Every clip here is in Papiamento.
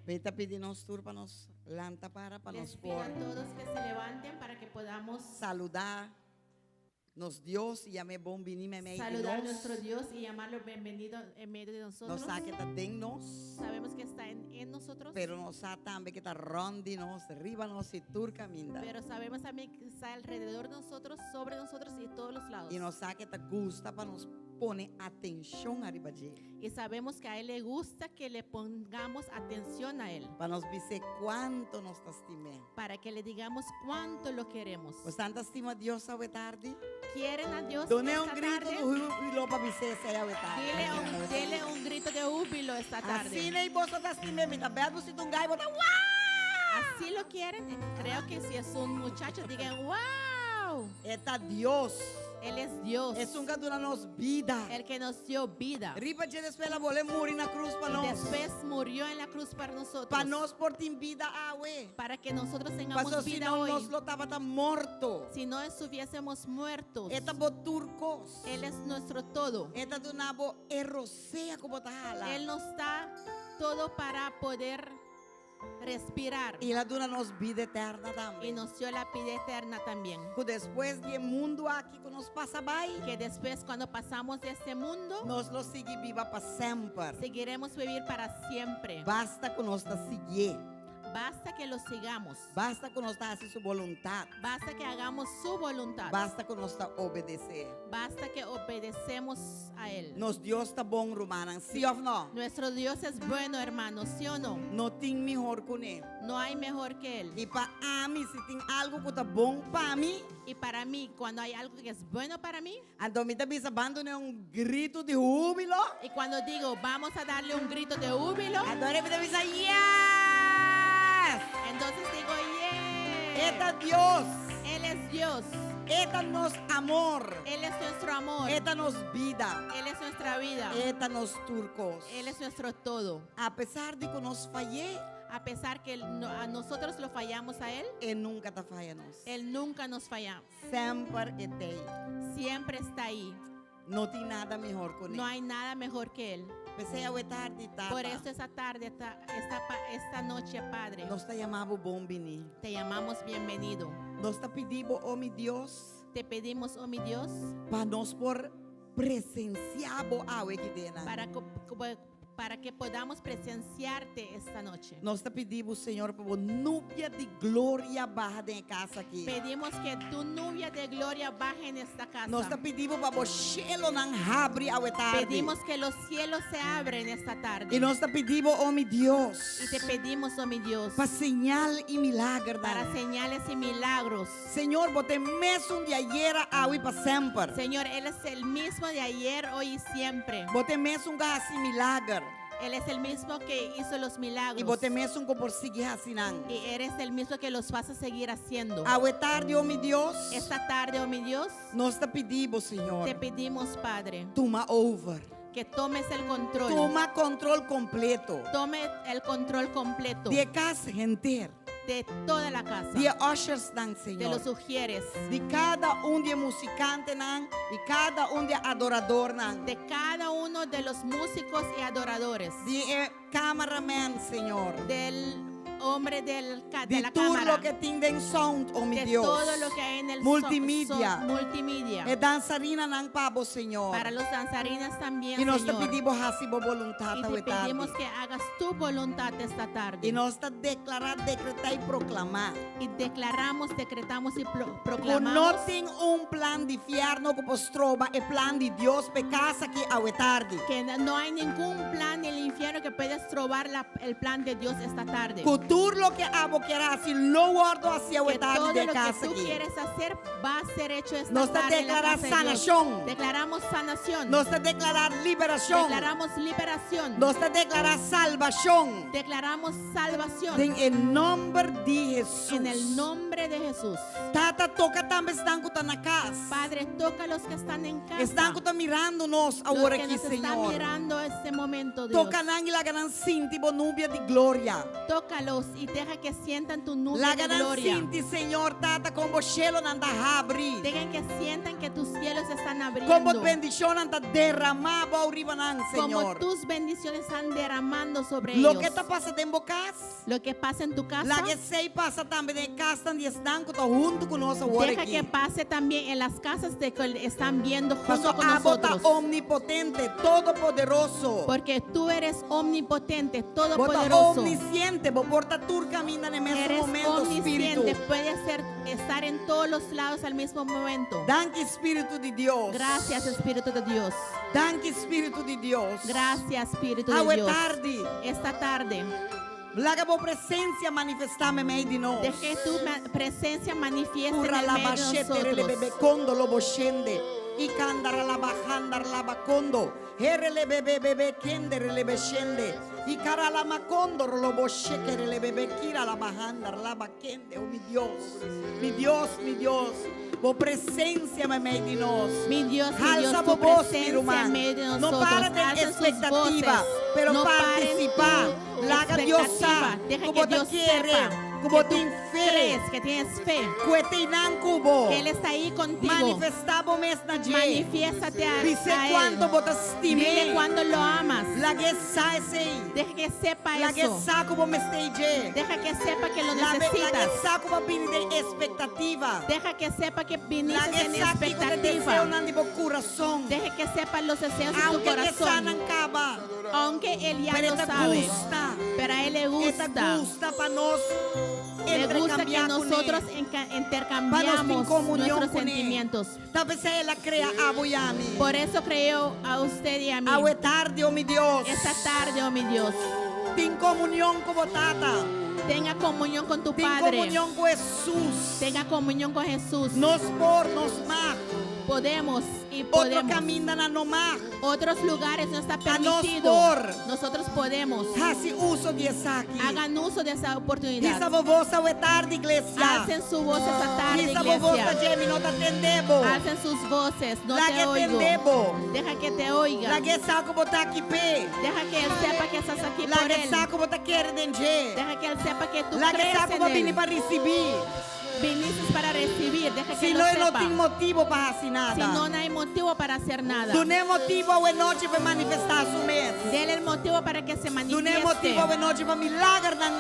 Mi ta pidi nos tur pa nos lanta para pa Les nos pido por a todos que se levanten para que podamos saludá nos Dios i yam'é bon biní meimei di saludar a nos. nuestro Dios y llamarlo bienvenido en medio de nosotros. Nos sa ku e ta den nos, Sabemos que está en, en nosotros, pero nos sa tambe ku e ta rònt di nos, riba nos i tur kaminda. pero sabemos también que está alrededor de nosotros, sobre nosotros y todos los lados. I nos sa ku e ta gusta pa nos pone atenshon ariba dje. Y sabemos que a Él le gusta que le pongamos atención a Él, Pa nos bis'é kuantu nos ta stim'é. para que le digamos cuánto lo queremos. Boso ta stima Dios awe tardi? ¿Quieren a Dios Dun'é un esta gritu tarde? di húbilo pa bis'é esei awe tardi. Dile un, dele un grito de júbilo esta tarde. Asina ei boso ta stim'é, mi ta bèt bo si ta un gai bo ta waa! Así lo quieren. Creo que si es un muchacho, digan, wow. E ta Dios. Él es Dios. Esun ku a duna nos bida. El que nos dio vida. Riba dje despues el a bolbe muri na krus pa Y nos. después murió en la cruz para nosotros. Pa nos por tin bida awe. Para que nosotros tengamos Paso si vida no hoy. nos lo tabata morto. Si no estuviésemos muertos. E ta bo tur kos. Él es nuestro todo. E ta duna bo e rosea ku bo ta hala. Él nos da todo para poder respirar. I el a duna nos bida eterna tambe. Y nos dio la vida eterna también. Ku despues di e mundu aki ku nos pasa bai. Que después cuando pasamos de este mundo, Nos lo sigui biba pa semper. seguiremos vivir para siempre. Basta ku nos ta siguié. Basta que lo sigamos. Basta ku nos ta hasi su boluntat. Basta que hagamos su voluntad. Basta ku nos ta obedesé. Basta que obedecemos a Él. Nos Dios ta bon, rumannan, sí òf no? Nuestro Dios es bueno, hermanos, ¿sí o no? No tin mihor kuné. No hay mejor que Él. I pa ami, si tin algu ku ta bon pa mi. Y para mí, cuando hay algo que es bueno para mí. Anto mi ta bisa ban dun'é un gritu di húbilo. Y cuando digo, vamos a darle un grito de húbilo. Anto mi ta bisa, Yes! Entonces digo, yes. E ta Dios. Él es Dios. E ta nos amor. Él es nuestro amor. E ta nos bida. Él es nuestra vida. E ta nos tur kos. Él es nuestro todo. Apesar di ku nos fay'é. A pesar que a nosotros lo fallamos a Él. E nunka ta faya nos. Él nunca nos falla. Semper e t'ei. Siempre está ahí. No tin nada mihor ku ne. No hay nada mejor que Él. P'esei awe tardi, Tata. Por eso esta tarde, esta, esta noche, Padre. Nos ta yama bo bon bini. Te llamamos bienvenido. Nos ta pidi bo, oh mi Dios. Te pedimos, oh mi Dios. Pa nos por presensiá bo awe kidenan. Para para que podamos presenciarte esta noche. Nos ta pidi bo, Señor, pa bo nubia di gloria baha den e kas aki. Pedimos que tu nubia de gloria baje en esta casa. Nos ta pidi bo pa bo shelonan habri awe tardi. Pedimos que los cielos se abren esta tarde. I nos ta pidi bo, oh mi Dios. Y te pedimos, oh mi Dios. Pa señal i milagernan. Para señales y milagros. Señor, bo ta e mesun di ayera, awe i pa semper. Señor, Él es el mismo de ayer, hoy y siempre. Bo ta e mesun ku a hasi milager. Él es el mismo que hizo los milagros. I bo ta e mesun ku por sigui hasi nan. Y eres el mismo que los vas a seguir haciendo. Awe tardi, o mi Dios. Esta tarde, oh mi Dios. Nos ta pidi bo, Señor. Te pedimos, Padre. Tuma over. Que tomes el control. Tuma control completo. Tome el control completo. Di e kas henter. De toda la casa. Di e ushersnan, Señor. De los ujieres. Di kada un di e musikantenan i kada un di e adoradornan. De cada uno de los músicos y adoradores. Di e cameraman, Señor. Del hombre del de la Di tur cámara. loke tin den sound, oh mi De Dios. todo lo que hay en el Multimedia. multimedia. E dansarinanan pa bo, Señor. Para los danzarines también, I nos ta Señor. pidi bo hasi bo boluntat Y te awe tardi. pedimos que hagas tu voluntad esta tarde. I nos ta deklará, dekretá i proklamá. Y declaramos, decretamos y Ku no proclamamos. tin un plan di fièrnu ku por stroba e plan di Dios p'e kas aki awe tardi. Que no hay ningún plan del infierno que pueda estrobar la, el plan de Dios esta tarde. Ku tur loke abo kier hasi lo wòrdu hasi awe Que tardi todo den lo que kas tú aki. quieres hacer va a ser hecho esta Nos ta tarde en la deklará casa de Dios. sanashon. Declaramos sanación. Nos ta deklará liberashon. Declaramos liberación. Nos ta deklará salbashon. Declaramos salvación. Den e nòmber di Hesus. En el nombre de Jesús. Tata, toka tambe esnan ku ta na kas. Padre, toca los que están en casa. Esnan ku ta mirando nos Los awor que aki, nos están Señor. mirando este momento, Dios. Toka nan i laga nan sinti bo nubia di gloria. Tócalos. Dios y deja que sientan tu nube Laga de nan gloria. sinti, Señor Tata, kon bo shelonan ta habri. Dejen que sientan que tus cielos están Kon bo abriendo. bendishonnan ta derramá bou riba nan, Como Señor. tus bendiciones están derramando sobre Loke ellos. ta pasa den bo kas, Lo que pasa en tu casa, laga esei pasa tambe den e kasnan di esnan ku ta huntu ku nos awor deja que aki. pase también en las casas de que están viendo junto Paso con abo ta nosotros. omnipotente, todopoderoso. Porque tú eres omnipotente, Bo ta todopoderoso. omnisciente, bo por ta tur kaminda na e mesun Eres momento, Spiritu. omnisciente, puedes ser, estar en todos los lados al mismo momento. Danki Spiritu di Dios. Gracias, Espíritu de Dios. Danki Spiritu di Dios. Gracias, Espíritu de Awe Dios. tardi, Esta tarde, laga bo presensia manifestá meimei di nos. deja que tu ma- presencia manifieste en Cura el la medio de bachete rele bebe nosotros. kondo lobo shende. I kandara la bahandar la bakondo. Herele bebe bebe kende rele be shende. I cara la macondo lobo sheke rele bebe kira la bahandar la bakende. Oh mi Dios, mi Dios, mi Dios. Bo presensia meimei di nos. Mi Dios, mi Alza Dios, bo tu voz, mi presencia ruman. en medio de No nosotros. para den Alza sus expectativa, voces. pero No paren participa. tu Laga Dios sa expectativa. Deja ku que bo ta Dios kere, sepa ku bo que tú tin fe. crees, que tienes fe, Ku e t'einan ku bo. que Él está ahí contigo. Manifestá bo mes na dje. Manifiéstate a, Bis'é a Él. kuantu bo ta Dile stim'é. cuando lo amas. Lag'é sa esei. Deja que sepa Lag'é eso. sa ku bo mester dje. Deja que sepa que lo Lag'é necesitas. sa ku bo a bini den espektativa. Deja que sepa que viniste Lag'é en sa kiko ta expectativa. deseonan di bo kurason. Deja que sepa los deseos de tu Aunke e sa corazón. nan kaba. Aunque él ya Pero lo e ta sabe. gusta. Pero a él le E ta gusta. gusta pa nos Le gusta que interkambiá kuné. nosotros Pa nos tin intercambiamos komunion nuestros kuné. sentimientos. Ta p'esei el a krea abo i ami. Por eso creó a usted y a mí. Awe tardi, oh mi Dios. Esta tarde, oh mi Dios. Tin komunion ku bo Tata. Tenga comunión con tu Tin Padre. komunion ku Hesus. Tenga comunión con Jesús. Nos por, nos mag. Podemos y Otro podemos. kamindanan no mag. Otros lugares no está A nos permitido. por. Nosotros podemos. Hasi uso di esaki. Hagan uso de esa oportunidad. Hisa bo bos awe tardi, iglesia. Alcen su voz esta tarde, Hisa bo bos iglesia. na dje, mi no ta tende bo. Alcen sus voces, no Laga te e oigo. tende bo. Deja que te oiga. Laga e sa ku bo ta aki p'e. Deja que él sepa que estás aquí por Laga e él. sa ku bo ta kere den dje. Deja que él sepa que tú Laga e crees sa ku en bo bini él. pa risibí. Viniste para recibir. Deja que Si él no lo e no sepa. tin motibu pa hasi Si nada. no, no hay motivo para hacer nada. Dun'é motibu awe nochi pa e manifestá su mes. Dele el motivo para que se Dun'é manifieste. motibu awe nochi pa milagernan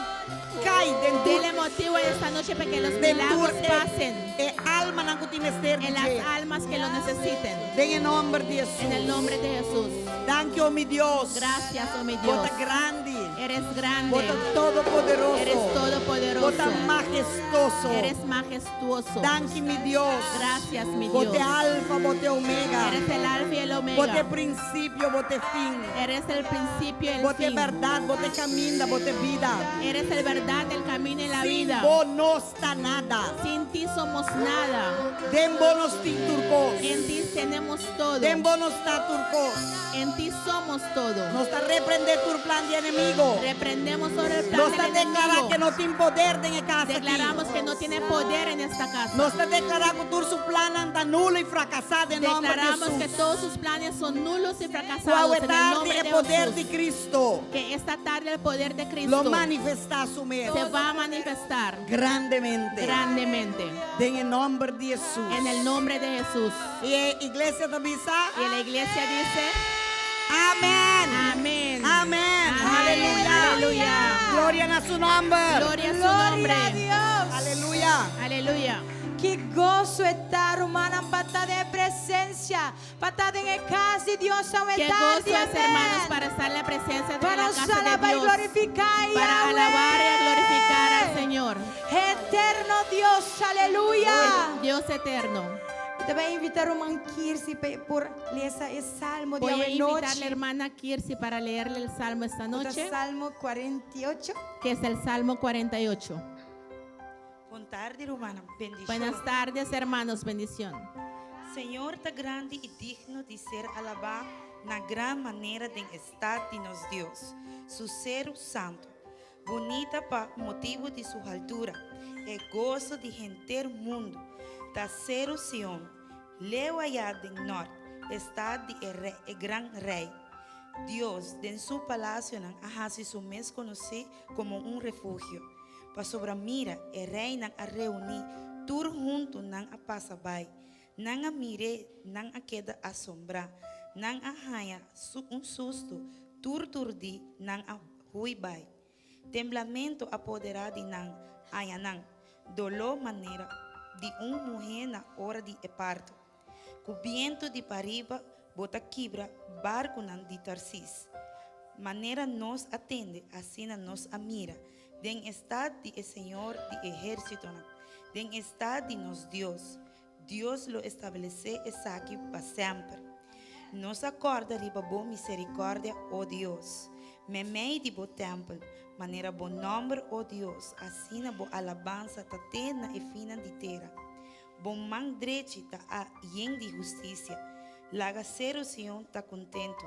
kai den tur Dele motivo esta noche para que los den tur milagros e, pasen e almanan ku tin mester di en las dje. almas que lo necesiten. Den e nòmber di En Hesus. el nombre de Jesús. Danki, o mi Dios. Gracias, oh mi Bo Dios. ta grandi. Eres grande. Bo ta todopoderoso. Eres todopoderoso. Bo ta majestoso. Eres majestuoso. Danki, mi Dios. Gracias, mi Bo Dios. t'e Alfa, bo t'e Omega. Eres el alfa y el Bo omega. t'e prinsipio, bo t'e fin. Eres el principio y el Bo t'e fin. bèrdat, bo t'e kaminda, bo t'e bida. Eres el verdad, el camino y la Sin vida. bo nos ta nada. Sin ti somos nada. Den bo nos tin tur kos. En ti tenemos todo. Den bo nos ta tur kos. En ti somos todo. Nos ta reprendé tur plan di enemigu. Reprendemos sobre el plan Nos ta del deklará enemigo. ku no tin poder den e kas aki. Declaramos que no tiene poder en esta casa. Nos ta deklará ku tur su plannan ta nulo i frakasá den nòmber di Declaramos que Hesus. todos sus planes son nulos y Ku fracasados awe en el tardi nombre e de poder Jesús. di Kristu Que esta tarde el poder de lo Cristo manifestá su mes se va a manifestar grandemente. grandemente. Den e nòmber di Hesus. En el nombre de Jesús. I e iglesia ta bisa, Y la iglesia dice, Amèn. amén. Amèn. Amén. Aleluya. Aleluya. Gloria na su nòmber. Gloria a su Gloria nombre. a Dios. Aleluya. Aleluya. Ki goso e ta, rumannan, pa ta den presensia, pa ta den e kas di Dios Qué awe tardi, gozo es, hermanos, amèn. para estar en la presencia de Para la nos casa de alabá i Dios. glorifiká Para Yahweh. alabar y glorificar al Señor. Eterno Dios, aleluya. Dios eterno. Mi ta bai invitá ruman Kirsi pa por lesa e salmo di Voy a awe invitar a la nochi. hermana Kirsi para leerle el salmo esta noche, Salmo 48. que es el Salmo 48. Bon tardi, rumannan. Bendishon. Buenas tardes, hermanos. Bendición. Señor ta grandi i digno di ser alabá na gran manera den e stat di nos Dios, su seru santu. Bunita pa motibu di su haltura, e goso di henter mundu ta seru Sion, leu ayá den nort, e stat di e, e gran rei. Dios, den su palasionan, a hasi su mes konosí komo un refugio. Pasobra mira, e reinan a reuní, tur huntu nan a pasa bai. Nan a mir'é, nan a keda asombrá. Nan a haña un sustu, tur turdí nan a hui bai. Temblamentu a poderá di nan, haña nan doló manera di un muhé na ora di e parto. Ku bientu di pariba bo ta kibra barkunan di Tarsis. Manera nos a tende, asina nos a mira, den e stat di e Señor di ehérsitonan, den e stat di nos Dios. Dios lo establesé esaki pa semper. Nos a kòrda riba bo miserikòrdia, o Dios, meimei di bo tèmpel. Manera bo nòmber, o Dios, asina bo alabansa ta te na e finnan di tera. Bo man drechi ta a yen di hustisia. Laga seru Sion ta kontentu.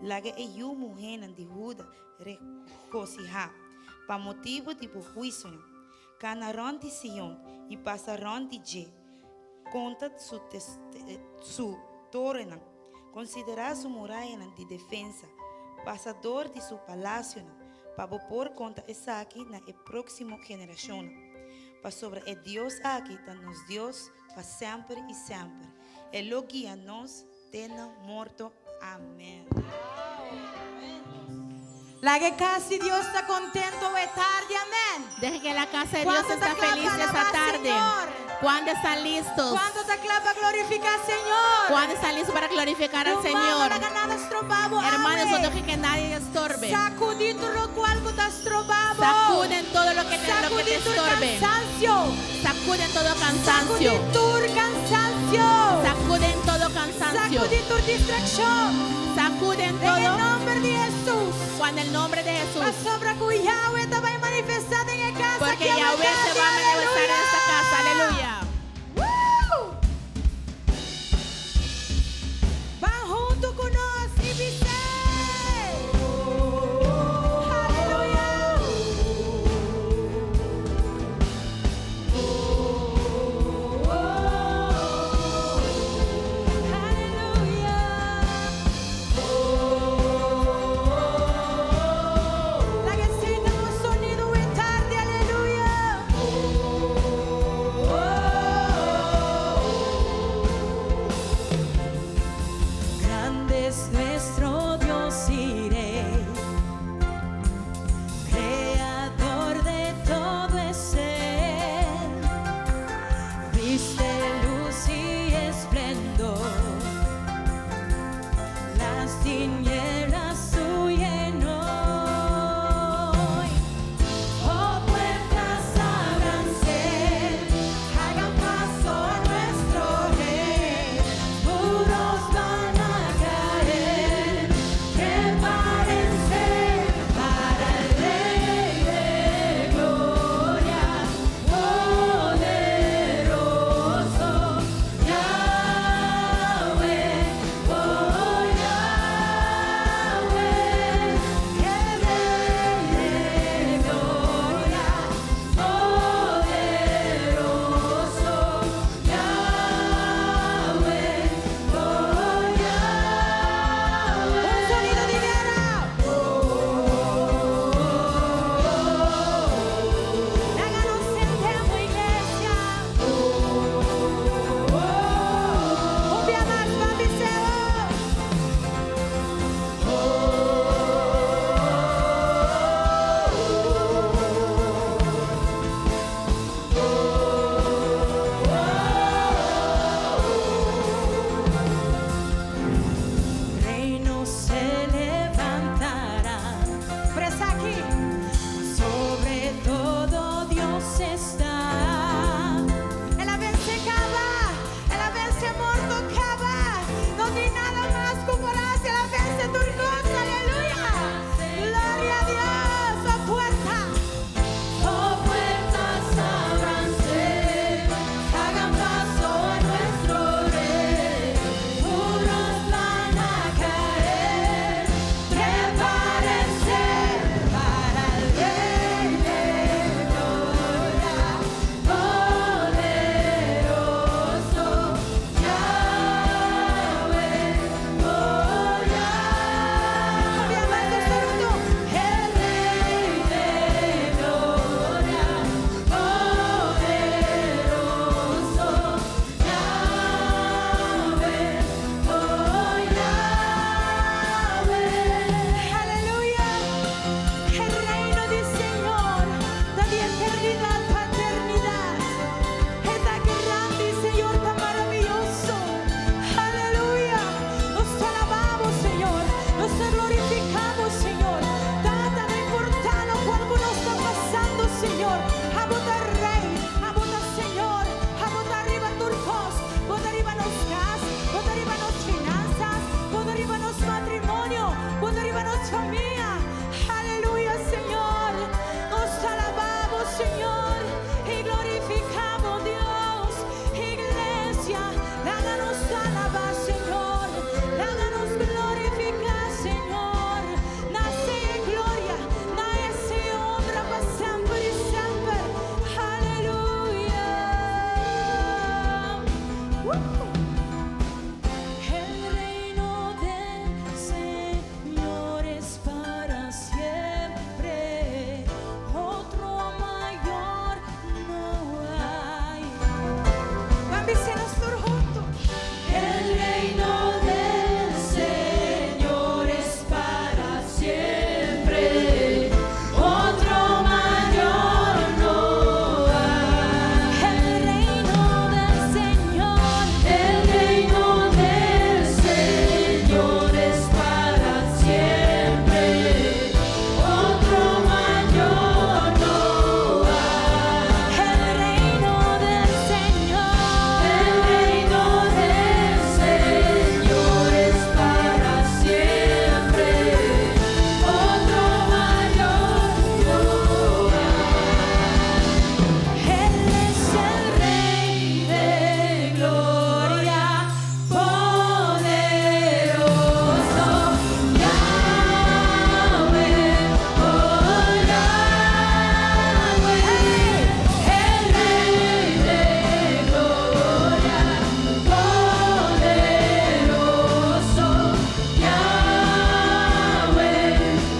Laga e yu muhénan di Huda regosihá pa motibu di bo huisionan. Kana rònt di Sion i pasa rònt di dje. Konta su su torennan. Konsiderá su murayanan di defensa. Pasa dor di su palasionan, pa bo por konta esaki na e próksimo generashonnan. Pasobra e Dios aki ta nos Dios pa semper i semper. E lo guia nos te na morto. Amèn. Laga e kas di Dios ta kontentu awe tardi. Amèn. Deje que la casa de Dios Kuantu ta está kla feliz pa esta alabá tarde? Señor? ¿Cuándo están listos? Kuantu ta kla pa glorifiká Señor? ¿Cuándo están listos para glorificar al Ruman, no Señor? laga nada stroba bo Hermanos, no awe. dejen que nadie estorbe. Sakudí tur lokual ku ta stroba bo. Sacuden todo lo que te, lo que Sakudí te tur estorbe. kansansio. Sacuden todo Sakudí cansancio. tur kansansio. Sacuden todo cansancio. Sakudí tur distrakshon. Sacuden Den e todo nòmber di Hesus. cuando el nombre de Jesús. Pasobra ku Yahweh ta bai manifestá den e kas Porque aki awe Yahweh se tardi. va a manifestar en esta casa. Aleluya. Aleluya. Woo! Ban huntu ku nos i bis'é. Aleluya. Aleluya. Laga esei ta nos sonido. Señor. Abo ta Rei, abo ta Señor, abo ta riba tur kos, bo ta riba nos kas, bo ta riba nos finansas, bo ta riba nos matrimonio, bo ta riba nos famia. Aleluya, Señor. Nos ta alabá bo, Señor, i glorifiká bo, Dios. Iglesia, laga nos alabá, Señor. Laga nos glorifiká, Señor. Na sea gloria, na sea honra pa semper i semper. Aleluya. El reino del Señor es para siempre, otro mayor no hay. Ban bisa nos tur huntu. El reino del Señor es para siempre, otro mayor no hay. El reino del Señor, el reino del Señor es para siempre, otro mayor no hay. El reino del Señor, el reino del Señor es para siempre, otro mayor no hay. Él es el Rey de gloria, poderoso, Yahweh, oh Yahweh, el Rey de gloria, poderoso, Yahweh,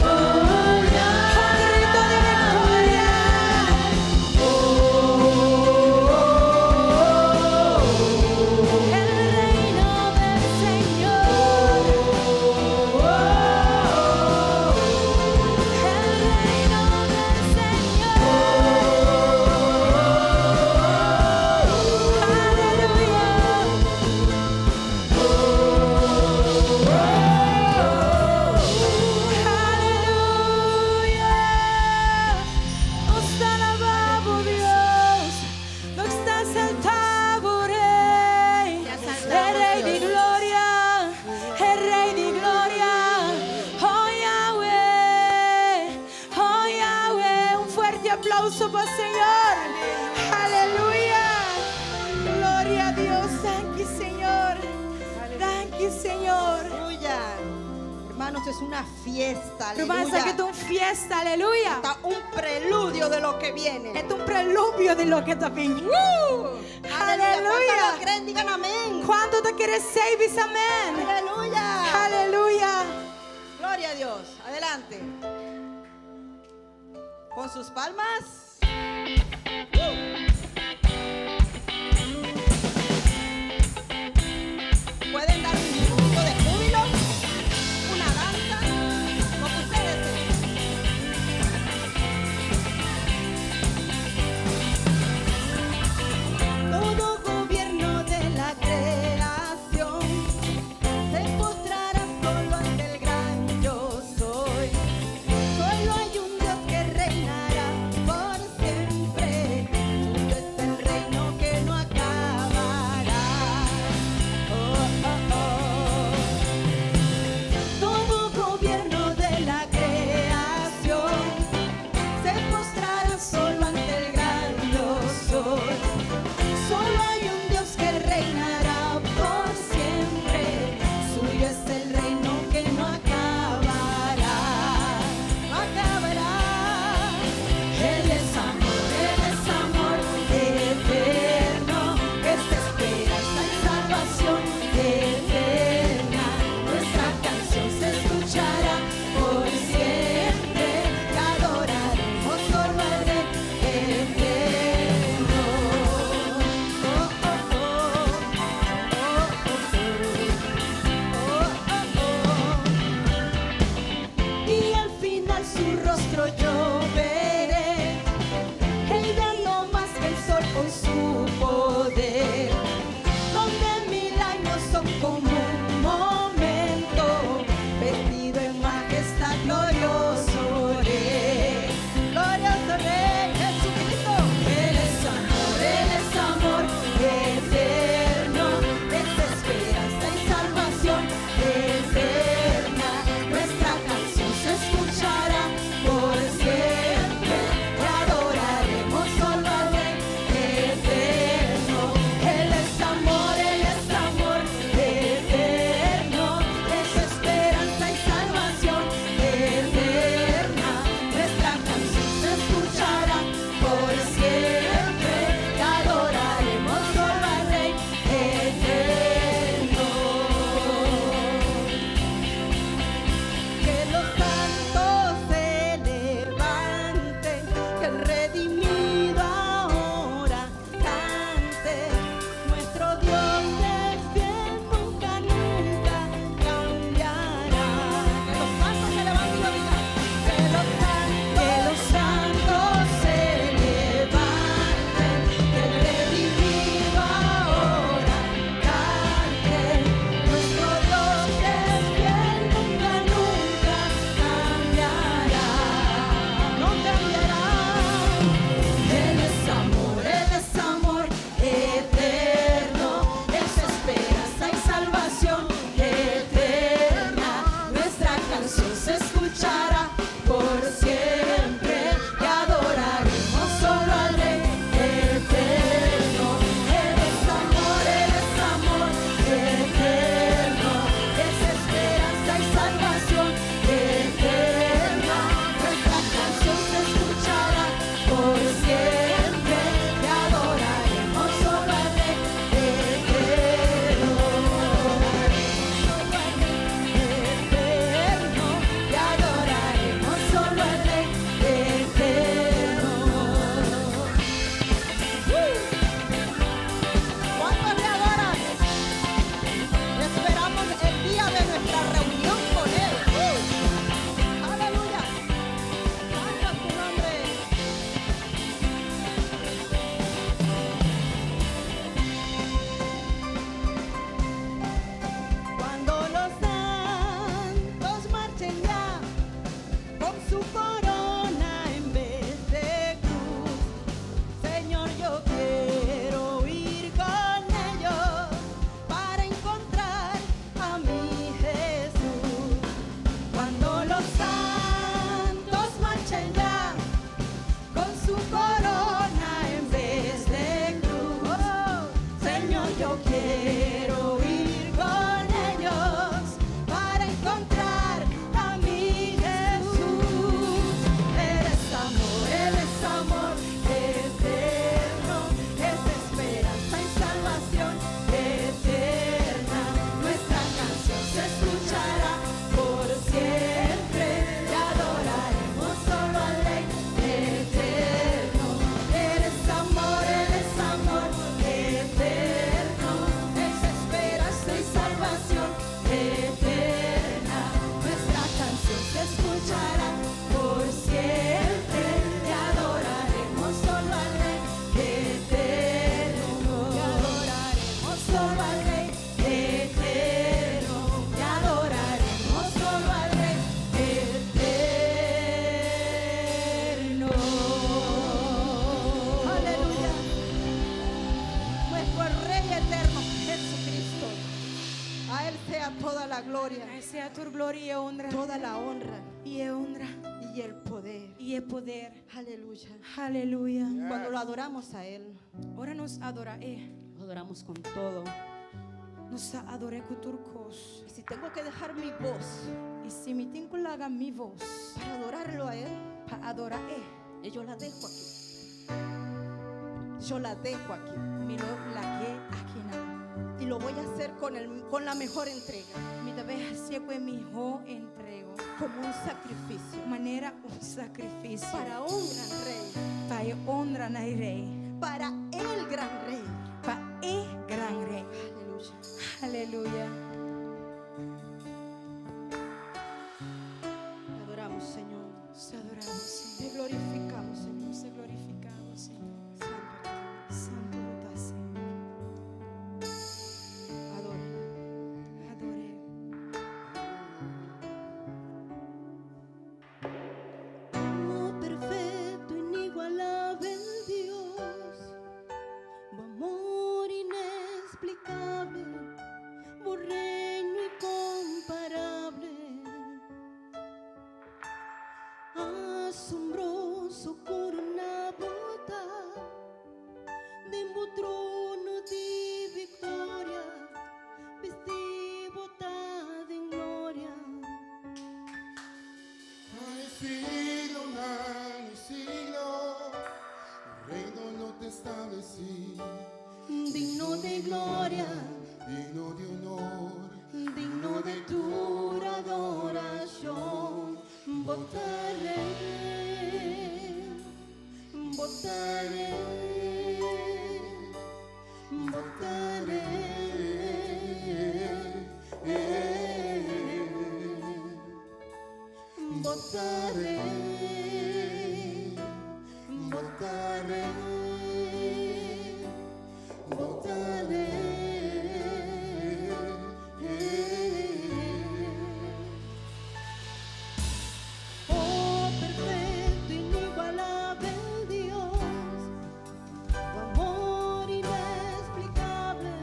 oh Yahweh. Grito de victoria. El reino del Señor. El reino del Señor. Aleluya. Aleluya. Nos ta alabá bo, Dios. Nos ta eksaltá bo, Rei. E Rei di gloria. E Rei di gloria. Oh Yahweh. Oh Yahweh. Un fuerte aplauso pa Señor. Aleluya. Gloria a Dios. Thank you, Señor. Thank you, Señor. Aleluya. Hermanos, es una fiesta. Ruman, Aleluya. esaki ta un fiesta, aleluya. Está un preludio de lo que viene. E ta un preludio di loke ta bin. Aleluya. Aleluya. ¿Cuántos lo creen? Digan amén. Kuantu ta kere esei, bisa amèn. Aleluya. Aleluya. Gloria a Dios. Adelante. Con sus palmas. Pueden dar un grito de júbilo, una danza, como ustedes deseen. Todo gobierno de la creación se postrará solo ante el gran yo soy. Solo hay un Dios que reinará por siempre. la gloria, Na E sea tur gloria i honra. Toda la honra I e honra. Y el poder. I e poder. Aleluya. Aleluya. Cuando lo adoramos a Él, Ora nos ador'é. Lo adoramos con todo. Nos ta ador'é ku tur kos. Y si tengo que dejar mi voz I si mi tin ku laga mi voz para adorarlo a Él, pa ador'é, yo la dejo aquí. Yo la dejo aquí. Mi lo lag'é akinan. Y lo voy a hacer con la mejor entrega, Mi ta bai hasié ku e mihó entrega. Como un sacrificio Manera un sakrifisio. Para un gran rey, Pa e honra na e rei. Para el gran rey. Pa e gran rei. Aleluya. Aleluya. Te adoramos, Señor. Te adoramos, Te Señor. glorificamos, Señor. Te glorificamos, Señor. Santo. Santu bo ta, Señor. Adora. Ador'é. Oh, perfecto, inigualable Dios, bo amor inexplicable, bo reino incomparable, asombroso corona bo ta, den bo trono di victoria, bisti bo ta den gloria. Ay, siglo, ay, siglo, reino lo te establecí, Digno de gloria, digno de honor, digno de tu adoración. Bo ta rei, bo ta rei, bo ta rei, bo ta rei, bo ta rei, bo ta rei. Oh, perfecto, inigualable Dios, tu amor inexplicable,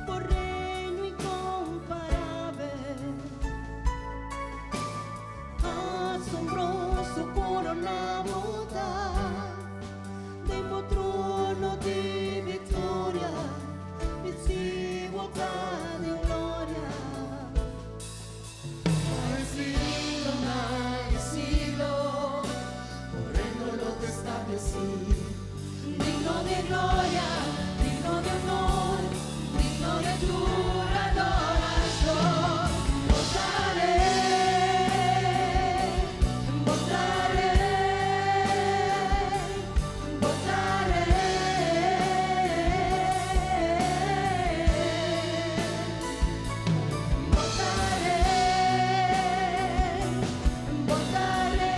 bo reino incomparable, asombroso corona bo ta, den bo trono di victoria, bisti bo ta den gloria. Ay, siglo, ay, siglo, reino lo te establecí. Digno de gloria, digno de honor, digno de tu adoración. Bo ta rei, bo ta rei, bo ta rei. Bo ta rei, bo ta rei,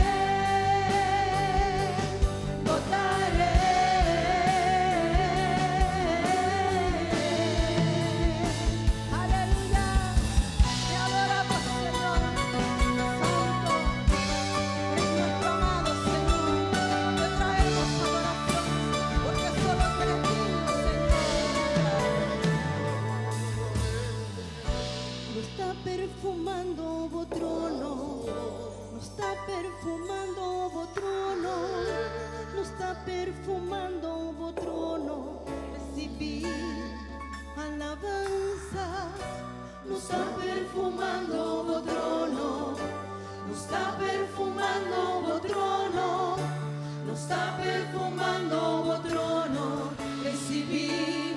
bo ta rei. Aleluya. Te adoramos, Señor. Santo. Eres nuestro amado Señor. Te traemos adoración. Porque solo tú eres digno, Señor. Nos ta perfumando bo trono, nos ta perfumando bo trono, nos ta perfumando bo trono. Recibí alabanza, nos ta perfumando bo trono, nos ta perfumando bo trono, nos ta perfumando bo trono. Recibí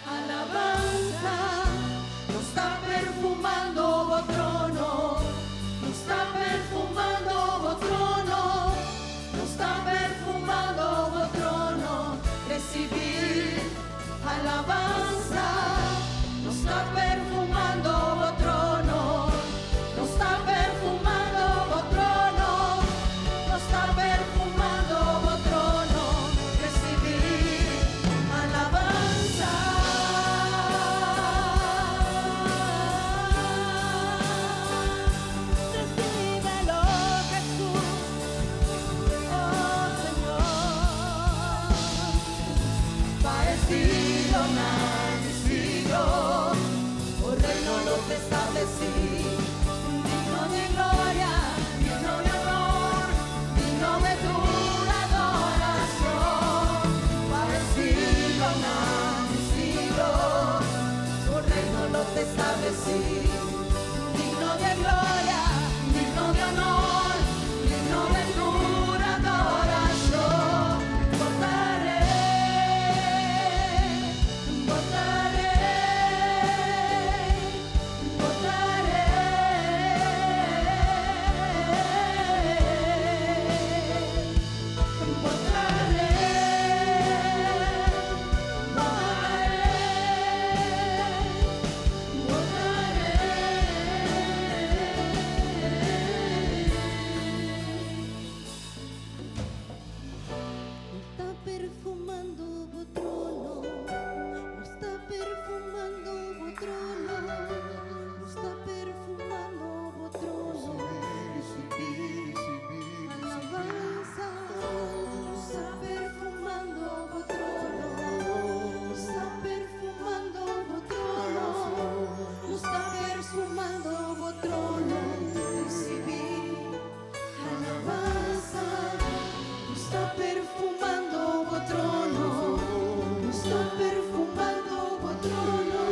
alabanza, nos ta perfumando bo trono, nos ta perfumando bo trono, nos ta perfumando bo trono. Recibí alabanza, nos ta perfumando bo trono, nos ta perfumando bo trono, nos ta perfumando bo trono. Recibí alabanza. Recíbelo, Jesús, oh Señor. Pa e siglonan di siglo, o reino lo lo te establecí. Digno di gloria, digno di honor, digno di tur adoracion. Pa siglonan di siglo, bo reino lo ta establecí. Digno di gloria, digno di honor, digno di tur adoracion. Bo ta rey, bo ta rey, bo ta rey. Bo ta rey, bo ta rey, bo ta rey. Nos ta perfumando bo trono, nos ta perfumando bo trono, nos ta perfumando bo trono. Alabanza, nos ta perfumando bo trono, nos ta perfumando bo trono, nos ta perfumando bo trono. Recibí alabanza, nos ta perfumando bo trono, nos ta perfumando bo trono,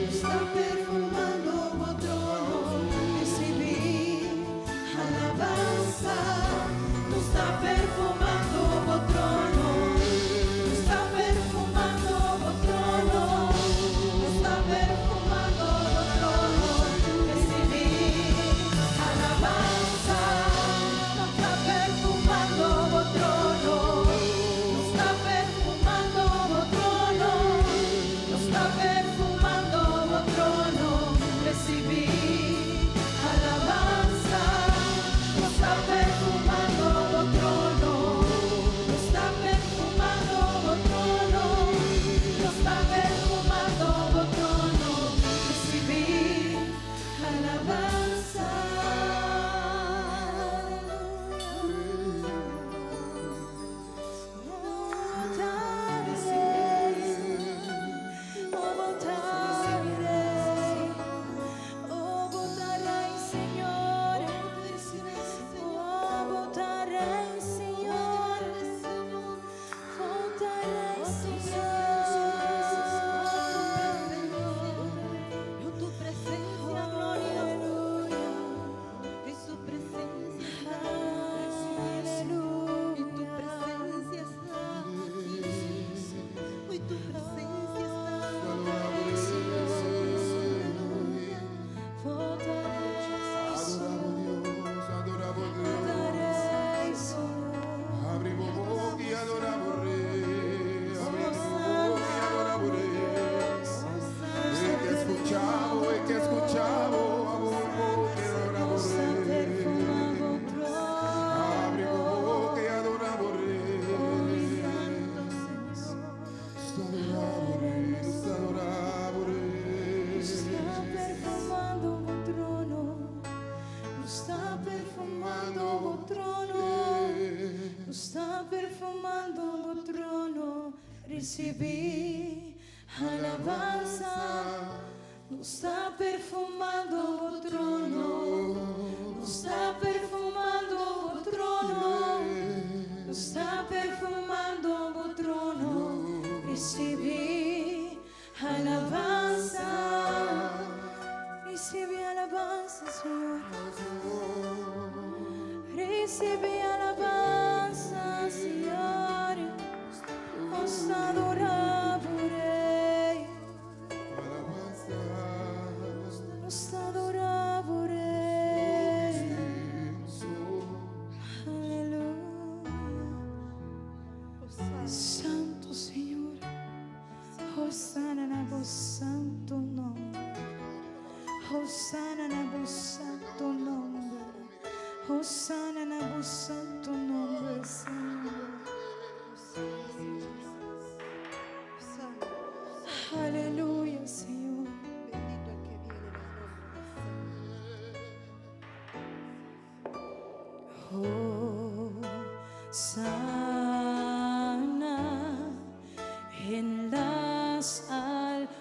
nos ta perfumando bo trono. Recibí alabanza, nos ta perfumando bo trono, nos ta perfumando bo trono, nos ta perfumando bo trono. Recibí alabanza, nos ta perfumando bo trono, nos ta perfumando bo trono, nos ta perfumando bo trono. Recibí alabanza, nos ta perfumando bo trono, nos ta perfumando bo trono, nos ta perfumando bo trono. Recibí alabanza. Bo ta rey, oh, bo ta rey, oh, bo ta rey, Señor, oh, bo ta rey, Señor, bo ta rey, Señor. Oh, tu presencia gloriosa, y su presencia está, y tu presencia está aquí, y tu presencia está. Aleluya. Adoramos Dios, adoramos Dios. Abrimos boca y adoramos Rey. Abrimos boca y adoramos Rey. El que escuchamos, el que escuchamos, abrimos boca y adoramos Rey. Abrimos boca y adoramos Rey. Adoramos Rey, adoramos Rey. Está perfumando bo trono, está perfumando bo trono, está perfumando bo trono. Recibí alabanza, ta perfumando bo trono, ta perfumando bo trono, ta perfumando bo trono. Recibí alabanza, recibí alabanza, Señor. Recibí alabanza, Señor. Nos adoramos, Rey. Nos adoramos, Rey. Aleluya. Santo Señor. Hosana na bo santo nomber. Hosana na bo santo nomber. Hosana na bo santo nomber, Señor. Aleluya, Señor. Bendito el que viene en el nombre del Señor. Hosana en las alturas.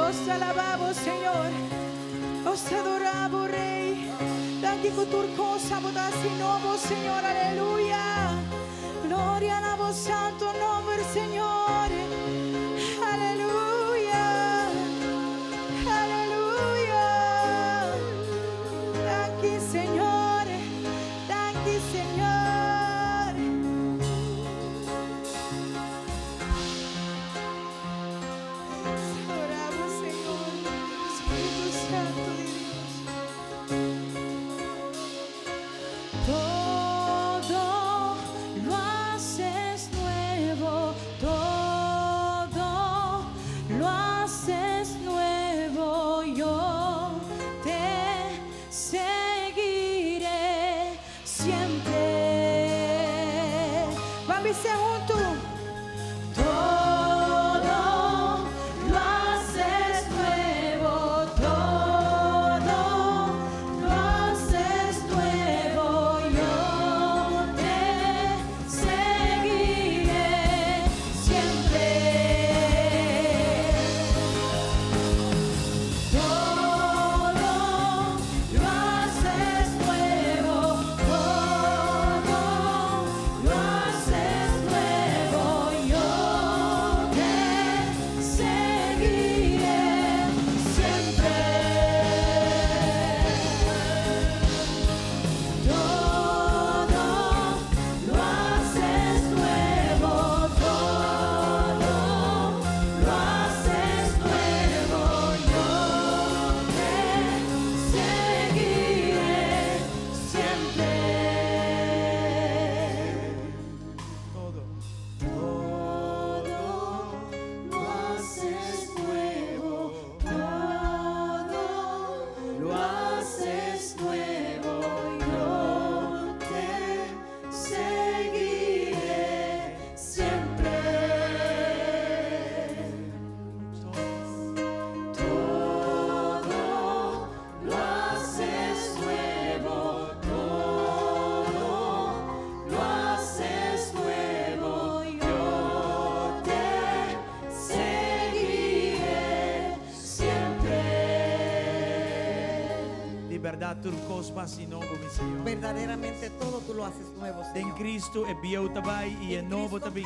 Nos ta alabá Bo, Señor. Nos ta adorá Bo, Rey. Danki ku tur kos a Bo ta hasi nobo, Señor. Aleluya. Gloria na Bo santo nomber, Señor. Aleluya. Aleluya. Danki, Señor. Danki, Señor. Adoramos, Señor, Espíritu Santo de Dios. Todo lo haces nuevo, todo lo haces nuevo. Yo te seguiré siempre. Vamos juntos. Todo lo haces nuevo, todo lo haces nuevo. Yo te seguiré siempre. Todo lo haces nuevo, todo lo haces nuevo. Yo te seguiré siempre. Todo lo haces nuevo, todo lo haces nuevo. Yo te seguiré siempre. Todo. Todo lo haces nuevo, todo lo haces nuevo. Yo te seguiré siempre. Todo lo haces nuevo, todo lo haces nuevo. Yo te seguiré siempre. Di berdat, tur kos bo a hasi nobo, mi Señor. Verdaderamente todo tú lo haces nuevo, Den Señor. Kristu e bieu ta bai i e En nobo Cristo, tambe.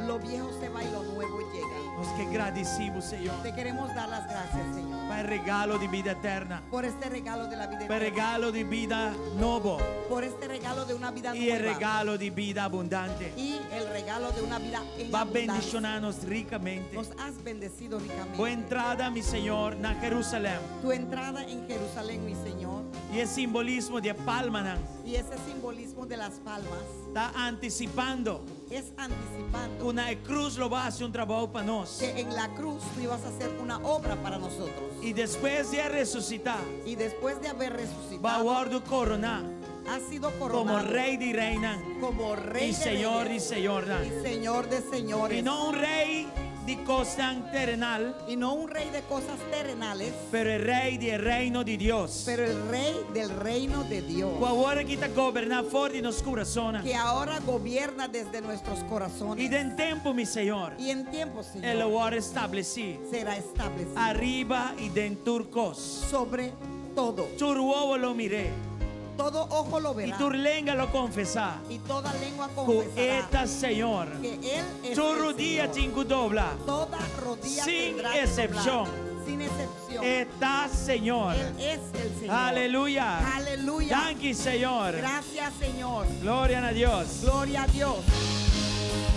Lo viejo se va y lo nuevo llega. Nos ke gradisí Bo, Señor, Te queremos dar las gracias, Señor, pa e regalo di bida eterno. por este regalo de la vida Pa e eterna. regalo di bida nobo. Por este regalo de una vida I e nueva. regalo di bida abundante. Y el regalo de una vida en Bo a abundancia. bendishoná nos rikamente. Nos has bendecido ricamente. Bo entrada, mi Señor, na Jerusalèm. Tu entrada en Jerusalén, mi Señor, I e simbolismo di palmanan y ese simbolismo de las palmas ta antisipando es anticipando ku na krus lo bo a hasi un trabou pa nos. que en la cruz tú ibas a hacer una obra para nosotros. I despues di resusitá, Y después de haber bo a resucitado, wòrdu koroná has sido komo coronado rei di reinan como rey i de Señor di reyes señornan. y Señor de señores. I no un rei di kosnan terenal, Y no un rey de cosas terrenales, pero e rei di reino di Dios. pero el rey del reino de Dios, Ku awor aki ta goberná for di nos kurason. que ahora gobierna desde nuestros I corazones. den tempu, mi Señor, Y en tiempo, e lo Señor, wòrdu establesí será establecido ariba i den tur kos. sobre todo. Tur wowo lo mir'é Todo ojo lo i verá tur lenga lo konfesá. y toda lengua Ku confesará E ta Señor. que Él es Tur el rudia Señor. tin ku dobla. Toda rodilla Sin tendrá que excepción. doblar, sin excepción. E ta Señor. Él es el Señor. Aleluya. Aleluya. Danki, Señor. Gracias, Señor. Gloria na Dios. Gloria a Dios.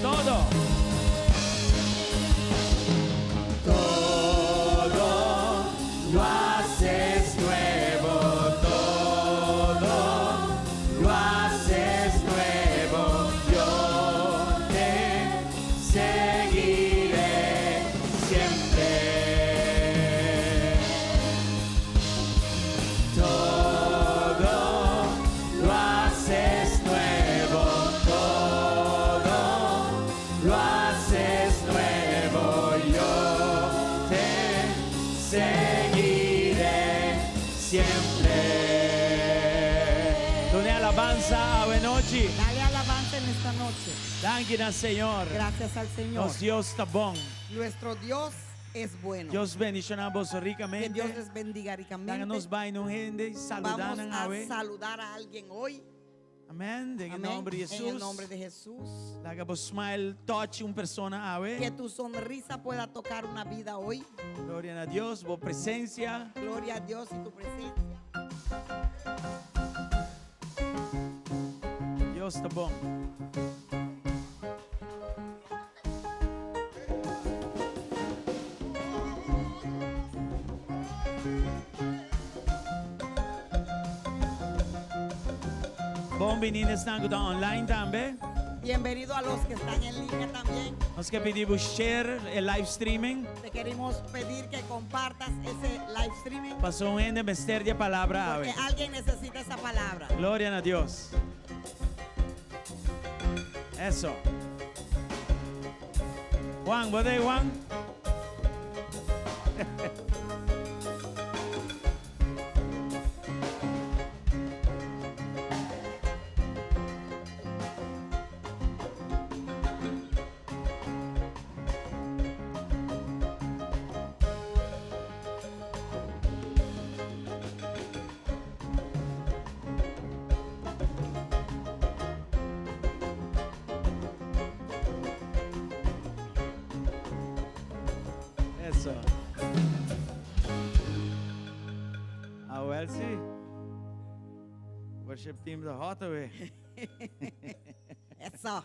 Todo. Todo lo haces nuevo, todo lo haces nuevo. Yo te seguiré siempre. Todo lo haces nuevo, todo lo haces nuevo. Yo te seguiré siempre. Duna alabansa awe nochi. Dale alabanza en esta noche. Danki na Señor. Gracias al Señor. Nos Dios ta bon. Nuestro Dios Es bueno. Dios bendishoná boso Que rikamente. Dios les bendiga Laga ricamente. nos bai na un hende i saludá Vamos nan a awe. saludar a alguien hoy. Amèn. Den e Amén. nòmber di En el Hesus. nombre de Jesús. Laga bo smile touch un persona awe. Que tu sonrisa pueda tocar una vida hoy. Gloria na Dios, bo presensia. Gloria a Dios y tu presencia. Dios ta bon. Bon bini esnan ku ta online tambe. Bienvenido a los que están en línea también. Nos ke pidi bo share e live streaming. Te queremos pedir que compartas ese live streaming Paso un hende mester di e palabra awe. porque alguien necesita esa palabra. Gloria na Dios. Eso. Juan, bo ta Juan? Eso. Awel si. Worship team ta hot awe. Eso.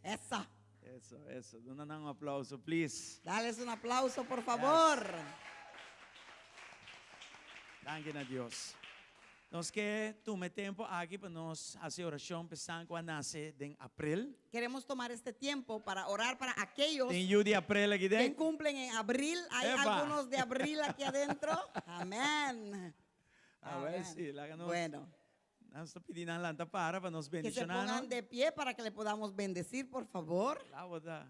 Eso. Eso, eso. Duna nan un aplauso, please. Dales un aplauso, por favor. Danki na Dios. Nos ke tuma e tempu aki pa nos hasi orashon pa esnan ku a nase den aprel. Queremos tomar este tiempo para orar para aquellos Tin yu di aprel aki que den? cumplen en abril. Hay Epa. algunos de abril aquí adentro. Amén. A ver Amén. si, laga nos. Bueno, Nos ta pidi nan lanta para pa nos que se bendishoná pongan nan. de pie para que le podamos bendecir, por favor. La bo ta.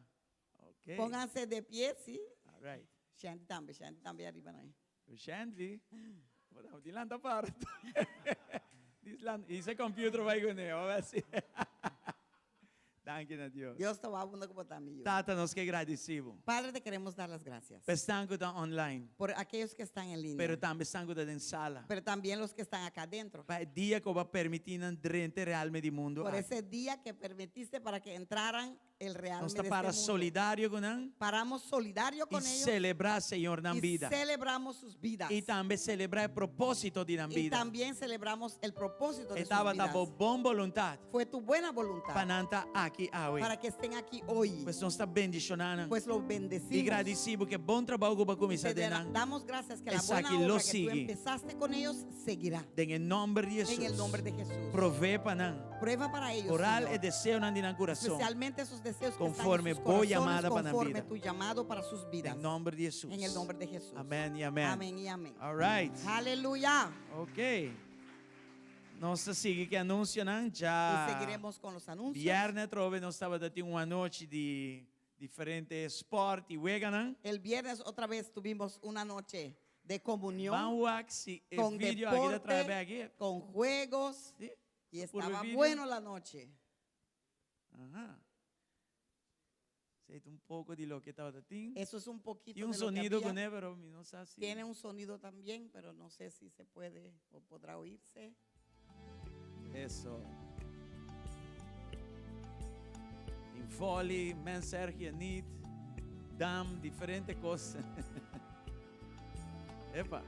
Ok. Pónganse de pie, sí. All right. Shanti tambe, Shanti tambe arriba, no? Shanti, bo ta di lanta para. Dis lan, isa computer bai kuné, ora si. Danki na Dios. Dios ta wak unda ku bo ta, mi yu. Tata, nos ke gradisí bo. Padre, te queremos dar las gracias. Pa esnan ku ta online. Por aquellos que están en línea. Pero tambe esnan ku ta den sala. Pero también los que están acá adentro. Pa e dia ku bo a permití nan drenta e realme di mundu Por aki. ese día que permitiste para que entraran el realme Nos ta de para este mundo. solidario ku nan. Paramos solidario I con ellos. selebrá, Señor, nan y bida. celebramos sus vidas. I tambe selebrá e propósito di nan Y bida. también celebramos el propósito de E sus tabata vidas. bo bon boluntat. Fue tu buena voluntad. Pa nan ta aki awe. Para que estén aquí hoy. Pues nos ta bendishoná nan. Pues los I bendecimos. gradisí bo ku e bon trabou ku bo a kuminsá Te den nan. damos gracias que la Esaki buena lo obra que tú sigui. empezaste con ellos seguirá. Den e nòmber di En el Hesus. nombre de Jesús. Provee pa nan. Prueba para ellos, Oral Señor. e deseonan di nan kurason. Especialmente esos deseos que Conforme están en sus bo corazones, llamada pa nan conforme vida. tu llamado para sus vidas. Den nòmber di Hesus. En el nombre de Jesús. Amèn i amèn. Amén y amén. All right. Aleluya. Ok. Nos ta sigui ku anunsionan ya. Y seguiremos con los anuncios. Bièrnè atrobe nos tabatin un anochi di diferente sport i weganan. El viernes otra vez tuvimos una noche de comunión. Ban wak si e con video aki ta traha deporte, bek aki. con juegos. Sí. Y Puro estaba video. bueno la noche. Aha. Esei ta un poko di loke tabatin. Eso es un poquito Tin un de lo que sonido había. kuné, pero mi no sa si. Tiene un sonido también, pero no sé si se puede o podrá oírse. Eso. Tin volley, men Sergio Nit, dam, diferente kos. Epa.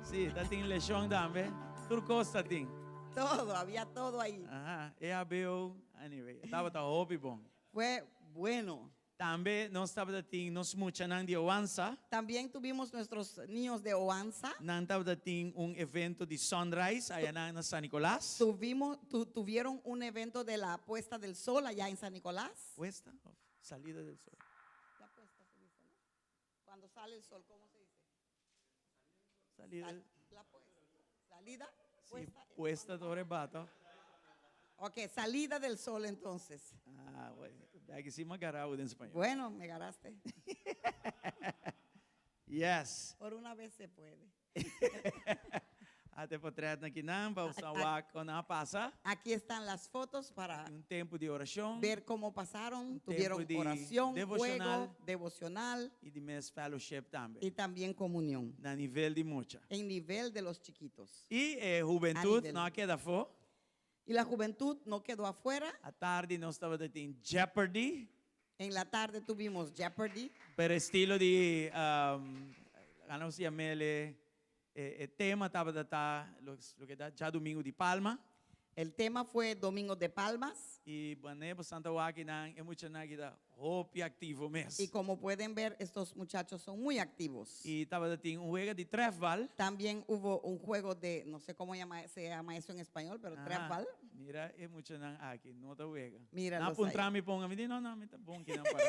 Sí, ta tin leshon tambe. Tur kos ta tin. Todo, había todo ahí. Aha, EHBO, anyway, tabata hopi bon. Fue bueno. Tambe nos tabata tin nos muchanan di Oansa. También tuvimos nuestros niños de Oansa. Nan tabata tin un evento di sunrise allá na San Nicolás. Tuvimos, tu, tuvieron un evento de la puesta del sol allá en San Nicolás. Puesta, salida del sol. La puesta se dice, ¿no? Cuando sale el sol, ¿cómo se dice? Salida. Sal, la puesta. Salida. Sí, puesta dor e bato. Ok, salida del sol entonces. Ah, bueno. Aki sí m'a gara den español. Bueno, me ganaste. Yes. Por una vez se puede. Ata e potretnan akinan pa boso wak kon nan a pasa. Aquí están las fotos para Un tempu di orashon. ver cómo pasaron. Un Tuvieron tempu di oración, devocional. juego, devocional I di mes fellowship tambe. y también comunión. Na nivel di mucha. En nivel de los chiquitos. I e hubentut nivel. no a keda afó. Y la juventud no quedó afuera. Atardi nos tabatin Jeopardy. En la tarde tuvimos Jeopardy. Pero estilo di, um, nos yam'é, e tema tabata loke ta djadumingu di Palma. El tema fue Domingo de Palmas. I manera boso ta wak nan, e muchanan aki ta hopi aktivo mes. Y como pueden ver, estos muchachos son muy activos. I tabatin un wega di trefbal. También hubo un juego de, no sé cómo llama, se llama eso en español, pero trefbal. Mira e muchanan aki, no ta wega. Míralos Nan puntra ahí. mi ponga, mi di, no, no, mi ta bon akinan pará.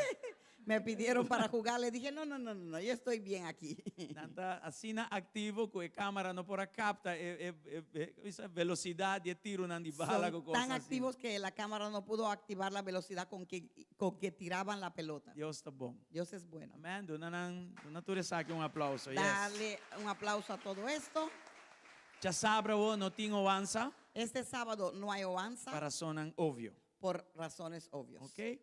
Me pidieron para jugar, le dije, no, no, no, no, no, yo estoy bien aquí. Nan ta asina aktivo ku e kámara no por a kapta e, e, e, e, velosidat di tironan di bala Son ku tan asina. activos que la cámara no pudo activar la velocidad con que tiraban la pelota. Dios ta bon. Dios es bueno. Amèn. Duna nan, duna tur esaki un aplouso. Yes. Dale un aplauso a todo esto. Djasabra no tin oansa Este sábado no hay oanza pa rasonnan opvio. por razones obvias. Ok?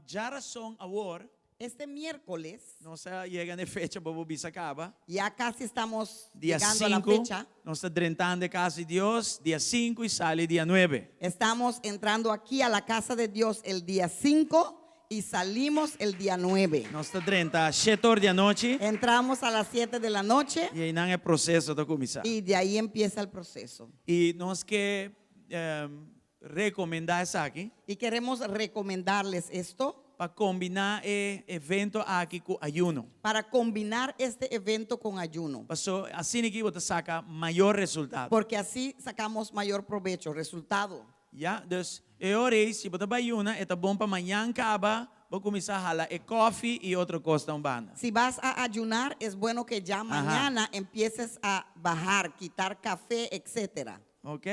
Djarason awor, Este miércoles, nos a yega na fecha pa bisa kaba. ya casi estamos Dia llegando a la 5, fecha. nos ta drentando kas di Dios, dia 5 i sali dia 9. Estamos entrando aquí a la casa de Dios el día 5 y salimos el día 9. Nos ta drenta 7 or di anochi Entramos a las 7 de la noche i einan e proseso ta kuminsá. y de ahí empieza el proceso. I nos ke rekomendá esaki Y queremos recomendarles esto pa kombiná e evento aki ku ayuno. para combinar este evento con ayuno. Paso asina ku bo ta saka mayor resultado. Porque así sacamos mayor provecho, resultado. Ja, dus e ora ei, si bo ta bai yuna, ta bon pa mañan kaba, bo kuminsá hala e kòfi i otro kos un banda. Si vas a ayunar, es bueno que ya mañana empieces a bajar, quitar café, etcétera. Ok?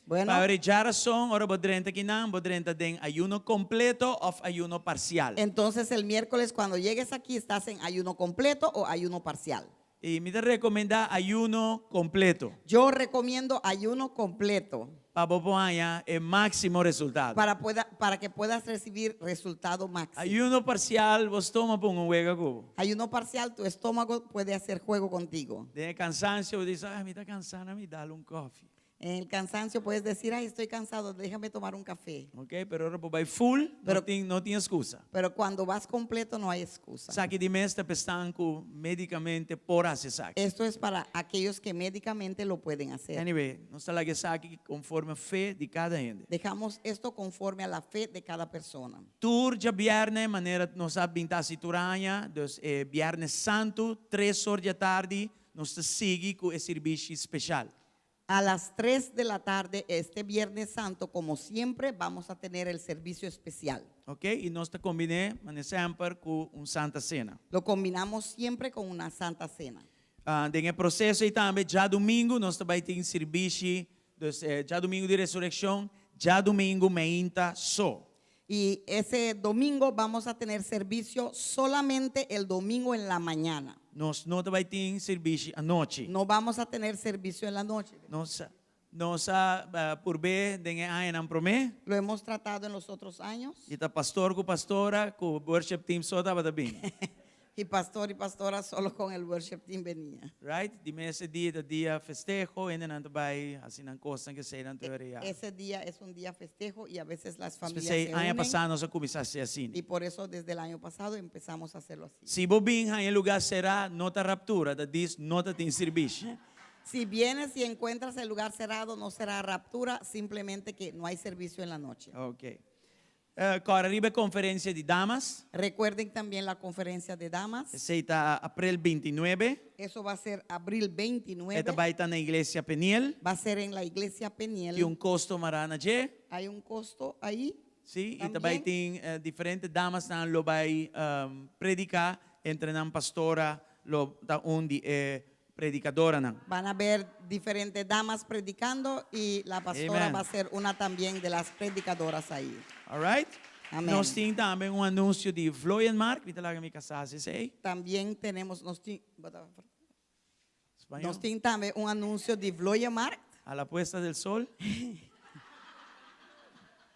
Bueno. Pa djarason, ora bo drenta akinan, bo drenta den ayuno kompleto òf ayuno parsial. Entonces el miércoles cuando llegues aquí estás en ayuno completo o ayuno parcial. I mi ta rekomendá ayuno kompleto. Yo recomiendo ayuno completo Pa bo haña e máksimo resultado. para que puedas recibir resultado máximo. Ayuno parsial, bo stoma por hunga un wega ku bo. Ayuno parcial, tu estómago puede hacer juego contigo. Den kansansio, bo ta bisa, ah, mi ta kansá, mi dal un kòfi. En el cansancio puedes decir, ay, estoy cansado, déjame tomar un café. Ok? Pero ora bo bai full, Pero- no tin ekskusa. Pero cuando vas completo no hay excusa. Esaki di mes ta pa esnan ku médikamente por hasi esaki. Esto es para aquellos que médicamente lo pueden hacer. Anyway, nos ta laga esaki konforme fe di kada hende. Dejamos esto conforme a la fe de cada persona. Tur djabièrnè, manera nos a bin ta hasi tur aña, dus bièrnè santu, 3 or di atardi, nos ta sigui ku e servisio spesial. A las 3 de la tarde, este Viernes Santo, como siempre, vamos a tener el servicio especial. Ok? I nos ta kombin'é, manera semper, ku un Santa Sena. Lo combinamos siempre con una Santa Cena. Den e proseso ei tambe, djadumingu, nos tambe tin servisio, dus djadumingu di resurekshon, djadumingu mainta so. Y ese domingo vamos a tener servicio solamente el domingo en la mañana. Nos no ta bai tin servisio anochi. No vamos a tener servicio en la noche. Nos a purb'é den e añanan promé. Lo hemos tratado en los otros años. I ta pastor ku pastora, ku worship team so tabata bin. Y pastor y pastora solo con el worship team venía. Right? Di mes e dia ta dia festeho, hendenan ta bai, asina nan kosnan ku esei nan teoria. Ese día es un día festejo y a veces las familias se P'esei aña unen. pasá nos a kuminsá hasi asina. Y por eso desde el año pasado empezamos a hacerlo así. Si bo bin haña lugá será, no ta raptura, ta djis no ta tin servisio. Si vienes y encuentras el lugar cerrado, no será raptura, simplemente que no hay servicio en la noche. Ok. Awor riba konferensia di damas. Recuerden también la conferencia de damas. Esei ta aprel 29. Eso va a ser abril 29. E ta bai ta na iglesia Peniel. Va a ser en la iglesia Peniel. Tin un kosto mará na dje. Hay un costo ahí. Si, i tambe También. tin diferente damanan lo bai prediká, entre nan pastora lo ta un di eh, predikadónan. Van a ver diferentes damas predicando y la pastora Amen. va a ser una también de las predicadoras ahí. All right? Amèn. Nos tin tambe un anunsio di Vlooienmarkt, mi ta laga mi kasá hasi esei. También tenemos, nos Español. Nos tin tambe un anunsio di Vlooienmarkt. A la puesta del sol.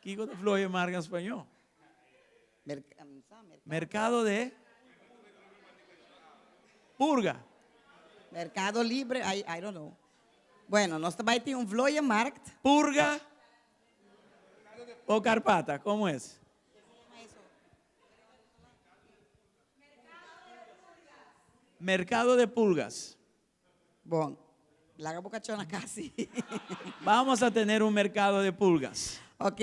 Kiko ta Vlooienmarkt na spañó? Mercado de Purga. Mercado Libre, I, I don't know. Bueno, nos ta bai tin un Vlooienmarkt. Purga o Carpata, ¿cómo es? Mercado de pulgas. Bon, laga bo kachó na kas. Vamos a tener un mercado de pulgas. Ok,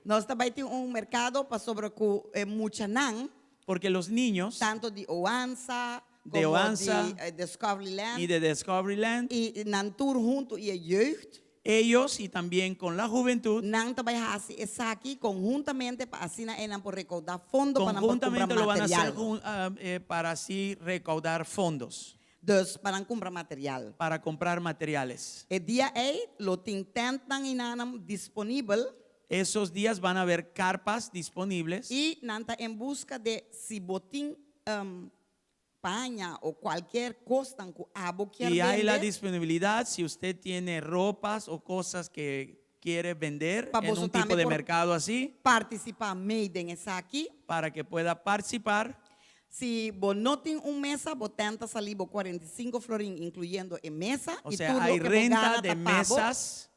nos ta bai tin un merkado pasobra ku e muchanan. Porque los niños. Tanto di Oansa, De komo Oansa di Discovery Land. y de Discovery Land. I nan tur huntu i e jeugd. Ellos y también con la juventud. Nan ta bai hasi esaki konhuntamente pa asina einan por rekoudá fondo pa nan por kumpra Conjuntamente lo van a hacer material. para así recaudar fondos. Dus pa nan kumpra material. Para comprar materiales. E dia ei lo tin tèntnan i nannan disponibel. Esos días van a haber carpas disponibles. I nan ta en buska de si bo tin paña o cualkier cosnan cu abo kier Y hay la bende. disponibilidad si usted tiene ropas o cosas que quiere vender Pa en boso un tipo tambe de por mercado así. Participa mee den esaki. Para que pueda participar. Si bo no tin un mesa, bo tent ta sali bo 45 florin incluyendo e mesa O y sea, tur hay loke bo renta gana de ta pa bo. mesas,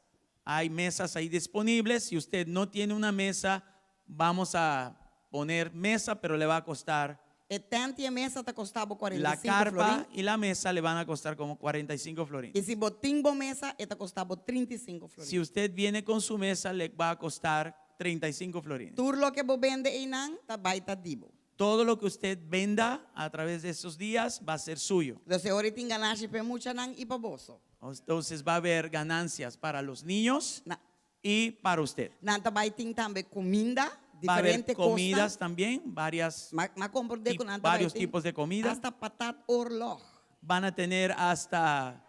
hay mesas ahí disponibles. Si usted no tiene una mesa, vamos a poner mesa, pero le va a costar E tent y e mesa ta costa bo La 45 carpa florin. y la mesa le van a costar como 45 florines. Y si bo tin bo mesa, e ta costa bo 35 florin. Si usted viene con su mesa, le va a costar 35 florines. Tur loke bo bende einan ta bai ta di bo. Todo lo que usted venda a través de esos días va a ser suyo. Entonces ora tin ganashi pa e muchanan y pa boso. Entonces va a haber ganancias para los niños Na y para usted. Nan ta bai tin tambe cuminda, Va a haber diferente comidas cosnan. también, varias Ma, ma comprende cu nan ta bai varios tin tipos de comida. Hasta patat oorlog. Van a tener hasta,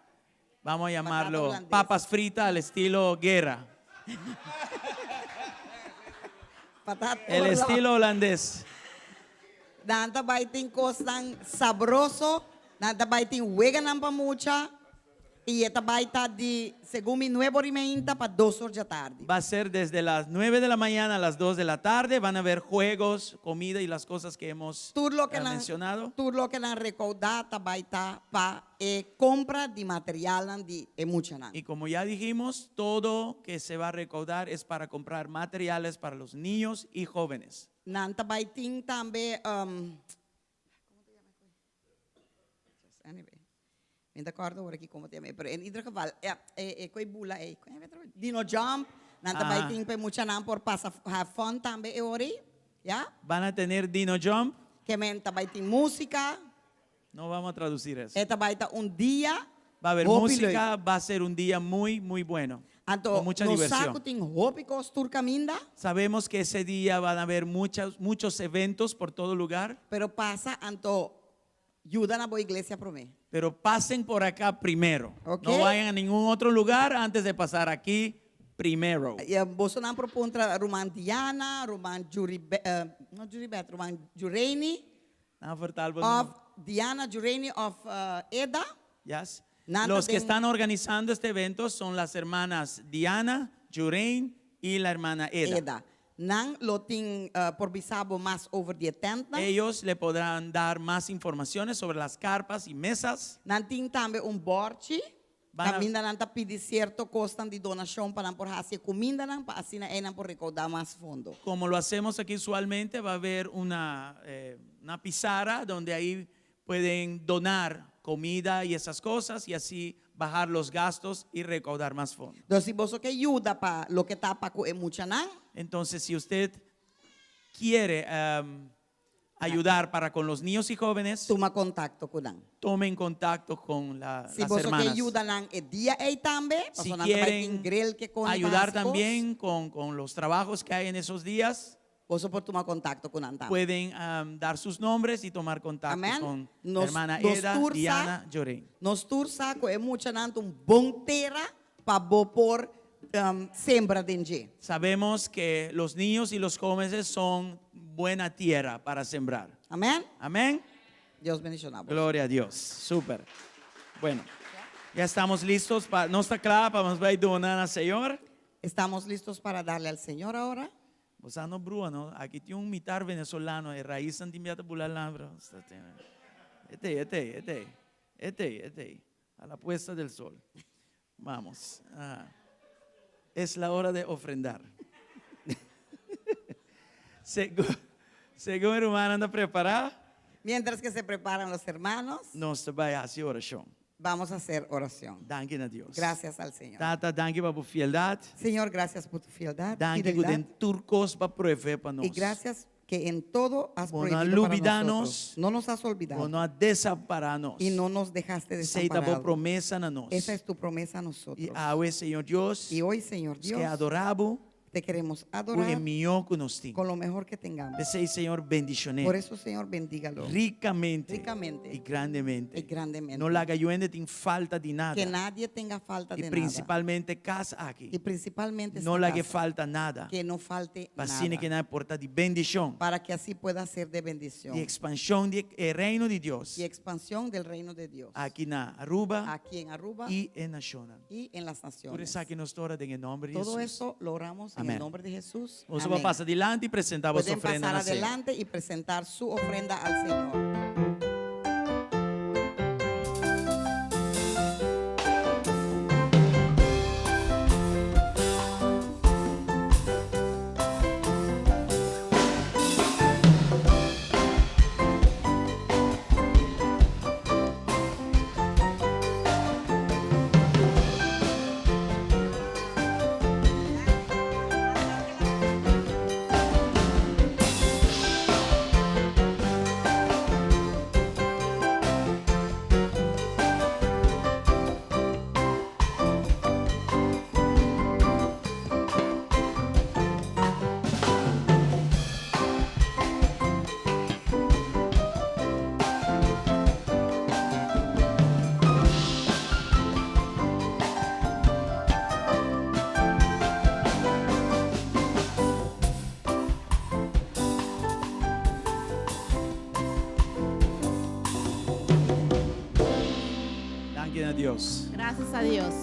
vamos a llamarlo, holandés. papas fritas al estilo guerra. Patat El oorlog. estilo holandés. Nan ta bai tin kosnan sabroso, nan ta bai tin weganan pa mucha i e ta bai ta di segun mi nuebe ora i meinta pa dos or djatardi. Va a ser desde las nueve de la mañana a las dos de la tarde. Van a haber juegos, comida y las cosas que hemos Tur loke eh, nan mencionado. tur loke nan rekoudá ta bai ta pa e kompra di materialnan di e muchanan. Y como ya dijimos, todo que se va a recaudar es para comprar materiales para los niños y jóvenes. Nan ta bai tin tambe, um, como ta yama e koe? Anyway, mi ta kòrda ora ki como ta yama, pero en ieder geval, e, e, e koe bula ei, koe yama e trobe? Dino Jump, nan ta bai Ah. tin pa e muchanan por pasa have fun tambe e ora ei, ya? Van a tener Dino Jump. Ke men ta bai tin músika. No vamos a traducir eso. E ta bai ta un dia Va a haber hopi música, leuk. va a ser un día muy, muy bueno. Anto, con mucha nos sa diversión. ku tin hopi kos tur kaminda. Sabemos que ese día van a haber muchos, muchos eventos por todo lugar. Pero pasa, anto, yuda na bo iglesia promé. Pero pasen por acá primero. Ok. No vayan a ningún otro lugar antes de pasar aquí primero. I bosonan por puntra ruman Diana, ruman Juri, eh, no Juribet, ruman Jureini. Nan vertal bo Of Diana Jureini of eh, Eda. Yes. Nan ta Los que den están organizando este evento son las hermanas Diana, Jurein y la hermana Eda. Eda. Nan lo tin eh, por bisa bo mas over di e tentnan. Ellos le podrán dar más informaciones sobre las carpas y mesas. Nan tin tambe un borchi. Van a Kaminda nan ta pidi sierto kosnan di donashon pa nan por hasi e kumindanan pa asina einan por rekoudá mas fondo. Como lo hacemos aquí usualmente, va a haber una, eh, una pizarra donde ahí pueden donar comida y esas cosas y así bajar los gastos y recaudar más fondos. Entonces, si boso ke yuda pa loke ta pa ku e muchanan. Entonces, si usted quiere ayudar para con los niños y jóvenes, tuma contacto ku nan. Tomen contacto con la, Si las boso ke hermanas. yuda nan e dia ei tambe, Si pasobra nan ta bai quieren tin grill ke kone pa ayudar hasi kos. también con, con los trabajos que hay en esos días, boso por tuma contacto ku nan tambe. Pueden dar sus nombres y tomar contacto Amen. con la Nos, hermana nos Eda, tur sa, Diana, Joreen. Nos tur sa ku e muchanan ta un bon tera pa bo por sembra den dje. Sabemos que los niños y los jóvenes son buena tierra para sembrar. Amén. Amén. Dios bendiciona bo. Gloria a Dios. Súper. Bueno. Ya estamos listos pa nos ta kla pa nos bai duna na Señor. Estamos listos para darle al Señor ahora. Bo sa no brua no, aki tin un mitar venezolano, e raisnan tin bia ta bula lambra. Etey, etey, etey, etey, etey, a la puesta del sol. Vamos. Ah. Es la hora de ofrendar. Segun, segun e rumannan ta prepará. Mientras que se preparan los hermanos. Nos ta bai hasi orashon. Vamos a hacer oración. Danki na Dios. Gracias al Señor. Tata, danki pa bo fieldad. Señor, gracias por tu fieldad. Danki ku den tur kos bo a provee pa nos. Y gracias que en todo has Bo no a prohibido para lubida nosotros. nos. No nos has olvidado. Bo no a desampará nos. Y no nos dejaste Esei ta bo desamparado. promesa na nos. Esa es tu promesa a nosotros. I awe, Señor Dios, Y hoy, Señor nos ke Dios, adorá bo te queremos ku e adorar mihó ku nos tin. con lo mejor que tengamos. P'esei, Señor, bendishoné Por eso, Señor, bendígalo rikamente Rikamente. i grandemente. y grandemente. No laga yuende tin falta di nada. Que nadie tenga falta I de nada. prinsipalmente kas aki. Y principalmente No esta laga casa, falta nada. que no falte Pa asina nada. ku nan por ta di bendishon. Para que así pueda ser de bendición. Di ekspanshon di e reino di Dios. Y expansión del reino de Dios. Aki na Aruba. Aquí en Aruba I e nashonnan. y en las Tur naciones. esaki nos ta ora den e nòmber di Todo Hesus. esto lo oramos en Amén. el nombre de Jesús. Boso por Amén. pasa dilanti i presentá boso Pueden ofrenda pasar na Señor. adelante y presentar su ofrenda al Señor. Danki na Dios. Gracias a Dios.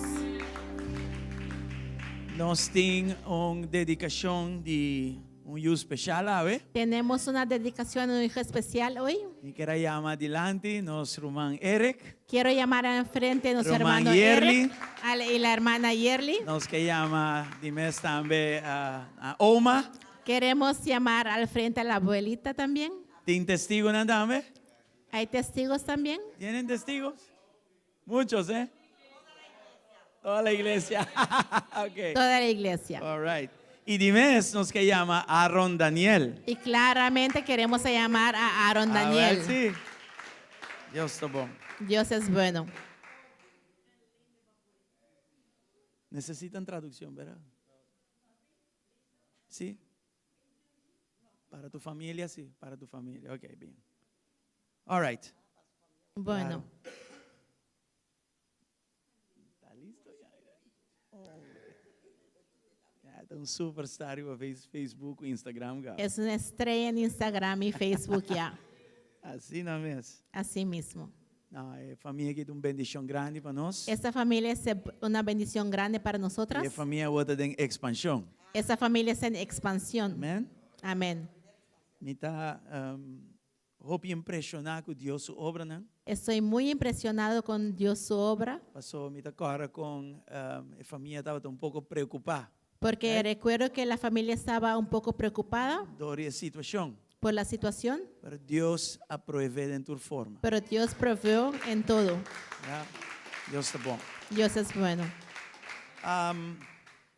Nos tin un dedikashon di un yu speshal awe. Tenemos una dedicación a un hijo especial hoy. Mi kier a yama dilanti nos ruman Eric. Quiero llamar al frente a nuestro Ruman hermano Yerly. Eric al- y la hermana Yerly. Nos ke yama di mes tambe a a Oma. Queremos llamar al frente a la abuelita también. Tin testigonan tambe? ¿Hay testigos también? ¿Tienen testigos? Muchos, eh? Toda la iglesia. Ok. Toda la iglesia. All right. Y di mes nos ke yama Aaron Daniel. Y claramente queremos llamar a Aaron A Daniel. ver, sí. Dios ta bon. Dios es bueno. Necesitan traducción, ¿verdad? Sí. Para tu familia, sí. Para tu familia. Ok, bien. All right. Bueno. Claro. Está listo ya? Oh. Ya, ta un superstar riba Facebook, Instagram, gaba. Es una estrella en Instagram y Facebook ya. Asina mes. Así mismo. No, e famia aki ta un bendishon grandi pa nos. Esta familia es una bendición grande para E nosotras. famia ta den ekspanshon. Esta familia está en expansión. Amèn. Amén. Mi ta um, hopi impreshoná ku Dios su obranan. Estoy muy impresionado con Dios su obra, Paso mi ta kòrda kon um, e famia tabata un poko preokupá porque recuerdo que la familia estaba un poco preocupada dor di e situashon. por la situación, Pero Dios a proveé den tur forma. pero Dios proveyó en todo. Ja? Dios ta bon. Dios es bueno. Um,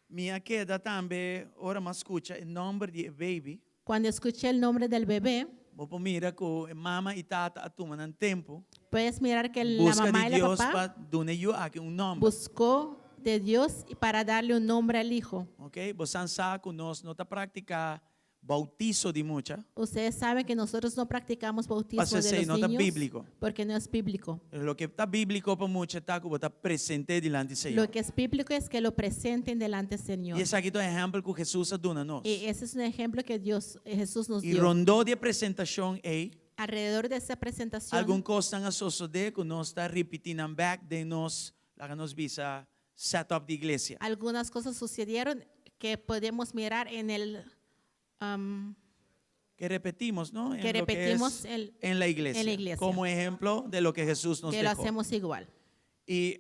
mi a keda tambe ora m'a skucha e nòmber di e baby. Cuando escuché el nombre del bebé, Bo por mira ku mama i tata a tuma nan tempu. puedes mirar que la Buska mamá di y el Dios papá pa duna e yu aki un nòmber. buscó de Dios para darle un nombre al hijo. Ok? Boso sa ku nos no ta praktiká bautiso di mucha. Ustedes saben que nosotros no practicamos bautismo Paso de esei los no ta niños bíbliko. porque no es bíblico. Loke ta bíbliko pa mucha ta ku bo ta present'é dilanti Lo Señor. que es bíblico es que lo presenten delante del Señor. I esaki ta un ehèmpel ku Hesus a duna nos. Y ese es un ejemplo que Dios, Jesús nos I dio. rondó di e presentashon ei, Alrededor de esa presentación, algun kosnan a sosodé ku nos ta ripití nan bèk den nos. laga nos bisa, setup di iglesia. Algunas cosas sucedieron que podemos mirar en el Que repetimos, ¿no? En Que lo repetimos es en la iglesia, en la iglesia. Como ejemplo de lo que Jesús nos que lo dejó. hacemos igual. Y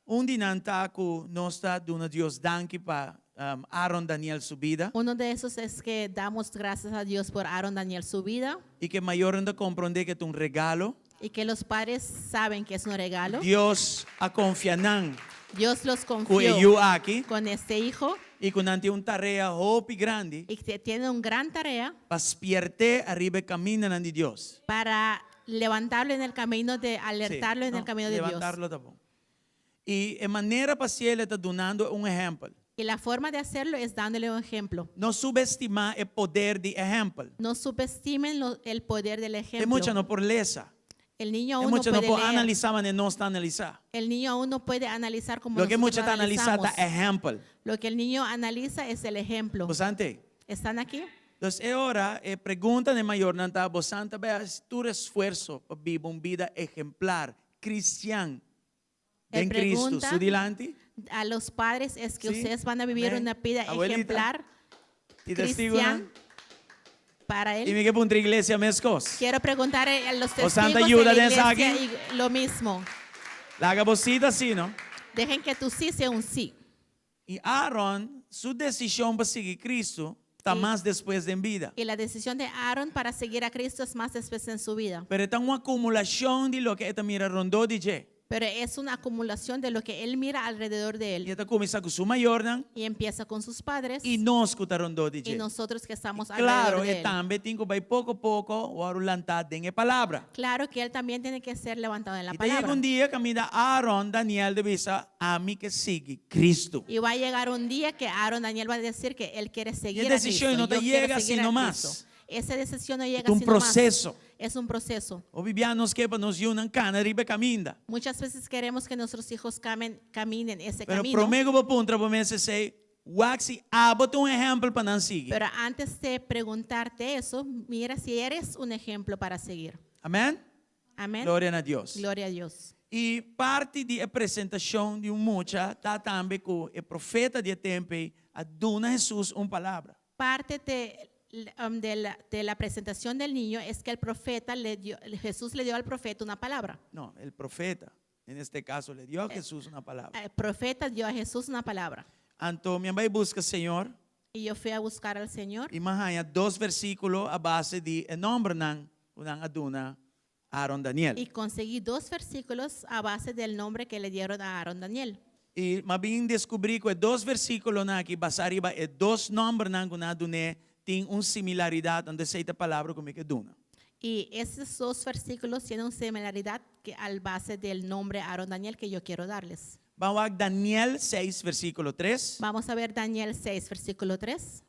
un di nan ta ku nos ta duna Dios danki pa Aaron Daniel su bida. Uno de esos es que damos gracias a Dios por Aaron Daniel su vida Y ku mayornan ta komprondé ku ta un regalo. y que los padres saben que es un regalo. Dios a konfia nan Dios los ku e confió yu aki con este hijo i ku nan tin un tarea hopi grandi y que tiene una gran tarea pa spièrt'é ariba e kamindanan di Dios. para levantarlo en el camino de alertarlo Sí, en el no, camino de Dios. levantarlo ta bon. I e manera pa hasié ta dunando un ehèmpel. Y la forma de hacerlo es dándole un ejemplo. No subestimá e poder di ehèmpel. No subestimen el poder del E ejemplo. mucha no por lesa. El niño E aún no mucha no puede por leer. analisá manera nos ta analisá. El niño aún no puede analizar como Loke nosotros mucha ta analisá ta analizamos. ehèmpel. Lo que el niño analiza es el ejemplo. Bastante. ¿Están aquí? Entonces, ahora, pregunta na mayornan ta, boso ta hasi tur esfuerso pa biba un bida ehemplar, kristian, El den Kristu, pregunta su dilanti, a los padres es que Sí. ustedes van a vivir Amén. una vida Abuelita. ejemplar Y testigo, cristian ¿no? para I él. mi ke puntra iglesia meskos. Quiero preguntar a los O Santa testigos de ayuda la de iglesia aquí. y lo mismo. Laga bo sí ta sí, no? Dejen que tu sí sea un sí. I Aaron, su desishon pa sigui Kristu, ta mas despues den bida. Y la decisión de Aaron para seguir a Cristo es más después en su vida. Pero ta un akumulashon di loke e ta mira rondó di dje. Pero es una acumulación de lo que él mira alrededor de I él. e ta kuminsá ku su mayornan Y empieza con sus padres i nos ku ta rondó di y dje. nosotros que estamos Claro, alrededor de e él. tambe tin ku bai poko poko wòrdu lantá den e palabra. Claro que él también tiene que ser levantado en la I ta yega palabra. un dia kaminda Aaron Daniel ta bisa, ami ke sigui Kristu. Y va a llegar un día que Aaron Daniel va a decir que él quiere seguir a decisión Cristo. no te Yo quiero llega seguir sino a más. Cristo. Esa decisión no llega Es un sino más. proceso. Es un proceso. Hopi bia nos ke pa nos yunan kana riba e kaminda. Muchas veces queremos que nuestros hijos caminen ese Pero camino. promé ku bo puntra bo mes esei, wak si abo ta un ehèmpel pa nan sigui. Pero antes de preguntarte eso, mira si eres un ejemplo para seguir. Amèn? Amén. Gloria na Dios. Gloria a Dios. I parti di e presentashon di un mucha ta tambe ku e profeta di e tempu ei a duna Hesus un palabra. Parte de la presentación del niño es que el profeta le dio, Jesús le dio al profeta una palabra. No, el profeta, en este caso, le dio a Jesús una palabra. El profeta dio a Jesús una palabra. Anto, mi a bai buska Señor Y yo fui a buscar al Señor i m'a haña dos versíkulo a base di e nòmbernan ku nan a duna Aaron Daniel. y conseguí dos versículos a base del nombre que le dieron a Aaron Daniel. I m'a bin deskubrí ku e dos versíkulonan aki basá riba e dos nòmbernan ku nan a dun'é tin un similaridat, anto esei ta e palabra ku mi ke duna. Y esos dos versículos tienen una similaridad que al base del nombre Aaron Daniel que yo quiero darles. Ban wak Daniel 6, versíkulo 3. Vamos a ver Daniel 6, versículo 3.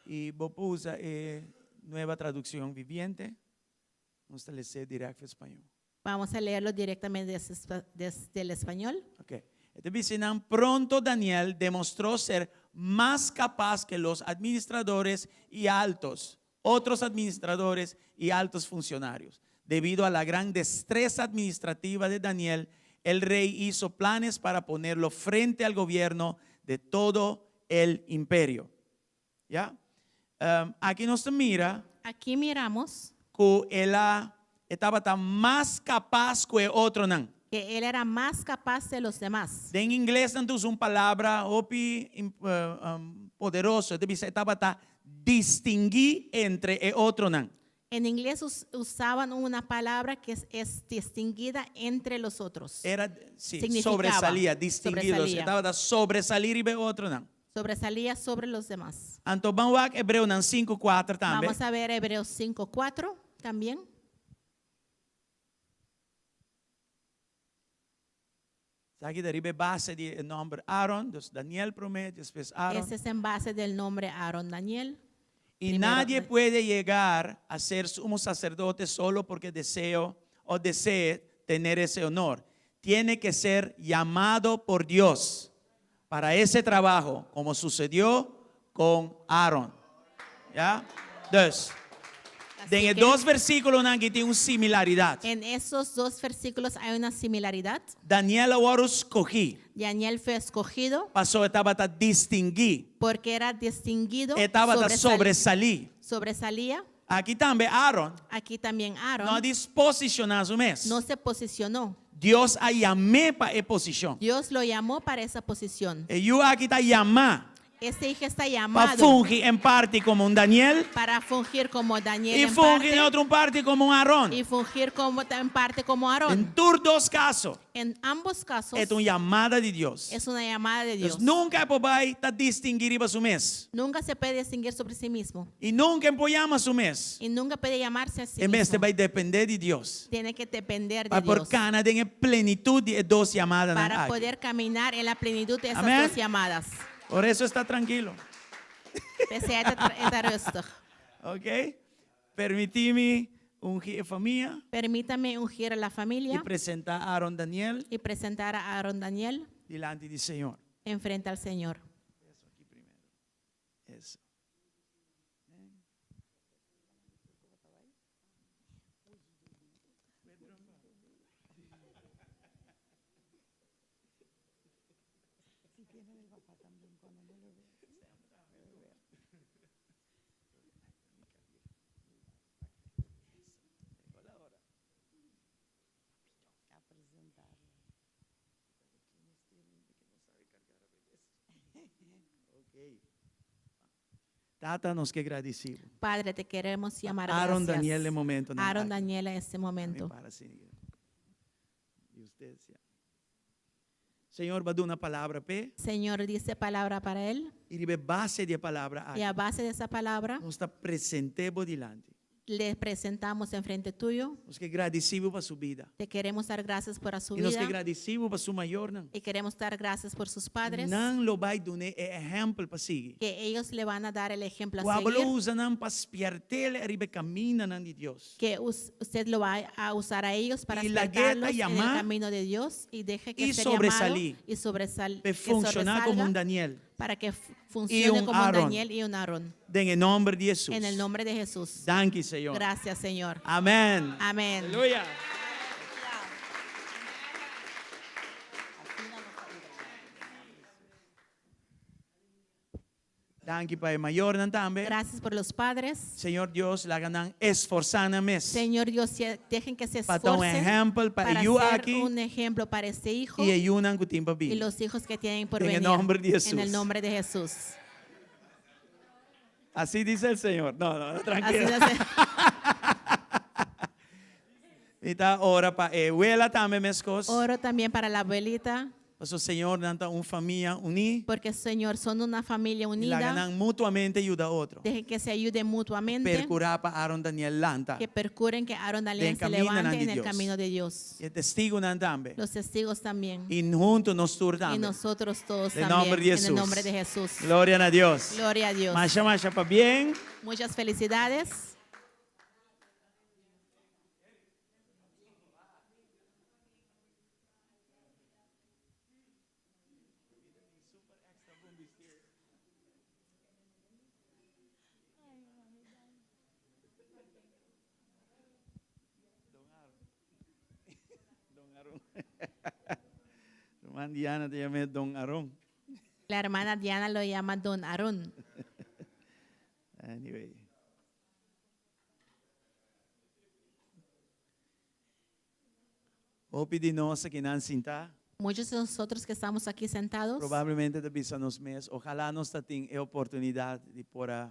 I bo por usa e Nueva Traducción Viviente. Nos ta les'é dirèkt spañó. Vamos a leerlo directamente desde el español. Ok. E ta bisa, pronto Daniel demostró ser mas kapas que los administradores y altos, otros administradores y altos funcionarios. Debido a la gran destreza administrativa de Daniel, el rey hizo planes para ponerlo frente al gobierno de todo el imperio. ¿Ya? Aki nos ta mira Aquí miramos ku el a tabata mas kapas ku e otronan. que él era más capaz de los demás. Den ingles nan ta usa un palabra hopi poderoso, ta bisa e tabata distinguí entre e otronan. En inglés usaban una palabra que es distinguida entre los otros. Era, sí, Significaba, sobresalía, distinguido. sobresalía. Tabata sobresalí riba e otronan. Sobresalía sobre los demás. Anto ban wak Hebreonan 5, 4 tambe. Vamos a ver Hebreos 5, 4 también. Aki ta riba base di nòmber Aaron, dus Daniel promé, despues Aaron. Ese es en base del nombre Aaron Daniel. Y Primero, nadie puede llegar a ser sumo sacerdote solo porque deseo o desee tener ese honor. Tiene que ser llamado por Dios para ese trabajo, como sucedió con Aaron. ¿Ya? Dus, Den e que- dos versíkulonan aki tin un similaridat. En esos dos versículos hay una similaridad. Daniel a wòrdu skohí Daniel fue escogido pasobra e tabata distinguí. porque era distinguido, E tabata sobresal- sobresalí. sobresalía. Aki tambe Aaron Aquí también no a Aaron disposishoná su mes. no se posicionó. Dios a yam'é pa e posishon. Dios lo llamó para esa posición. E yu aki ta yamá Este hijo está pa llamado fungi en parti komo un Daniel para fungir como Daniel i en fungi parte den otro un parti komo un Aaron. y fungir como en parte como Aarón. Den tur dos kaso En ambos casos e ta un yamada di Dios. es una llamada de Dios. Dus nunka e por bai ta distinguí riba su mes. Nunca se puede distinguir sobre sí mismo I nunka e por yama su mes. y nunca puede llamarse a sí E mester mismo. bai dependé di Dios. Tiene que depender de Pa por Dios kana den e plenitut di e dos yamadanan para aki. poder caminar en la plenitud de esas Amén. dos llamadas. Por eso está tranquilo. P'esei e ta rustig. Ok? Permití mi ungi e famia Permítame ungir a la i familia presentá Aaron Daniel y presentar a Aaron Daniel dilanti di Señor. enfrente al Señor. Eso. Tata, nos ke gradisí. Padre, te queremos llamar Aaron gracias. Daniel e momento. Aaron Daniel en este momento. Para así. Y usted, sí. Señor, bo a duna palabra p'e Señor dice palabra para él i riba base di e palabra y aki. a base de esa palabra Nos ta present'é bo dilanti. le presentamos enfrente tuyo. Nos ke gradisí bo pa su bida. Te queremos dar gracias por su I nos ke vida gradisí bo pa su mayornan. y queremos dar gracias por sus padres, Nan lo bai dun'é e ehèmpel pa sigui. que ellos le van a dar el ejemplo a Ku abo lo seguir, usa nan pa spièrt'é riba e kamindanan di Dios. que usted lo va a usar a ellos para I lag'é ta despertarlos en el llamá camino de Dios y deje que i sea llamado sobresalí. y Pa que funshoná komo sobresalga un Daniel. para que funcione un como un Aaron. Daniel y un Aarón. Den e nòmber di Hesus. En el nombre de Jesús. Danki, Señor. Gracias, Señor. Amèn. Amén. Aleluya. Danki pa e mayornan tambe. Gracias por los padres. Señor Dios, laga nan esforsá nan mes. Señor Dios, dejen que se Pa ta un esfuercen ehèmpel pa para e yu ser aki un ejemplo para este hijo i e yunan ku tin pa y bini. los hijos que tienen por En el venir. nombre de Jesús. En el nombre de Jesús. Así dice el Señor. No, no, Así tranquilo. dice. I ta ora pa e wela tambe meskos. Oro también para la abuelita, Paso Señor nan ta un famia uní. porque Señor, son una familia I unida. laga nan mutuamente yuda otro. Dejen que se ayuden mutuamente. Perkurá pa Aaron Daniel lanta. Que percuren que Aaron Daniel Den se kamindanan levante di en el Dios. camino de Dios. I e testigunan tambe. Los testigos también. I huntu nos tur Y tambe. nosotros todos Den también. nòmber di En el Hesus. nombre de Jesús. Gloria na Dios. Gloria a Dios. Masha masha pabien. Muchas felicidades. Don Aarón. Ruman Diana ta yam'é Don Aarón. La hermana Diana lo llama Don Aarón. Anyway. Hopi di nos akinan sintá. Muchos de nosotros que estamos aquí sentados, Probablemente ta bisa nos mes, ojalá nos tatin e oportunidat di por a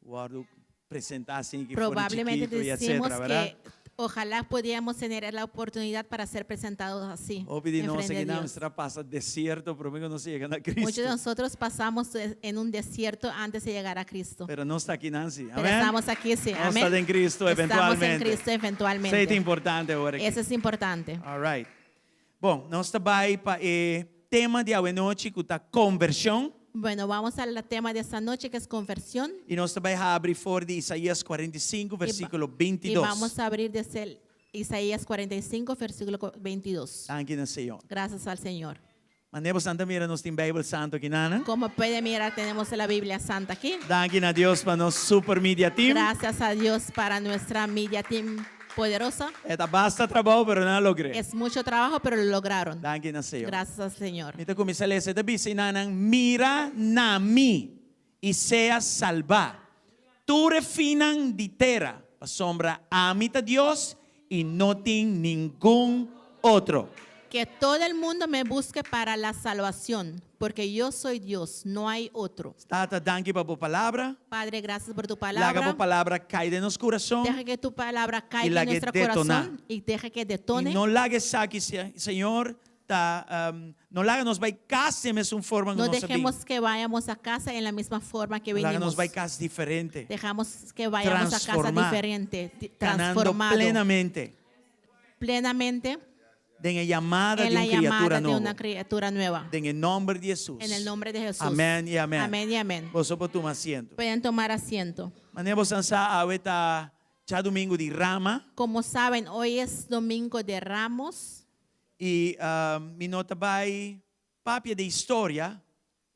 wòrdu presentá asina ku for probablemente chikitu i decimos etcétera, ¿verdad? que ojalá podíamos tener la oportunidad para ser presentados así. Hopi di nos enfrente de aki nan Dios. a pasa desierto, promé ku nos yega na Muchos de Cristo. nosotros pasamos en un desierto antes de llegar a Cristo. Pero nos ta akinan sí. Pero Amèn. estamos aquí, sí. Nos Amén. ta den Cristo Estamos en eventualmente. Cristo eventualmente. Esei ta importante awor aki. Eso es importante. All right. Bon, nos ta bai pa e tema di awe nochi ku ta konvershon. Bueno, vamos al tema de esta noche que es conversión. I nos ta bai habri for di Isaías 45, versíkulo Y 22. vamos a abrir desde el Isaías 45, versículo 22. Danki na Señor. Gracias al Señor. Manera boso ta mira nos tin Bijbel Santo akinan. Como pueden mirar, tenemos la Biblia Santa aquí. Danki na Dios pa nos super media team. Gracias a Dios para nuestra media team poderosa. E ta basta trabou, pero nan a logr'é. Es mucho trabajo, pero lo lograron. Danki na Señor. Gracias al Señor. Mi ta kuminsá lesa. E ta bisa einan, Mira na mi i sea salbá, tur e finnan di tera, pasobra ami ta Dios i no tin ningun otro. Que todo el mundo me busque para la salvación, porque yo soy Dios, no hay otro. Tata, danki pa bo palabra. Padre, gracias por tu Laga palabra. bo palabra kai den nos kurason. Deja que tu palabra I caiga en laga nuestro detoná. corazón y deja que I detone. no laga esaki, Señor, ta, no laga nos bai kas den mesun forma ku No nos a bin. dejemos que vayamos a casa en la misma forma que Laga venimos. nos bai kas diferente. Dejamos que vayamos a casa Transformá. diferente, Kanando transformado plenamente plenamente den e yamada en di la un kriatura llamada de nobo. una criatura nueva. Den e nòmber di Hesus. En el nombre de Jesús. Amèn i amèn. Amén y amén. Boso por tuma asiento. Pueden tomar asiento. Manera boso sa awe ta djadumingu di Rama. Como saben, hoy es Domingo de Ramos. I mi no ta bai papia di historia.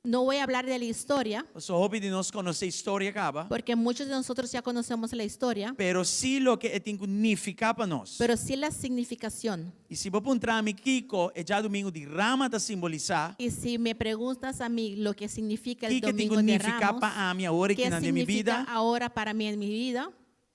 No voy a hablar de la historia, Paso hopi di nos konosé historia kaba. porque muchos de nosotros ya conocemos la historia, Pero sí loke e tin ku nifiká pa nos. pero sí la significación. I si bo puntra mi kiko e djadumingu di Rama ta simbolisá, Y si me preguntas a mí lo que significa el kiko tin Domingo ku de nifiká Ramos, pa ami awor ¿qué aki den mi significa bida, ahora para mí en mi vida?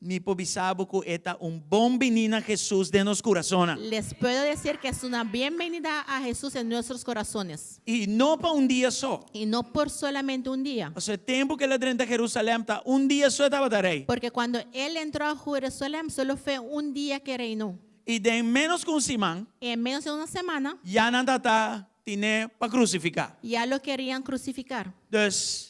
Mi por bisa bo ku e ta un bon biní na Hesus den nos kurasonnan. Les puedo decir que es una bienvenida a Jesús en nuestros corazones. I no pa un dia so. Y no por solamente un día. Pasobra e tempu ku el a drenta Jerusalèm ta un dia so e tabata rei. Porque cuando él entró a Jerusalén solo fue un día que reinó. I den ménos ku un siman, Y en menos de una semana ya nan tabata tin'é pa krusifiká. ya lo querían crucificar. Dus,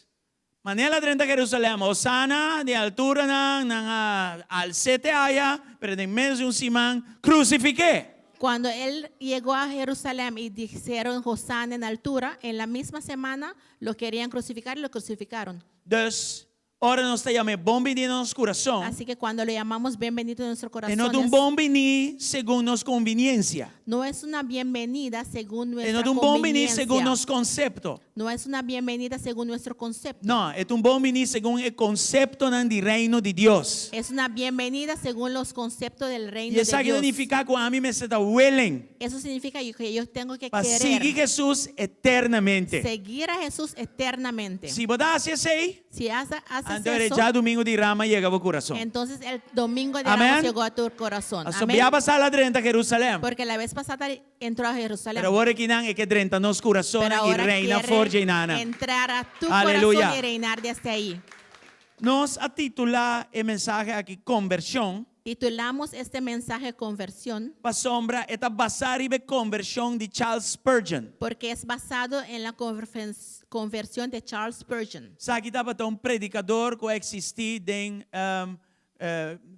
manera el a drenta Jerusalèm, Hosana den alturanan, nan a als'é te aya, pero den ménos di un siman, krusifik'é. Cuando él llegó a Jerusalén y dijeron Hosana en altura, en la misma semana lo querían crucificar y lo crucificaron. Dus, ora nos ta yam'é bon biní den nos kurason, Así que cuando le llamamos bienvenido en nuestro e no ta un corazones, bon biní segun nos konviniensia. no es una bienvenida según E no nuestra ta un bon biní conveniencia. segun nos konsepto. No es una bienvenida según nuestro concepto. No, e ta un bon biní segun e konseptonan di reino di Dios. Es una bienvenida según los conceptos del reino I de esaki ta Dios. nifiká ku ami mester ta willing Eso significa que yo tengo que pa sigui querer Hesus eternamente. seguir a Jesús eternamente. Si bo ta hasi esei, Si hace- haces anto eso, djadumingu di Rama a yega bo kurason. entonces el domingo de Amén. Ramos llegó a tu corazón. Paso Amén. bia pasá el a drenta Jerusalèm. Porque la vez pasada entró a Jerusalén. Pero awor akinan e ke drenta nos kurason Pero i ahora reina quiere for di einan. entrar a tu Aleluya. corazón y reinar desde ahí. Nos a titulá e mensahe aki Konvershon. Titulamos este mensaje Conversión Pasobra e ta basá riba e konvershon di Charles Spurgeon. porque es basado en la conversión de Charles Spurgeon. Esaki tabata un predikadó ku a eksistí den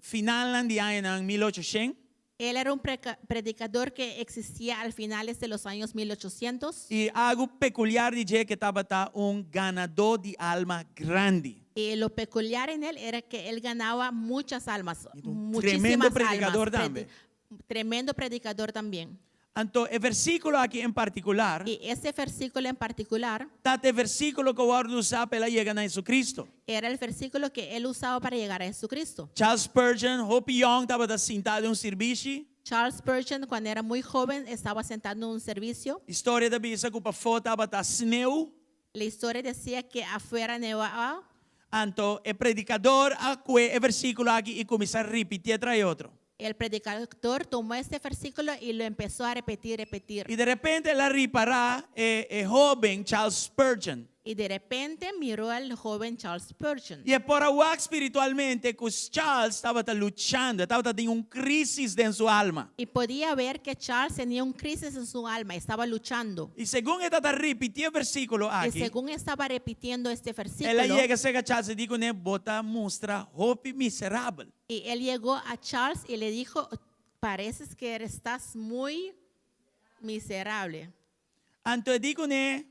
finalnan di añanan 1800. Él era un predicador que existía al finales de los años 1800. I algu pekuliar di dje ku e tabata un ganadó di alma grandi. Y lo peculiar en él era que él ganaba muchas almas, Y un muchísimas tremendo predicador almas. también. Tremendo predicador también. Anto, e versíkulo aki en partikular, Y ese versículo en particular ta e versíkulo ku a wòrdu usá pa el a yega na Jesucristo. era el versículo que él usaba para llegar a Jesucristo. Charles Spurgeon, hopi yong, tabata sintá den un sirbishi. Charles Spurgeon, cuando era muy joven, estaba sentado en un servicio. Historia ta bisa ku pafó tabata sneu. La historia decía que afuera nevaba. Anto, e predikadó a kue e versíkulo aki i kuminsá ripitié tras otro. El predicador tomó este versículo y lo empezó a repetir, repetir. I di repente el a ripará e, e hóben Charles Spurgeon. Y de repente miró al joven Charles Spurgeon. I e por a wak spiritualmente ku Charles tabata luchando, tabata den un krísis den su alma. Y podía ver que Charles tenía un crisis en su alma, estaba luchando. I segun e tabata ripití e versíkulo Y aki, según estaba repitiendo este el a versículo, yega serka Charles i di kuné, Bo ta mustra hopi miserabel. y él llegó a Charles y le dijo, pareces que estás muy miserable. Anto e di kuné,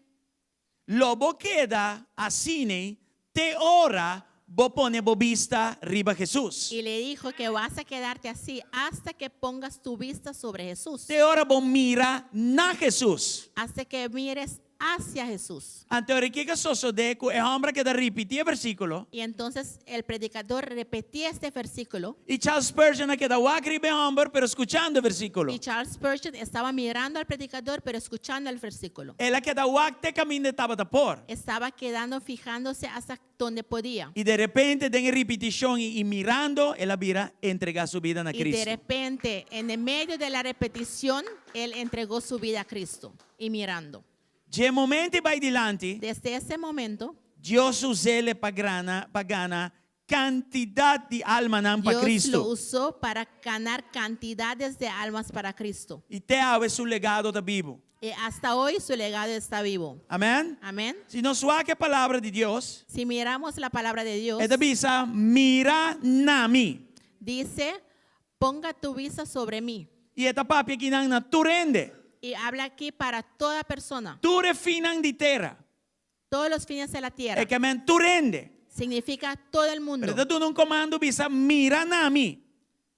Lo bo keda asina te ora bo pone bo bista riba Jesus. Y le dijo que vas a quedarte así hasta que pongas tu vista sobre Jesús. Te ora bo mira na Jesus. Hasta que mires hacia Jesús. Anto kiko a sosodé ku e hòmber a keda ripití e versíkulo. Y entonces el predicador repetía este versículo. I Charles Spurgeon a keda wak riba e hòmber, pero skuchando e versíkulo. Y Charles Spurgeon estaba mirando al predicador, pero escuchando el versículo. El a keda wak te kaminda e tabata por. Estaba quedando fijándose hasta donde podía. I di repente, den ripitishon i mirando, el a bira entregá su bida na Y de Kristu. repente, en el medio de la repetición, él entregó su vida a Cristo y mirando. Di e momento ei bai dilanti, Desde ese momento, Dios a us'é pa gana, pa gana kantidat di almanan pa Dios lo Kristu. usó para ganar cantidades de almas para Cristo. I te awe su legado ta bibu. Y hasta hoy su legado está vivo. Amèn? Amén. Si nos wak e palabra di Dios, Si miramos la palabra de Dios, e ta bisa mira na mi. dice, ponga tu vista sobre mí. I e ta papia akinan na tur hende. Y habla aquí para toda persona, Tur e finnan di tera. todos los fines de la tierra. E ke men tur hende. Significa todo el mundo. Pero e ta duna un komando bisa mira na mi.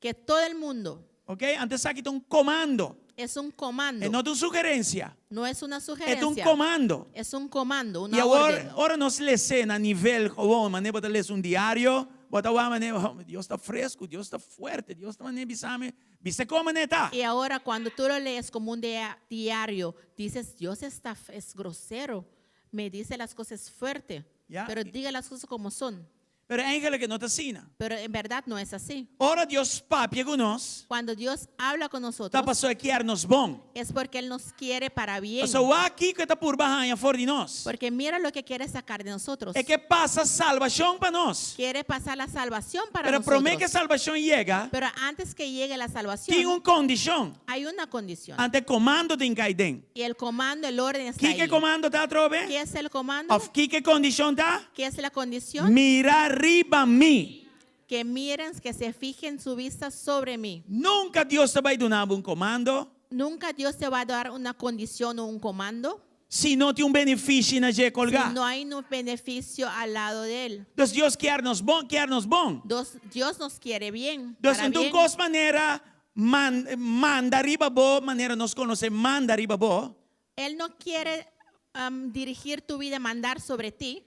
Que todo el mundo Ok? Anto esaki ta un komando. es un comando. E no ta un sugerensia. No es una E ta un sugerencia. komando. Es un comando, I una awor, orden. ora nos les'é na nivel gewoon, manera bo ta lesa un diario, bo ta wak manera, oh, Dios ta fresku, Dios ta fuerte, Dios ta manera bisa mi, bisa kon manera ta. Y ahora cuando tú lo lees como un diario, dices, Dios está, es grosero, me dice las cosas fuerte, Ya. pero diga las cosas como son. Pero eigenlijk no ta asina. Pero en verdad no es así. Ora Dios papia ku nos, Cuando Dios habla con ta nosotros, paso e kier nos bon. es porque Él nos quiere para bien. Paso wak kiko e ta purba haña for di nos. Porque mira lo que quiere sacar de nosotros. E ke pasa salbashon pa nos. Quiere pasar la salvación para Pero promé ku nosotros. salbashon yega, Pero antes que llegue la salvación, tin un kondishon. hay una condición. Anto e komando tin kai den. Y el comando, el orden está Kiko ahí. komando ta atrobe? ¿Qué es el comando? Òf kiko e kondishon ta? ¿Qué es la condición? Mira riba mi. Que miren, que se fijen su vista sobre mí. Nunka Dios ta bai duna bo un komando Nunca Dios te va a dar una condición o un comando si no tin un benefisio na dje kolgá. si no hay un beneficio al lado de él. Entonces Dios kier nos bon, kier nos bon. Dios nos quiere bien. Entonces, para en un bien. kos manera man, manda riba bo, manera nos konosé manda riba bo. Él no quiere dirigir tu vida, mandar sobre ti.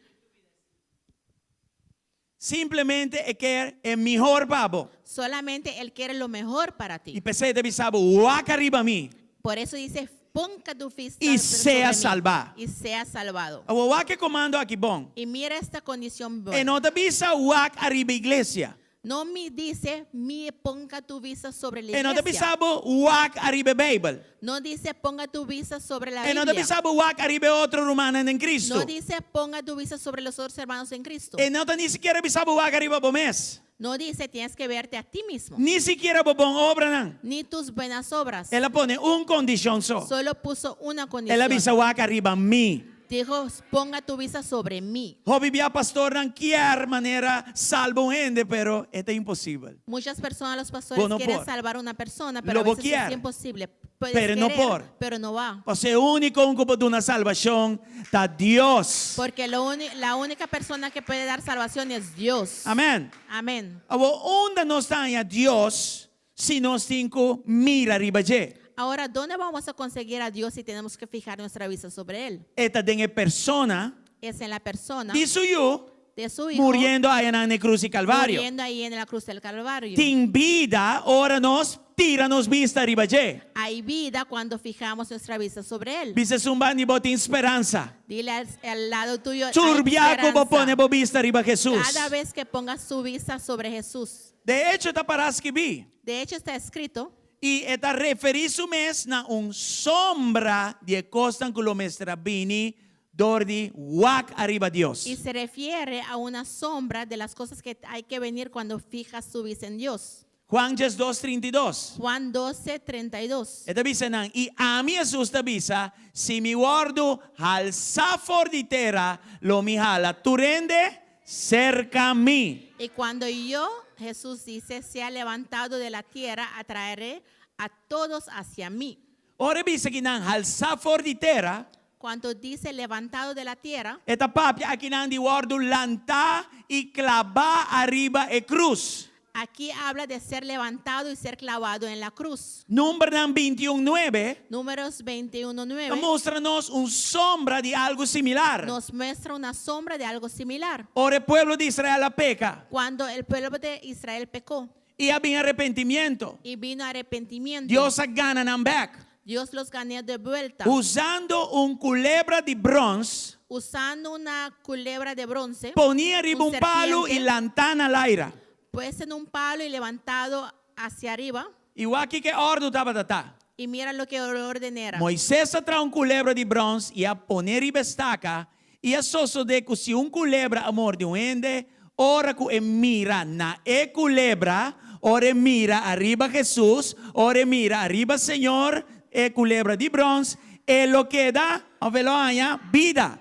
Simplemente e ke e mihó pa bo. Solamente Él quiere lo mejor para I ti. p'esei e ta bisa bo, wak riba mi. Por eso dice, ponga tu vista I sobre sea mí salvá. Y sea salvado. Awor wak e komando aki bon. Y mira esta condición buena. E no ta bisa wak riba iglesia. No me dice, mi ponga tu vista sobre la E no ta iglesia. bisa bo wak riba Beibel. No dice, ponga tu vista sobre la E no ta Biblia. bisa bo wak riba otro rumannan den Kristu. No dice, ponga tu vista sobre los otros hermanos en Cristo. E no ta ni sikiera bisa bo wak riba bo mes. No dice, tienes que verte a ti mismo. Ni sikiera bo bon obranan. Ni tus buenas obras. El a pone un kondishon so. Solo puso una El a condición. bisa wak riba mi. Dijo, ponga tu vista sobre mí. Hopi bia pastornan kier manera salba un hende, pero e ta imposibel. Muchas personas, los pastores, Bo no quieren por. salvar a una persona, pero Lo a bo veces es kier, imposible. Puedes pero no querer, por. Pero no va. Paso e úniko ku por duna salbashon ta Dios. Porque lo la única persona que puede dar salvación es Dios. Amèn. Amén. Awor unda nos ta haña Dios si nos tin ku mira riba dje? Ahora, ¿dónde vamos a conseguir a Dios si tenemos que fijar nuestra vista sobre Él? E ta den e persona Es en la persona di su yu de su Hijo muriendo ayanan na krus di Kalvario. muriendo ahí en la cruz del Calvario. Tin bida, ora nos tira nos bista riba dje. Hay vida cuando fijamos nuestra vista sobre Él. Bisa esun band'i bo tin speransa. Dile al lado tuyo, hay Tur bia ku bo esperanza. pone bo bista riba Hesus. Cada vez que pongas su vista sobre Jesús. De echo, ta pará skibí. De hecho, está escrito. I e ta referí su mes na un sombra di e kosnan ku lo mester a bini dor di wak ariba Dios. Y se refiere a una sombra de las cosas que hay que venir cuando fijas su vista en Dios. Juan 2, 32. Juan 12, 32. E ta bisa nan, i ami Hesus ta bisa, si mi wòrdu halsá for di tera, lo mi hala tur hende serka mi. Y cuando yo, Jesús dice, sea levantado de la tierra, atraeré a todos hacia mí. Ora e bisa ku nan halsá for di tera. Cuando dice levantado de la tierra, E ta papia akinan di wòrdu lantá i klabá ariba e krus. aquí habla de ser levantado y ser clavado en la cruz. Numbernan 21, 9 Números 21, ta 9 mustra nos un sombra di algu similar. nos muestra una sombra de algo similar. Ora e pueblo di Israel a peka Cuando el pueblo de Israel pecó i a bin arepentimentu, y vino arrepentimiento, Dios a gana nan bèk. Dios los ganó de vuelta Usando un kulebra di bròns, usando una culebra de bronce, poní ariba Un un palu i serpiente. lantá na laira. puesta en un palo y levantado hacia arriba. I wak kiko e òrdu tabata ta. Y mira lo que el orden era. Moises a traha un kulebra di bròns i a pon'é riba e staka, i a sosodé ku si un kulebra a morde un hende, ora ku e mira na e kulebra, ora e mira ariba Hesus, ora e mira ariba Señor, e kulebra di bròns, e lo keda, òf e lo haña, bida.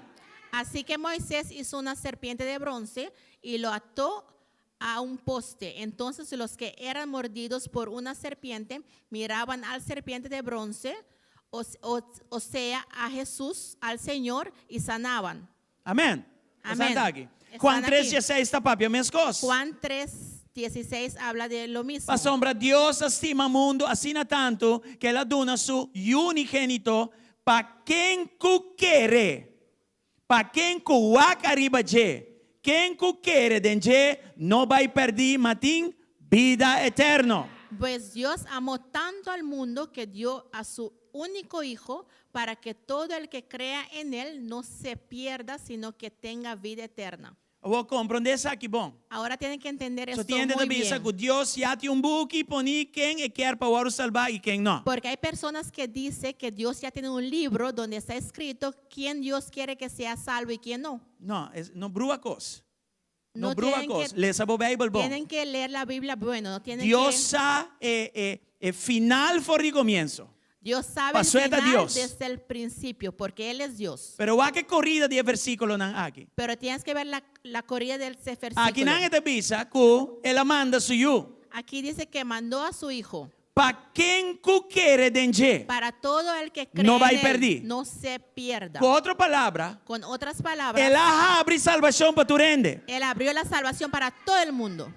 Así que Moisés hizo una serpiente de bronce y lo ató a un poste. Entonces los que eran mordidos por una serpiente miraban al serpiente de bronce, o, o- o sea, a Jesús, al Señor, y sanaban. Amèn. Amèn. Esnan ta aki. Esnan Juan 3, aki. 16 ta papia mes kos. Juan 3, 16 habla de lo mismo. Pasobra Dios a stima mundu asina tantu ku el a duna su Yu unigénito pa ken ku kere, pa ken ku wak ariba dje, ken ku kere den dje no bai pèrdí ma tin bida eterno. Pues Dios amó tanto al mundo que dio a su único Hijo para que todo el que crea en Él no se pierda, sino que tenga vida eterna. Awor komprondé esaki bon. Ahora tienen que entender So esto tin hende ta muy bisa bien. ku Dios ya tin un buki poní ken e kier pa wòrdu salbá i ken no. Porque hay personas que dicen que Dios ya tiene un libro donde está escrito quién Dios quiere que sea salvo y quién no. No, es, no brua kos. No No brua tienen kos. que, Lesa bo Beibel bon. tienen que leer la Biblia bueno, no tienen Dios que, sa e, e, e final for di komienso. Dios sabe el Pasobra e ta final Dios. desde el principio, porque Él es Dios. Pero wak e korida di e versíkulonan aki. Pero tienes que ver la, la corrida del versículo. Akinan e ta bisa ku el a manda su yu. Aquí dice que mandó a su hijo Pa ken ku kere den dje. para todo el que cree No en bai él, pèrdí. no se pierda. Ku otro palabra, Con otras palabras, el a habri salbashon pa tur hende. él abrió la salvación para todo el mundo.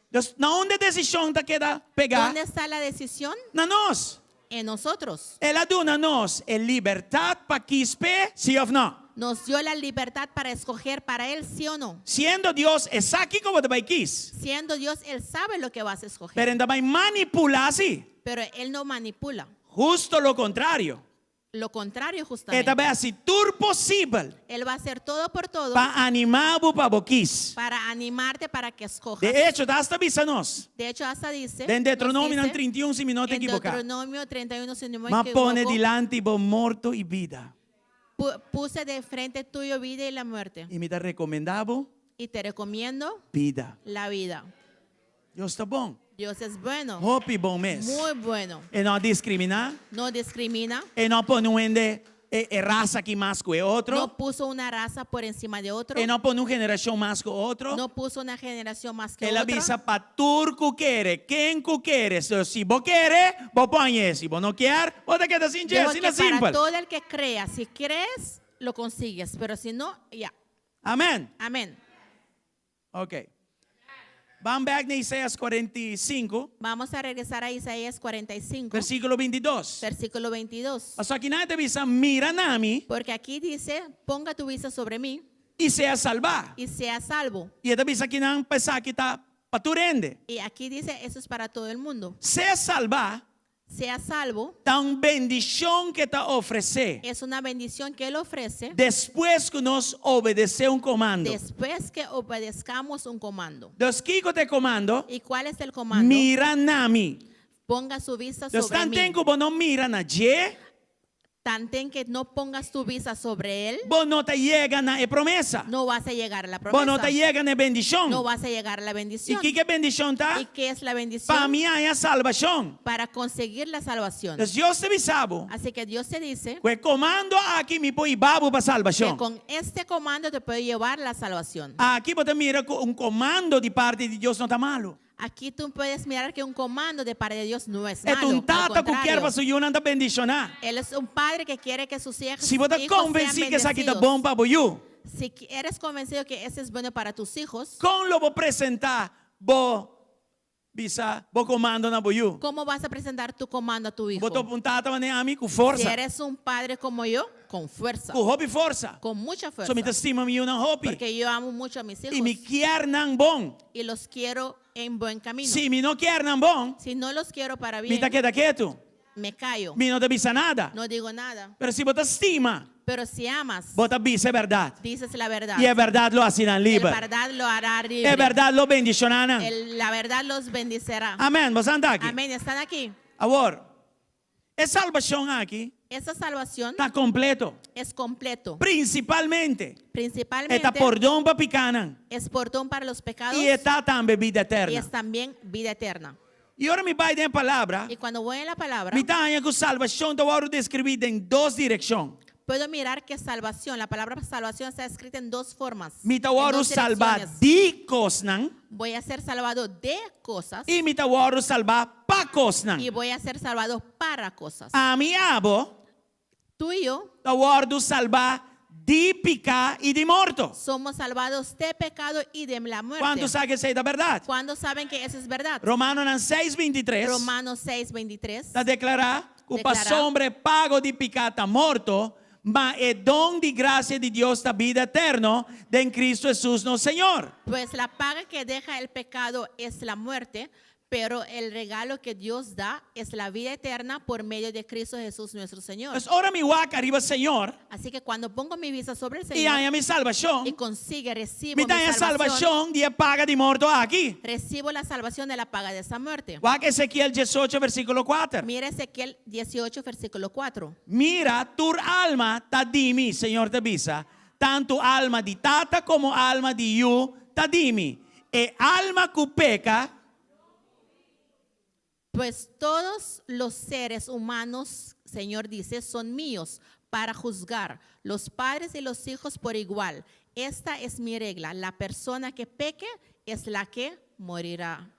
Dus na unda e desishon ta keda pegá? ¿Dónde está la decisión? Na nos. En nosotros. El a duna nos e libertat pa kis p'e, sí òf no? Nos dio la libertad para escoger para él sí o no. Siendo Dios, e sa kiko bo ta bai kis. Siendo Dios, él sabe lo que vas a escoger. Pero e n' ta bai manipulá sí. Pero él no manipula. Husto lo kontrario. Lo contrario E justamente. ta bai hasi tur posibel Él va a hacer todo por todo pa animá bo pa bo kis. para animarte para que escojas. De echo, ta asta bisa nos. De hecho, hasta dice, Den nos Deuteronomio dice, 31, si mi no ta en ekivoká. Deuteronomio 31, si no me M'a pone equivoco, dilanti bo morto i bida. pu- puse de frente tuyo vida y la muerte. I mi ta rekomendá bo Y te recomiendo bida. la vida. Dios ta bon. Dios es bueno. Hopi bon mes. Muy bueno. E no a diskriminá. No discrimina. E no a pone un hende e, e rasa aki mas ku e otro. No puso una raza por encima de otro. E no a pone un generashon mas ku otro. No puso una generación más que El a otra. bisa pa tur ku kere, ken ku kere. So, si bo kere, bo pone. Si bo no kier, bo ta keda sin dje. Dijo Asina que para simpel. todo el que crea, si crees, lo consigues. Pero si no, ya. Amèn. Amén. Ok. Ban bèk na Isaías 45, Vamos a regresar a Isaías 45, versíkulo 22. versículo 22. Pasobra akinan e ta bisa, mira na mi Porque aquí dice, ponga tu vista sobre mí i sea salbá. y sea salvo. I e ta bisa akinan pa esaki ta pa tur hende. Y aquí dice, eso es para todo el mundo. Sea salbá Sea salvo ta un bendishon ku e ta ofresé es una bendición que Él ofrece despues ku nos obedesé un komando. después que obedezcamos un comando. Dus kiko ta e komando? ¿Y cuál es el comando? Mira na mi. Ponga su vista Dus sobre mí. tanten ku bo no mira na dje, Tanten que no pongas tu vista sobre Él, bo no ta yega na e promesa. no vas a llegar a la Bo no promesa. ta yega na e bendishon. No vas a llegar a la I bendición. kiko e bendishon ta? ¿Y qué es la bendición? Pa mi haña salbashon. Para conseguir la salvación. Dus Dios ta bisa bo, Así que Dios te dice ku e komando aki mi por hiba bo pa que salbashon. con este comando te puede llevar la salvación. Aki bo ta mira ku un komando di parti di Dios no ta malu. Aquí tú puedes mirar que un comando de parte de Dios no es E ta malo. un Al tata ku ke contrario, pa su yunan ta bendishoná. Él es un padre que quiere que sus hijos, Si bo ta hijos sean konvensí ku esaki ta bendecidos. bon pa bo yu, Si eres convencido que ese es bueno para tus hijos, kon lo bo presentá bo bisa bo komando na bo yu? ¿cómo vas a presentar tu comando a tu hijo? Bo ta un tata manera ami ku Si forsa, eres un padre como yo, con fuerza, ku hopi forsa. con mucha fuerza. So mi ta stima mi yunan hopi. Porque yo amo mucho a mis hijos I mi ke nan bon. y los quiero en buen camino. Si mi no ke nan bon, Si no los quiero para mi bien, ta keda ketu. me callo, Mi no ta bisa nada. no digo nada. Pero si bo ta stima, Pero si amas, bo ta bisa e bèrdat. dices la verdad. I e bèrdat lo hasi nan El liber. verdad lo hará libre. E bèrdat lo bendishoná nan. El- la verdad los bendicirá. Amèn. Boso ta aki. Amén. Están aquí. Awor, e salbashon aki Esa salvación ta kompleto. es completo. Prinsipalmente, Principalmente e ta pordon pa pikánan. es pordón para los pecados I e ta tambe bida y eterno. es también vida eterna. I ora mi bai den palabra, Y cuando voy en la palabra, mi ta haña ku salbashon ta wòrdu deskribí den dos direkshon. puedo mirar que salvación, la palabra salvación está escrita en dos formas. Mi ta en wòrdu dos salbá direcciones. di kosnan Voy a ser salvado de cosas i mi ta wòrdu salbá pa kosnan. y voy a ser salvado para cosas. Ami i abo Tú y yo ta wòrdu salbá di piká i di morto. somos salvados de pecado y de la muerte. Kuantu sa ku esei ta bèrdat? ¿Cuándo saben que eso es verdad? Romanonan 6:23 Romanos 6, 23. ta deklará ku Deklará. pasobra e pago di piká ta morto, ma e don di grasia di Dios ta bida eterno den Kristu Hesus nos Señor. Pues la paga que deja el pecado es la muerte, pero el regalo que Dios da es la vida eterna por medio de Cristo Jesús nuestro Señor. Pues ora mi wak ariba Señor Así que cuando pongo mi vista sobre el i Señor haña mi salbashon, y consigue, recibo mi mi ta haña salvación, salbashon di e paga di morto aki. recibo la salvación de la paga de esa muerte. Wak Ezekiel 18, versíkulo 4. Mira Ezequiel 18, versículo 4. Mira, tur alma ta di mi, Señor ta bisa, tantu alma di tata komo alma di yu ta di mi. E alma ku peka, Pues todos los seres humanos, Señor dice, son míos para juzgar, los padres y los hijos por igual. Esta es mi regla. La persona que peque es la que morirá.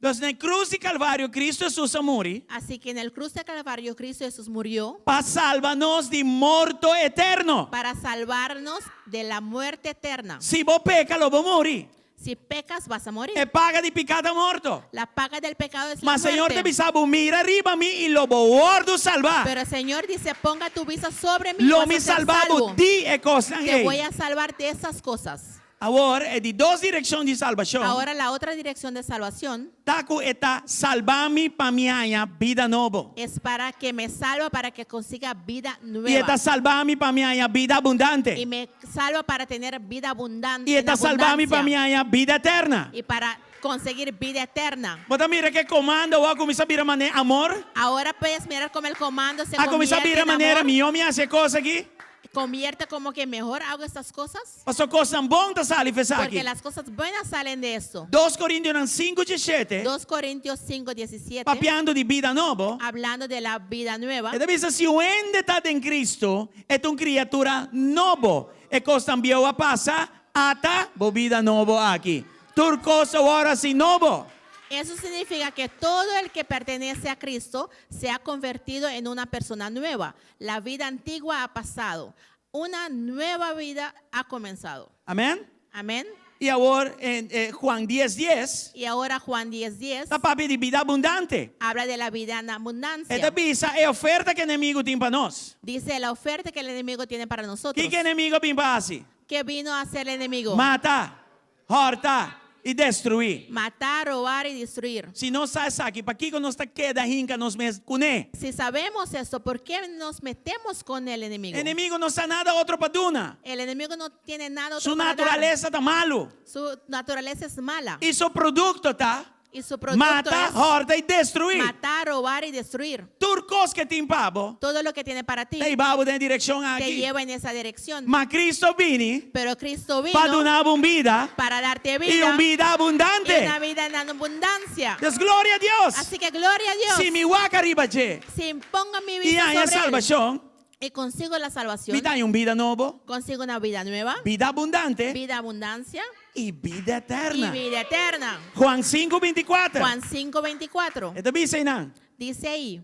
Entonces, na krus di Kalvario, Kristu Hesus a muri Así que en el cruz de Calvario, Cristo Jesús murió pa salba nos di morto eterno. para salvarnos de la muerte eterna. Si bo peka, lo bo muri. Si pecas, vas a morir. E paga di piká ta morto. La paga del pecado es la Ma Señor ta muerte. bisa bo mira riba mi i lo bo wòrdu salbá. Pero el Señor dice, ponga tu vista sobre mí. y Lo vas a mi ser salba bo salvo. di e kosnan Te voy ei. a salvar de esas cosas. Awor, e di dos direkshon di salbashon. Ahora la otra dirección de salvación Ta ku e ta salba mi pa mi haña bida nobo. es para que me salva para que consiga vida I nueva. e ta salba mi pa mi haña bida abundante. Y me salva para tener vida abundante. I e ta salba mi pa mi haña bida eterno. Y para conseguir vida eterna. Bo ta mira ku e komando a kuminsá bira manera amor. Ahora puedes mirar como el comando se A kuminsá convierte bira en manera amor. mihó mi hasi e kos aki. Convierte como que mejor hago estas cosas. Paso kosnan bon ta sali for esaki. Porque las cosas buenas salen de esto. 2 Korintionan 5, 17. 2 Corintios 5, 17. Papiando di bida nobo. Hablando de la vida nueva. E ta bisa si un hende ta den Kristu, e ta un kriatura nobo. E kosnan bieu a pasa, ata bo bida nobo aki. Tur kos awor a hasi nobo. Eso significa que todo el que pertenece a Cristo se ha convertido en una persona nueva. La vida antigua ha pasado. Una nueva vida ha comenzado. Amèn? Amén. I awor eh, Juan 10, 10, Y ahora Juan 10, 10 ta papia di bida abundante. habla de la vida en abundancia. E ta bisa e oferta ku enemigu tin pa nos. Dice la oferta que el enemigo tiene para nosotros. Kiko enemigu a bin pa hasi? ¿Qué vino a hacer el enemigo? Mata, hòrta i destruí. Matar, robar y destruir. Si nos sa esaki, pakiko nos ta keda hinka nos mes kuné? Si sabemos esto, ¿por qué nos metemos con el enemigo? Enemigu no sa nada otro pa duna. El enemigo no tiene nada otro Su para dar. naturalesa ta malu. Su naturaleza es mala. I su produkto ta Y su producto mata, es hòrta i destruí. matar, robar y destruir. Tur kos ku e tin pa bo, Todo lo que tiene para ti ta hiba bo den direkshon te aki. lleva en esa dirección. Ma Kristu a bini Pero Cristo pa vino duna bo un bida para darte i vida un bida y abundante. una vida en abundancia. Entonces, gloria na Dios. Así que gloria a Dios. Si mi wak riba dje Si pongo mi i vista haña sobre él salbashon, Y consigo la salvación. Mi ta haña un bida nobo, Consigo una vida nueva. bida abundante Vida abundancia i bida y eterna. vida eterna. Juan 5, 24. Juan 5, 24. E ta bisa einan. Dice ahí.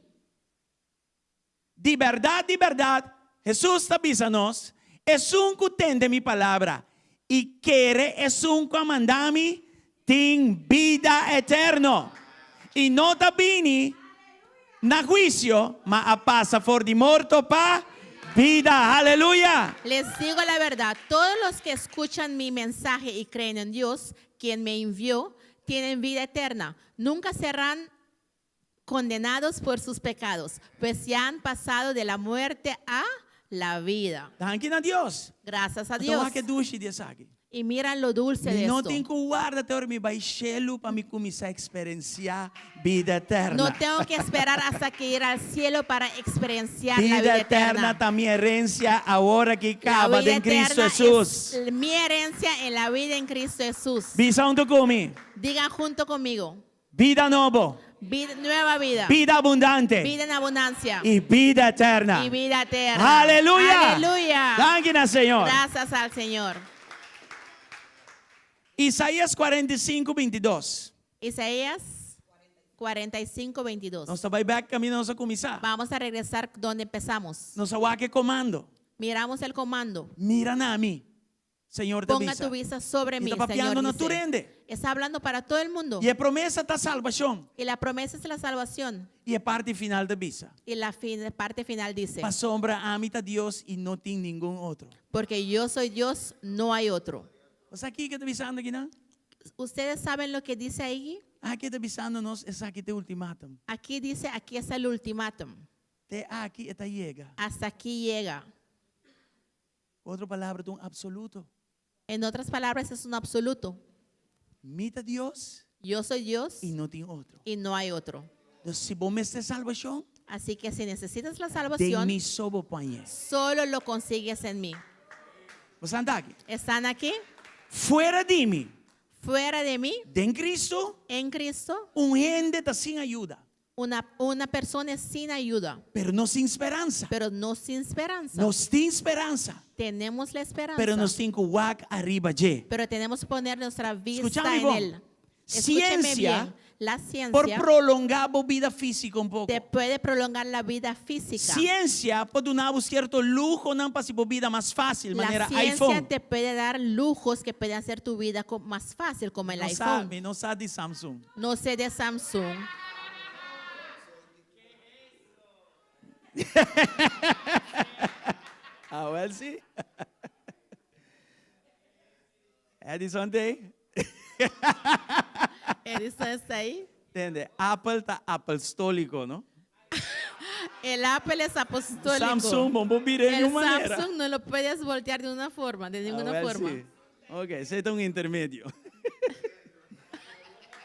Di bèrdat, di bèrdat, Hesus ta bisa nos, Esun ku tende mi palabra i kere esun ku a manda mi, tin bida eterno, i no ta bini na huisio, ma a pasa for di morto pa bida. Haleluya! Les digo la verdad, todos los que escuchan mi mensaje y creen en Dios, quien me envió, tienen vida eterna. Nunca serán condenados por sus pecados, pues ya han pasado de la muerte a la vida. Danki na Dios. Gracias a Anto Dios. wak e dushi di esaki. Y miran lo dulce Mi de no esto. tin ku warda te ora mi bai shelu pa mi kuminsá eksperensiá bida eterna. No tengo que esperar hasta que ir al cielo para experienciar la Bida vida eterna eterna. ta mi herensia awor aki La kaba vida den Cristo eterna Hesus. es mi herencia en la vida en Cristo Jesús. Bisa huntu ku mi. Digan junto conmigo. Bida nobo. Vida, nueva vida. Bida abundante. Vida en abundancia. I bida eterna. Y vida eterna. Aleluya. Aleluya. Danki na Señor. Gracias al Señor. Isaías 45, 22. Isaías 45, 22. Nos ta bai bèk kaminda nos a kuminsá. Vamos a regresar donde empezamos. Nos a wak e komando. Miramos el comando. Mira na mi. Señor ta Ponga bisa. tu vista sobre E mí, ta papiando Señor. na dice. tur hende. Está hablando para todo el mundo. I e promesa ta salbashon. Y la promesa es la salvación. I e parti final ta bisa. Y la fin- parte final dice, Pasobra ami ta Dios i no tin ningun otro. porque yo soy Dios, no hay otro. Bo sa kiko e ta bisando akinan? ¿Ustedes saben lo que dice ahí? Aki e ta bisando nos esaki ta e ultimátum. Aquí dice, aquí está el ultimátum. Te aki e ta yega. Hasta aquí llega. Ku otro palabra, ta un absoluto. En otras palabras, es un absoluto. Mi ta Dios Yo soy Dios i no tin otro. y no hay otro. Entonces, si bo mester salbashon, Así que si necesitas la den salvación, mi so bo por hañ'é. solo lo consigues en mí. Bo ta aki? ¿Están aquí? Fuera di mi, Fuera de mí, den Cristo, en Cristo, un hende ta sin ayuda. Una persona es sin ayuda, Pero no sin speransa. pero no sin esperanza. Nos tin speransa. Tenemos la esperanza. Pero nos tin ku wak ariba dje. pero tenemos que poner nuestra vista Escuchame en bon. Él. Escúcheme Ciencia bien. La ciencia por prolongá bo bida físiko un poko. te puede prolongar la vida física. Siensia por duna bo sierto luhonan pa hasi bo bida mas fásil, La manera ciencia iPhone. te puede dar lujos que pueden hacer tu vida más fácil, como el No iPhone. sa, mi no sa di Samsung. No sé de Samsung. Ah, wel sí. Edison t'ei. Edison está ahí. Tende, Apple ta apelstóliko, no? El Apple es apostólico. Samsung, bo no por bir'é El ningun manera. Samsung no lo puedes voltear de una forma, de ninguna Ah, wel, forma. sí. Ok, esei ta un intermedio.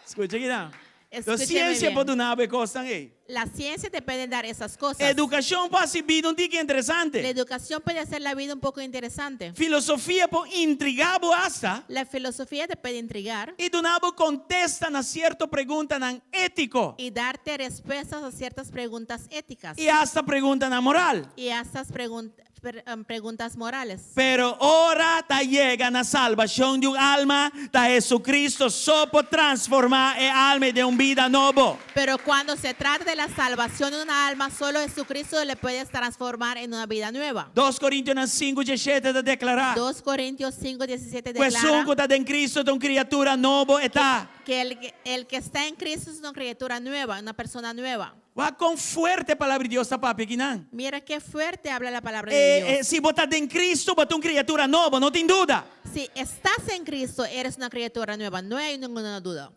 Skucha aki nan. Escúcheme Siensia bien. por duna bo e kosnan ei. La ciencia te puede dar esas cosas. Edukashon por hasi bida un tiki La interesante. educación puede hacer la vida un poco interesante. Filosofia por intrigá bo asta. La filosofía te puede intrigar I duna bo kontesta na sierto preguntanan étiko. y darte respuestas a ciertas preguntas éticas I asta preguntanan moral. y hasta preguntas morales. Pero ora ta yega na salbashon di un alma, ta Jesucristo so por transformá e alma den un bida nobo. Pero cuando se trata de la salvación de una alma, solo Jesucristo le puede transformar en una vida nueva. 2 Korintionan 5, 17 ta deklará. 2 Corintios 5, 17 Pues declara esun ku ta den Cristo ta un kriatura nobo e ta. que el que está en Cristo es una criatura nueva, una persona nueva. Wak kon fuerte palabra di Dios ta papia akinan. Mira qué fuerte habla la palabra de Eh, Dios. eh, si bo ta den Cristo, bo ta un kriatura nobo, no tin duda. Si estás en Cristo, eres una criatura nueva, no hay ninguna duda.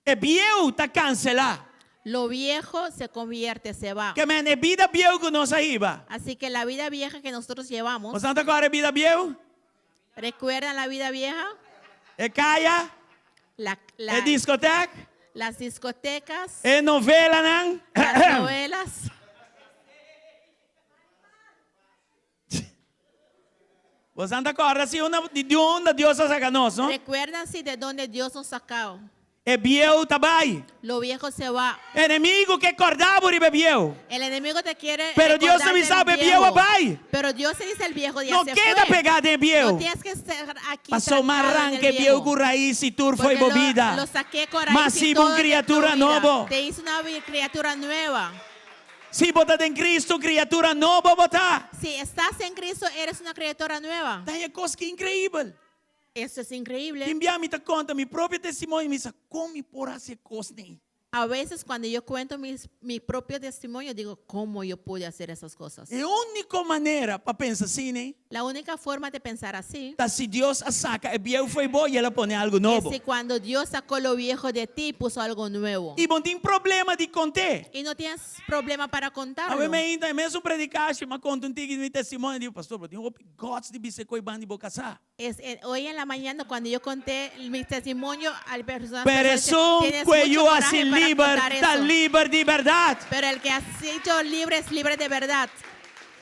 E bieu ta kanselá. Lo viejo se convierte, se va. Ke men, e bida bieu ku nos a hiba. Así que la vida vieja que nosotros llevamos, Boso ta kòrda e bida bieu? ¿recuerdan la vida vieja? E kaya, La, e diskotek, las discotecas, e novelanan. las novelas. Boso ta kòrda si unda, di unda Dios a saka nos, no? Recuerdan si de dónde Dios nos sacó. E bieu ta bai. Lo viejo se va. Enemigu ke kòrda bo riba e bieu. El enemigo te quiere Pero Dios recordar ta bisa del bo e bieu a viejo. bai. Pero Dios te dice el viejo ya No se keda fue. pegá den e bieu. No tienes que estar aquí Paso m'a trancado en el ranka e bieu viejo. ku rais i tur fo'i Porque bo lo, bida. lo saqué con raíz M'a y hasi bo todo un de tu kriatura vida. nobo. Te hice una criatura nueva. Si bo ta den Kristu, kriatura nobo bo ta. Si estás en Cristo, eres una criatura nueva. Ta e kos ki inkreibel. Eso es increíble. Tin bia mi ta konta mi propio testimonio, mi sa kon mi por hasi e kosnan. A veces cuando yo cuento mi propio testimonio, digo, ¿cómo yo pude hacer esas cosas? E úniko manera pa pensa asina La única forma de pensar así ta si Dios a saka e bieu fo'i bo i el a pone algu es nobo. si cuando Dios sacó lo viejo de ti, puso algo nuevo. I bo no tin problema di kont'é. Y no tienes problema para contarlo. Awe mainta, e mesun predikashi, m'a konta un tiki di mi testimonio, di pastor, bo tin hopi guts di bisa e koi banda di bo kasá. Es, eh, hoy en la mañana cuando yo conté mi testimonio al personal, Pero esun tienes ku e mucho Yu coraje hasi para liber, contar ta eso. liber di bèrdat. Pero el que ha sido libre es libre de verdad.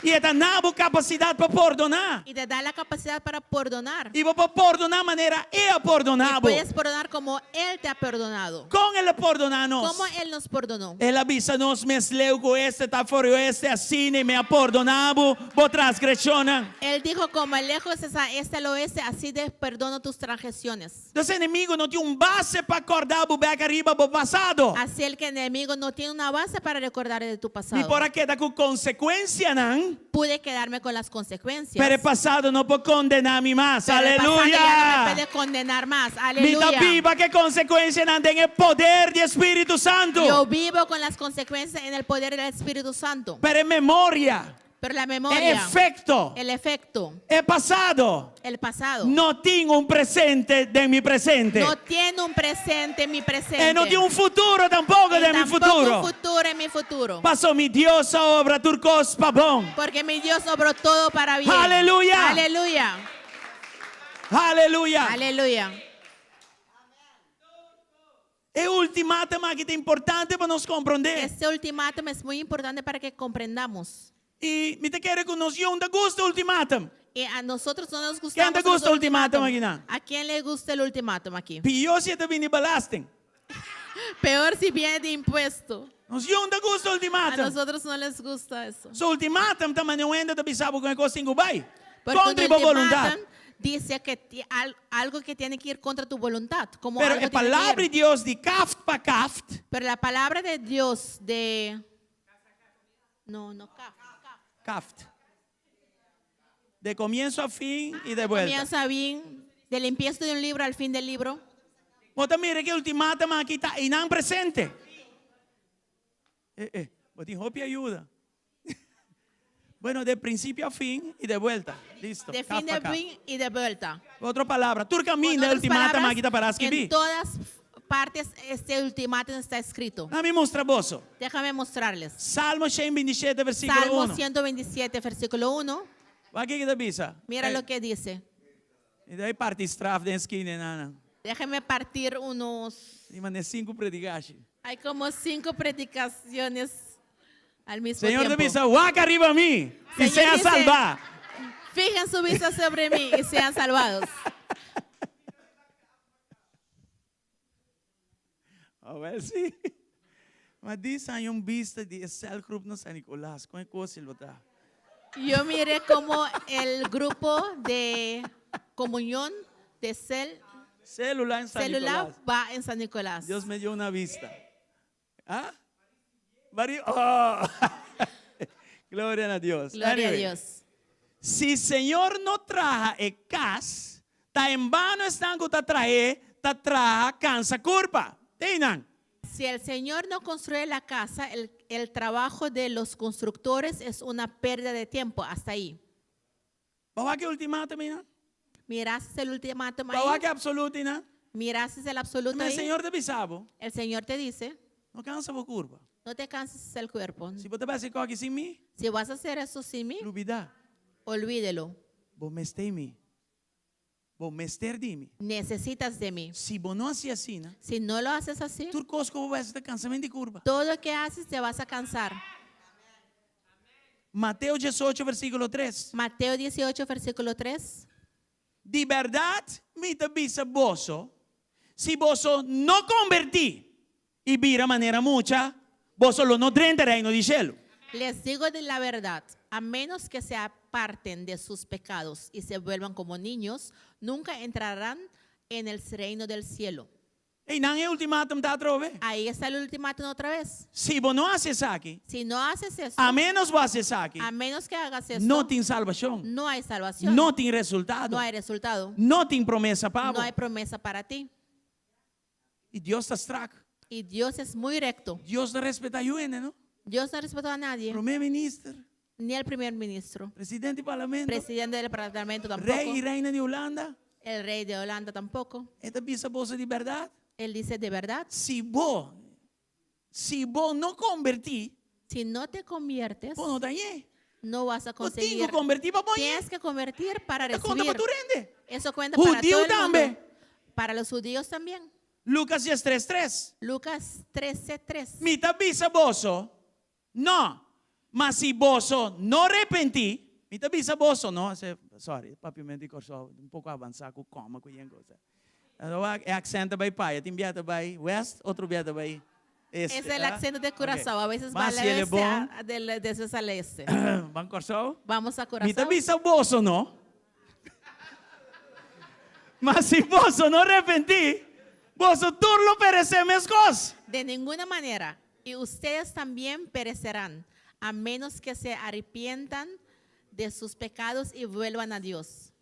I e ta duna bo kapasidat pa pordoná. Y te da la capacidad para perdonar. I bo por pordoná manera e a pordoná Y bo. puedes perdonar como Él te ha perdonado. Kon el a pordoná nos? ¿Cómo Él nos perdonó? El a bisa nos mes leu ku este ta for di oeste, asina mi a pordoná bo bo transgreshonnan. Él dijo, como lejos es a este al oeste, así te perdono tus transgresiones. Dus enemigu no tin un base pa kòrda bo bèk ariba bo pasado. Así el que enemigo no tiene una base para recordar de tu Mi pasado. por a keda ku konsekuensianan. Pude quedarme con las consecuencias. Pero e pasado no por kondená mi mas. Pero el pasado ya no me Aleluya. puede condenar más. Mi ta Aleluya. biba ku e konsekuensianan den e poder di Spiritu Santu. Yo vivo con las consecuencias en el poder del Espíritu Santo. Pero e memoria, Pero la e memoria, efekto, el efecto, e pasado el pasado, no tin un presente den mi presente. no tiene un presente en mi presente. E no tin un futuro tampoko Y den mi tampoco futuro. un futuro en mi futuro. Paso mi Dios a obra tur kos pa bon. Porque mi Dios obró todo para bien. Aleluya. Aleluya. Aleluya. Aleluya. E ultimátum aki ta importante pa nos komprondé. Este ultimátum es muy importante para que comprendamos. I mi ta kere ku nos no ta gusta ultimátum. Y a nosotros no nos gusta. Ken ta gusta ultimátum akinan? ¿A quién le gusta el ultimátum aquí? Pió si e ta bini di belasting. Peor si viene de impuesto. Nos no ta gusta A ultimátum. nosotros no les gusta eso. So ultimátum ta manera un hende ta bisa bo ku e kos tin ku bai. Porque un Kontra bo boluntat. ultimátum dice que algo que tiene que ir contra tu voluntad. Como Pero algo e tiene que palabra ir. di Dios di kaft pa kaft. Pero la palabra de Dios de... No, no, kaft. Kaft. De comienzo a fin y de vuelta. Comienza bien, del empiezo de un libro al fin del libro. Bo ta mira ku e ultimátum aki ta einan presente. Eh, eh, bo tin hopi ayuda. Bueno, de principio a fin y de vuelta. Listo. De Kaft fin pa de kaft. fin y de vuelta. Otro palabra. Tur Con kaminda otras ultimátum palabras, aki ta pará skirbí. En todas partes este ultimátum está escrito. Laga mi mustra boso. Déjame mostrarles. Salmo 127, versíkulo Salmo 1. 127, versículo 1. Wak kiko e ta bisa. Mira Eh, lo que dice. Mi ta bai parti straf den skina, nana. Déjame partir unos. Tin manera sinku predikashi. Hay como cinco predicaciones al mismo Señor tiempo. ta bisa, wak ariba mi i Señor sea dice, salvá. Fijen su vista sobre mí y sean salvados. Oh, wel, sí. Ma disa hay un vista di celgroep na San Nicolas. Kon e kos lo ta? Yo miré como el grupo de comunión de cel, Célula en San célula Nicolás. va en San Nicolás. Dios me dio una vista. ¿Ah? Vari- Oh. Gloria a Dios. Gloria a Anyway. Dios. Si Señor no traha e kas, ta en vano esnan ku ta trah'é, ta traha kansa kurpa. Te einan. Si el Señor no construye la casa, el trabajo de los constructores es una pérdida de tiempo. Hasta ahí. Bo a wak e ultimátum einan? Miraste el ultimátum Bo a wak ahí. e absoluto einan? Miraste el absoluto Mas ahí. Señor ta bisa bo, El Señor te dice, no kansa bo kurpa. no te canses el cuerpo. Si bo ta bai hasi e kos aki sin mi, Si vas a hacer eso sin mí, lubidá. olvídelo. Bo mester mi. Bo mester di mi. Necesitas de mí. Si bo no hasi asina, ne? Si no lo haces así, Tur kos ku bo bai hasi ta kansamento di kurpa. todo lo que haces te vas a cansar. Mateo 18, versíkulo 3. Mateo 18, versículo 3. Di bèrdat, mi ta bisa boso, Si boso no kombertí i bira manera mucha, boso lo no drenta Reino di shelu. Les digo de la verdad, a menos que se aparten de sus pecados y se vuelvan como niños, nunca entrarán en el reino del cielo. Einan e ultimátum ta atrobe. Ahí está el ultimátum otra vez. Si bo no hasi esaki, Si no haces esto, a ménos bo hasi esaki, a menos que hagas esto, no tin salbashon, no hay salvación, no tin resultado, no hay resultado, no tin promesa pa bo. no hay promesa para ti. I Dios ta strak. Y Dios es muy recto. Dios no ta respetá niun hende, no? Dios no respetó a nadie, Promé minister, ni al primer ministro, presidente di parlamento, presidente del parlamento tampoco, rei i reina di Hulanda. el rey de Holanda tampoco. E ta bisa boso di bèrdat. Él dice de verdad, Si bo, si bo no kombertí, si no te conviertes, bo no ta hañ'é. no vas a Bo tin ku conseguir. kombertí pa bo hañ'é. Tienes que convertir para Ta konta pa recibir. tur hende. Eso cuenta para Judío todo el mundo. tambe. Para los judíos también. Lucas 13, Lucas 13:3. Mi ta bisa boso, no. Ma si boso no repentí, mi ta bisa boso, no. Sorry, papiamentu di Kòrsou, un poko avansá ku kòma ku yen kos. E aksento bai paya, tin bia ta bai west, otro bia ta bai este. Es el acento de Curazao. A veces va Mas al si el oeste, bon. después al este. Ban Kòrsou. Vamos a Mi ta Curazao. bisa boso, no. Ma si boso no repentí, boso tur lo peresé meskos. De ninguna manera. Y ustedes también perecerán, a menos que se arrepientan de sus pecados y vuelvan a Dios.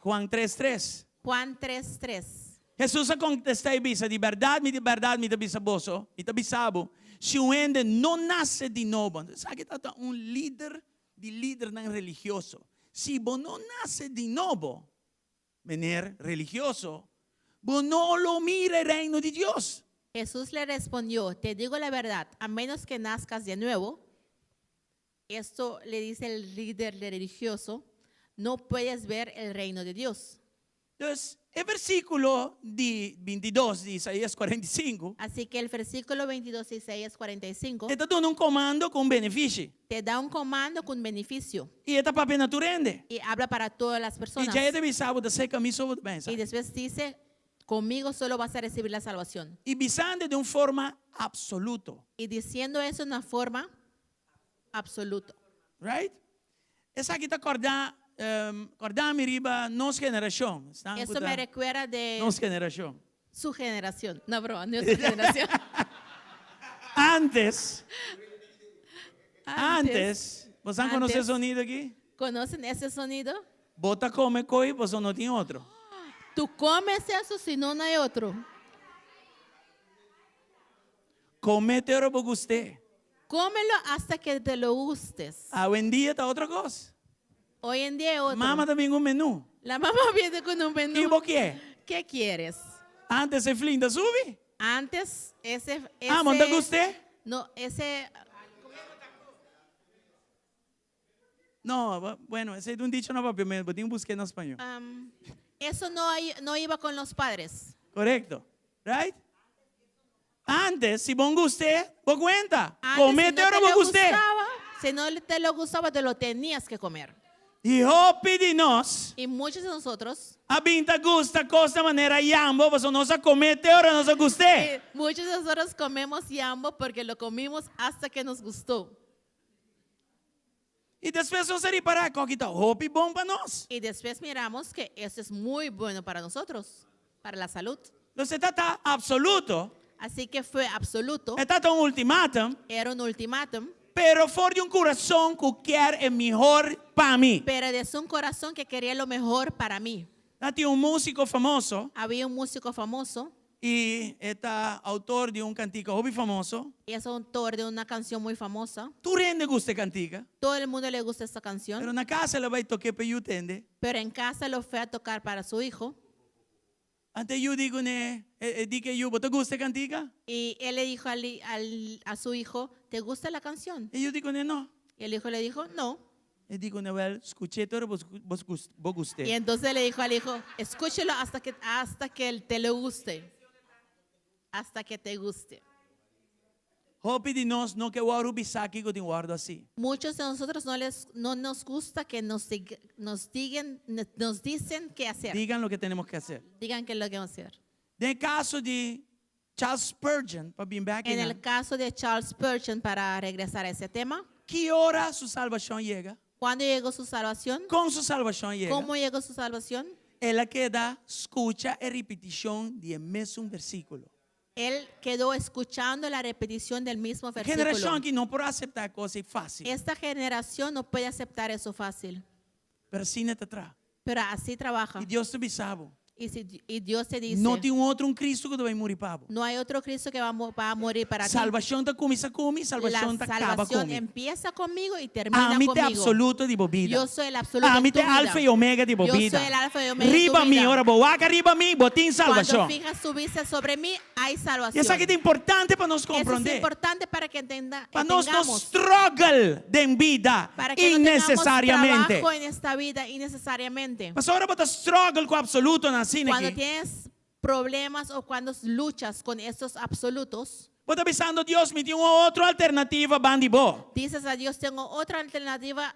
Juan 3:3. Juan 3:3. Hesus a kontestá i bisa, Di bèrdat, mi di bèrdat mi ta bisa boso, mi ta bisa bo, si un hende no nase di nobo, esaki tabata un lider di lidernan religioso, si bo no nase di nobo, Meneer religioso, bo no lo mira e reino di Dios. Jesús le respondió, te digo la verdad, a menos que nazcas de nuevo, esto le dice el líder religioso, no puedes ver el reino de Dios. Dus, e versíkulo di 22 di Isaías 45. Así que el versículo 22 de Isaías 45 E ta duna un komando ku un benefisio. te da un comando con beneficio I e ta papia na tur hende. y habla para todas las I personas. djei e ta bisa bo ta serka mi so bo ta pensa. Y después dice, conmigo solo vas a recibir la salvación. I bisando den un forma absoluto. Y diciendo eso en una forma absoluta. Right? Esaki ta kòrda, kòrda mi riba nos generashon. Esnan ku Eso ta me recuerda de nos generashon. su generación. No, broma, nuestra generación. Antes, antes, boso a konosé Antes. sonido aki? ¿Conocen ese sonido? Bo ta kome koi, boso no tin otro. Tú comes eso si no, no hay otro. Kome te ora bo gust'é. Cómelo hasta que te lo gustes. Awendia ta otro kos. Hoy en día es otro. Mama ta bin ku un menú. La mamá viene con un menú. Ki bo kier? ¿Qué quieres? Antes e flinta subi. Antes ese, ese Ah, bo no ta gust'é? No, ese No, bueno, esei ta un dicho na papiamento, bo tin busk'é na spañó. Um, eso no, hay, no iba con los padres. Correcto. Right? Antes, si bo gust'é, bo cuenta. Antes, Come si no te ora te bo lo gust'é. gustaba, si no te lo gustaba, te lo tenías que comer. I hopi di nos Y muchos de nosotros, a bin ta gusta cos na manera yambo, pasobra nos a come te ora nos a gust'é. eh, muchos de nosotros comemos yambo porque lo comimos hasta que nos gustó. I despues nos a ripará cu aki ta hopi bon pa nos. Y después miramos que eso es muy bueno para nosotros, para la salud. Entonces e ta absoluto. Así que fue absoluto. E ta un ultimátum. Era un ultimátum. Pero for di un curason cu kier e mihor pa mi. Pero desde un corazón que quería lo mejor para mí. Tatin un músiko famoso. Había un músico famoso. I e ta autor di un kantika hopi famoso. Y es autor de una canción muy famosa. Tur hende gusta e kantika. Todo el mundo le gusta esta canción. Pero na kas el a bai tok'é pa e yu tende. Pero en casa lo fue a tocar para su hijo. Anto e yu di kuné, e di ku e yu, bo ta gusta e kantika? Y él le dijo al, al, a su hijo, ¿te gusta la canción? E yu di kuné, no. Y el hijo le dijo, no. E di kuné, wèl, skuch'é te ora bo bo gust'é. Y entonces le dijo al hijo, escúchelo hasta que, hasta que él te lo guste. Hasta que te guste. Hopi di nos no ke wòrdu bisá kiko tin wòrdu hasí. Muchos de nosotros no les no nos gusta que nos nos digan nos dicen qué hacer. Digan lo que tenemos que hacer. Digan qué es lo que vamos a hacer. Den kaso di Charles Spurgeon, pa bin bèk En el einan. caso de Charles Spurgeon, para regresar a ese tema, Ki ora su salbashon a yega? ¿cuándo llegó su salvación? Kon su salbashon a yega? ¿Cómo llegó su salvación? El a keda skucha e ripitishon di e mesun versíkulo. Él quedó escuchando la repetición del mismo E generashon versículo. aki no por aseptá e kos ei fásil. Esta generación no puede aceptar eso fácil, Pero asina e ta traha. pero así trabaja. I Dios ta bisa bo. Y, si, y Dios te dice, No tin un otro un Kristu ku ta bai muri pa bo. no hay otro Cristo que va a morir para ti. Salbashon ta kuminsá ku mi, La salbashon ta kaba ku salvación mi. empieza conmigo y termina Ami ta conmigo. absoluto di bo bida. Yo soy el absoluto Ami de tu ta vida. alfa i omega di bo Yo bida. soy el alfa y omega de tu Riba mi, vida. ora bo wak riba mi, bo tin Cuando salbashon. fijas tu vista sobre mí, hay I salvación. esaki ta importante pa nos Eso es komprondé. importante para que entenda, Pa nos no entendamos. struggle den bida Para que no tengamos innecesariamente. trabajo en esta vida innecesariamente. Pasobra ora bo ta struggle ku absolutonan asina Cuando aki. tienes problemas o cuando luchas con estos absolutos, Bo ta bisando Dios, mi tin un otro alternativa banda di bo. dices a Dios, tengo otra alternativa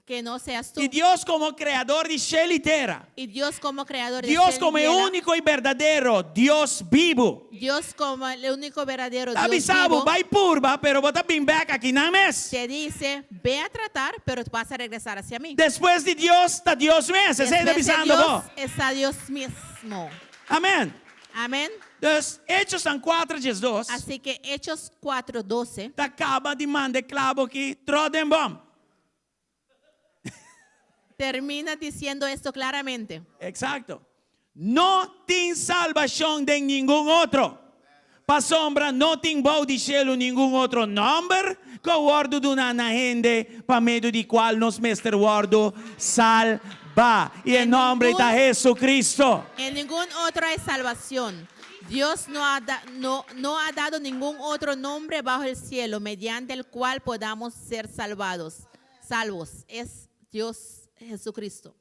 que no seas tú. I Dios komo kreador di shelu i tera. Y Dios como creador de Dios cielo y komo e tierra, úniko i berdadero Dios bibu. Dios como el único verdadero Ta Dios bisa bo, vivo, bai purba, pero bo ta bin bèk akinan mes. te dice, ve a tratar, pero vas a regresar hacia mí. Despues di Dios ta Dios mes. Esei ta Después de bisando Dios bo. está Dios mismo. Amèn. Amén. Dus Echonan 4, 12. Así que Hechos 4:12 Ta kaba di manda e klabo aki, throw den bomb. termina diciendo esto claramente. Eksakto. No tin salbashon den ningun otro. Pasobra no tin bou di shelu ningun otro nòmber ku a wòrdu duná na hende pa medio di kual nos mester wòrdu salbá. I e nòmber ta Jesucristo. En ningún otro hay salvación. Dios no ha, da- no, no ha dado ningún otro nombre bajo el cielo mediante el cual podamos ser salvados. Salvos. Es Dios Jesucristo.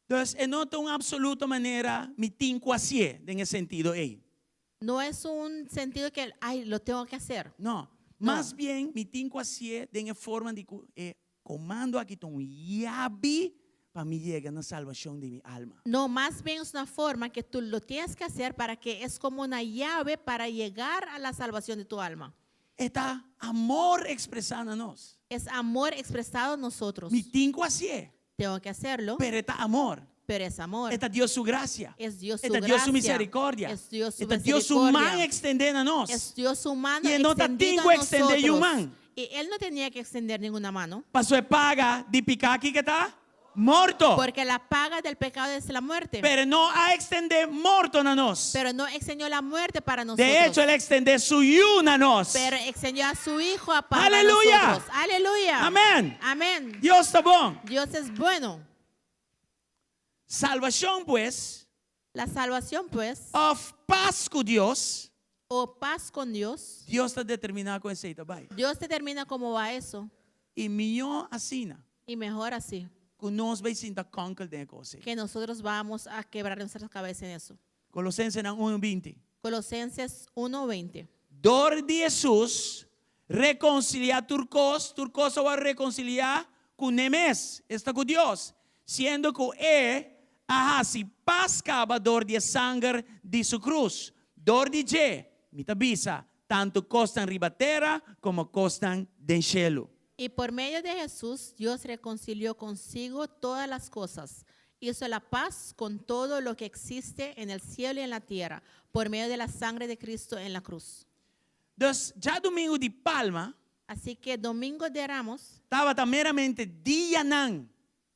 Dus e no ta un absoluto manera mi tin ku hasié den e sentido ei. No es un sentido que, ay, lo tengo que hacer. No. Mas bien mi tin ku hasié den e forma di ku e komando aki ta un yabi pa mi yega na salbashon di mi alma. No, más bien es una forma que tú lo tienes que hacer para que es como una llave para llegar a la salvación de tu alma. E ta amor ekspresá na nos. Es amor expresado en nosotros. Mi tin ku hasié. Tengo que hacerlo, Pero e ta amor. pero es amor. E ta Dios su grasia. Es Dios su E ta Dios su gracia. miserikòrdia. Es Dios su E ta Dios su man misericordia. ekstendé na nos. Es Dios su mano I e no ta extendida tin ku a ekstendé nosotros. man. Y él no tenía que extender ninguna mano, Paso e paga di piká ki ta? Morto. porque la paga del pecado es la muerte. Pero no a ekstendé morto na nos. Pero no extendió la muerte para nosotros. De echo, el a ekstendé su yu na nos. Pero extendió a su hijo a para Aleluya. nosotros. Aleluya. Amèn. Amén. Dios ta bon. Dios es bueno. Salbashon, pues, La salvación, pues, òf pas ku Dios, o paz con Dios, Dios ta determiná kon esei ta bai. Dios determina cómo va eso. I mihó asina, Y mejor así, ku nos bai sinta kònkel den e kos. que nosotros vamos a quebrar nuestras cabezas en eso. Kolosensenan 1:20. Colosenses 1:20. Dor di Hesus rekonsiliá tur kos, tur kos a wòrdu rekonsiliá kuné mes, esta ku Dios, siendo ku e a hasi pas kaba dor di e sanger di su krus. Dor di dje, mi ta bisa, tantu kosnan riba tera komo kosnan den shelu. Y por medio de Jesús, Dios reconcilió consigo todas las cosas. Hizo la paz con todo lo que existe en el cielo y en la tierra, por medio de la sangre de Cristo en la cruz. Dus djadumingu di Palma Así que Domingo de Ramos tabata meramente dianan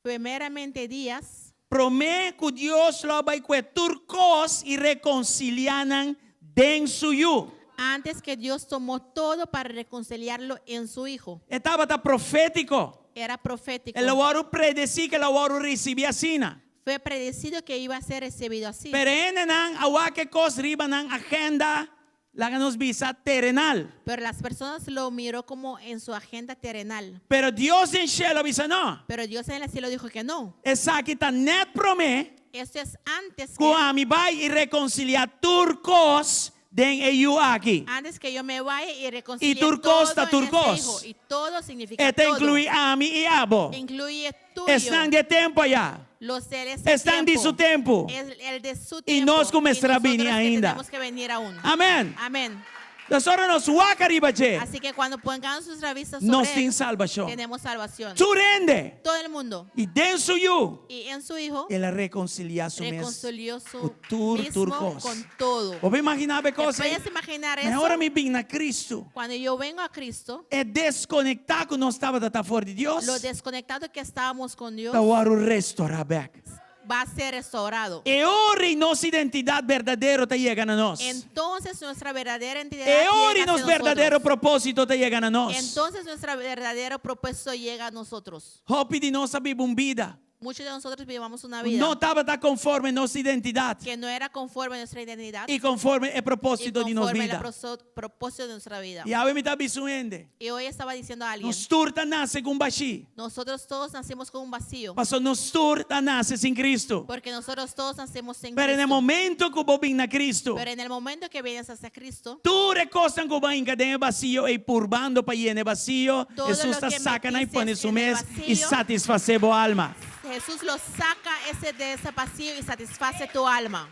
fue meramente días promé ku Dios lo bai kue tur kos i rekonsiliá nan den su yu. antes que Dios tomó todo para reconciliarlo en su Hijo. E tabata profétiko. Era profético. El a wòrdu predesí ku el a wòrdu risibí asina. Fue predecido que iba a ser recibido así. Pero hendenan a wak e kos riba nan agenda, laga nos bisa, terenal. Pero las personas lo miró como en su agenda terrenal. Pero Dios den shelu a bisa no. Pero Dios en el cielo dijo que no. Esaki ta nèt promé Esto es antes ku que ami bai i rekonsiliá tur kos. Den e yu aki. Antes que yo me vaya y reconcilie Y tur cos ta todo tur en este cos. hijo. Y todo significa E ta todo. inclui ami i abo. Incluye tuyo. Esnan di e tempu aya. Los de ese Esnan di su tempu. El, el de su Y tiempo. nos ku mester a Y nosotros bini que ainda. Tenemos que venir aún. Amèn. Amén. Dus ora nos wak ariba dje, Así que cuando pongamos nuestra vista sobre nos tin él, salbashon. tenemos salvación. Tur hende. Todo el mundo. I den su yu, Y en su hijo el a rekonsiliá su mes reconcilió su ku tur tur mismo kos. con todo. Bo por imaginá e ¿Te kos ei? puedes imaginar Ma eso? ora mi bin na Kristu, Cuando yo vengo a Cristo, e deskonektá ku nos tabata ta for di Dios, lo desconectado que estábamos con Dios ta wòrdu restorá bèk. va a ser restaurado. E ora ei nos identidat berdadero ta yega na nos. Entonces nuestra verdadera identidad E ora ei llega nos hacia berdadero nosotros. propósito ta yega na nos. Entonces nuestro verdadero propósito llega a nosotros. Hopi di nos a biba un bida. Muchos de nosotros vivamos una vida No tabata konforme nos identidat que no era conforme a nuestra identidad i konforme e y propósito di nos conforme al bida. propósito de nuestra vida. I awe mi ta bisa un hende. Y hoy estaba diciendo a alguien, Nos tur ta nase ku un bashí. nosotros todos nacimos con un vacío, Paso nos tur ta nase sin Kristu. porque nosotros todos nacemos sin Pero na e Cristo. momento ku bo bin na Kristu, Pero en el momento que vienes hacia Cristo, tur e kosnan ku bo a hinka den e basio ei purbando pa yena e basio, Todo Hesus lo ta que saka nan i metiste pone su en el mes i vacío, satisfasé bo alma. Jesús lo saca ese de ese vacío y satisface tu alma.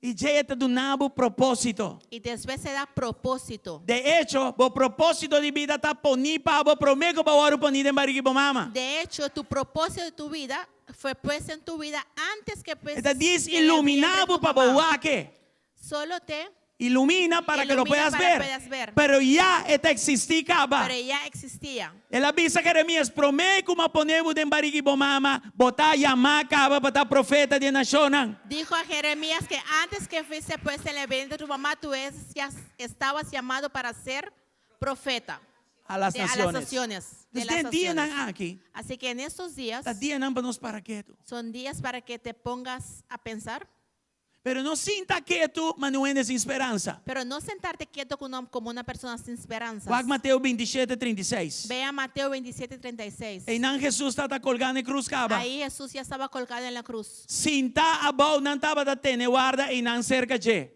I djei e ta duna bo propósito. Y después se da propósito. De echo, bo propósito di bida ta poní pa bo promé ku bo a wòrdu poní den barig'i bo mama. De hecho, tu propósito de tu vida fue puesto en tu vida antes que pues E ta dis iluminá bo pa bo wak e. Solo te Ilumina para que lo Ilumina puedas para ver. puedas ver. Pero ya e ta eksistí kaba. Pero ya existía. El a bisa Jeremías, promé ku m'a pone bo den barig'i bo mama, bo ta yamá kaba pa ta profeta di e nashonnan. Dijo a Jeremías que antes que fuese puesto en el vientre de tu mamá, tú es, ya estabas llamado para ser profeta. A las de, a las naciones. naciones. De Dus las den dianan naciones. aki, Así que en estos días ta dianan pa nos para ketu. son días para que te pongas a pensar, Pero no sinta ketu, ma un hende sin speransa. pero no sentarte quieto con una- como una persona sin esperanza. Wak Mateo 27, 36. Vea Mateo 27, 36. Einan Jesus tabata kolgá na e krus kaba. Ahí Jesús ya estaba colgado en la cruz. Sintá abou nan tabata tene warda einan serka dje.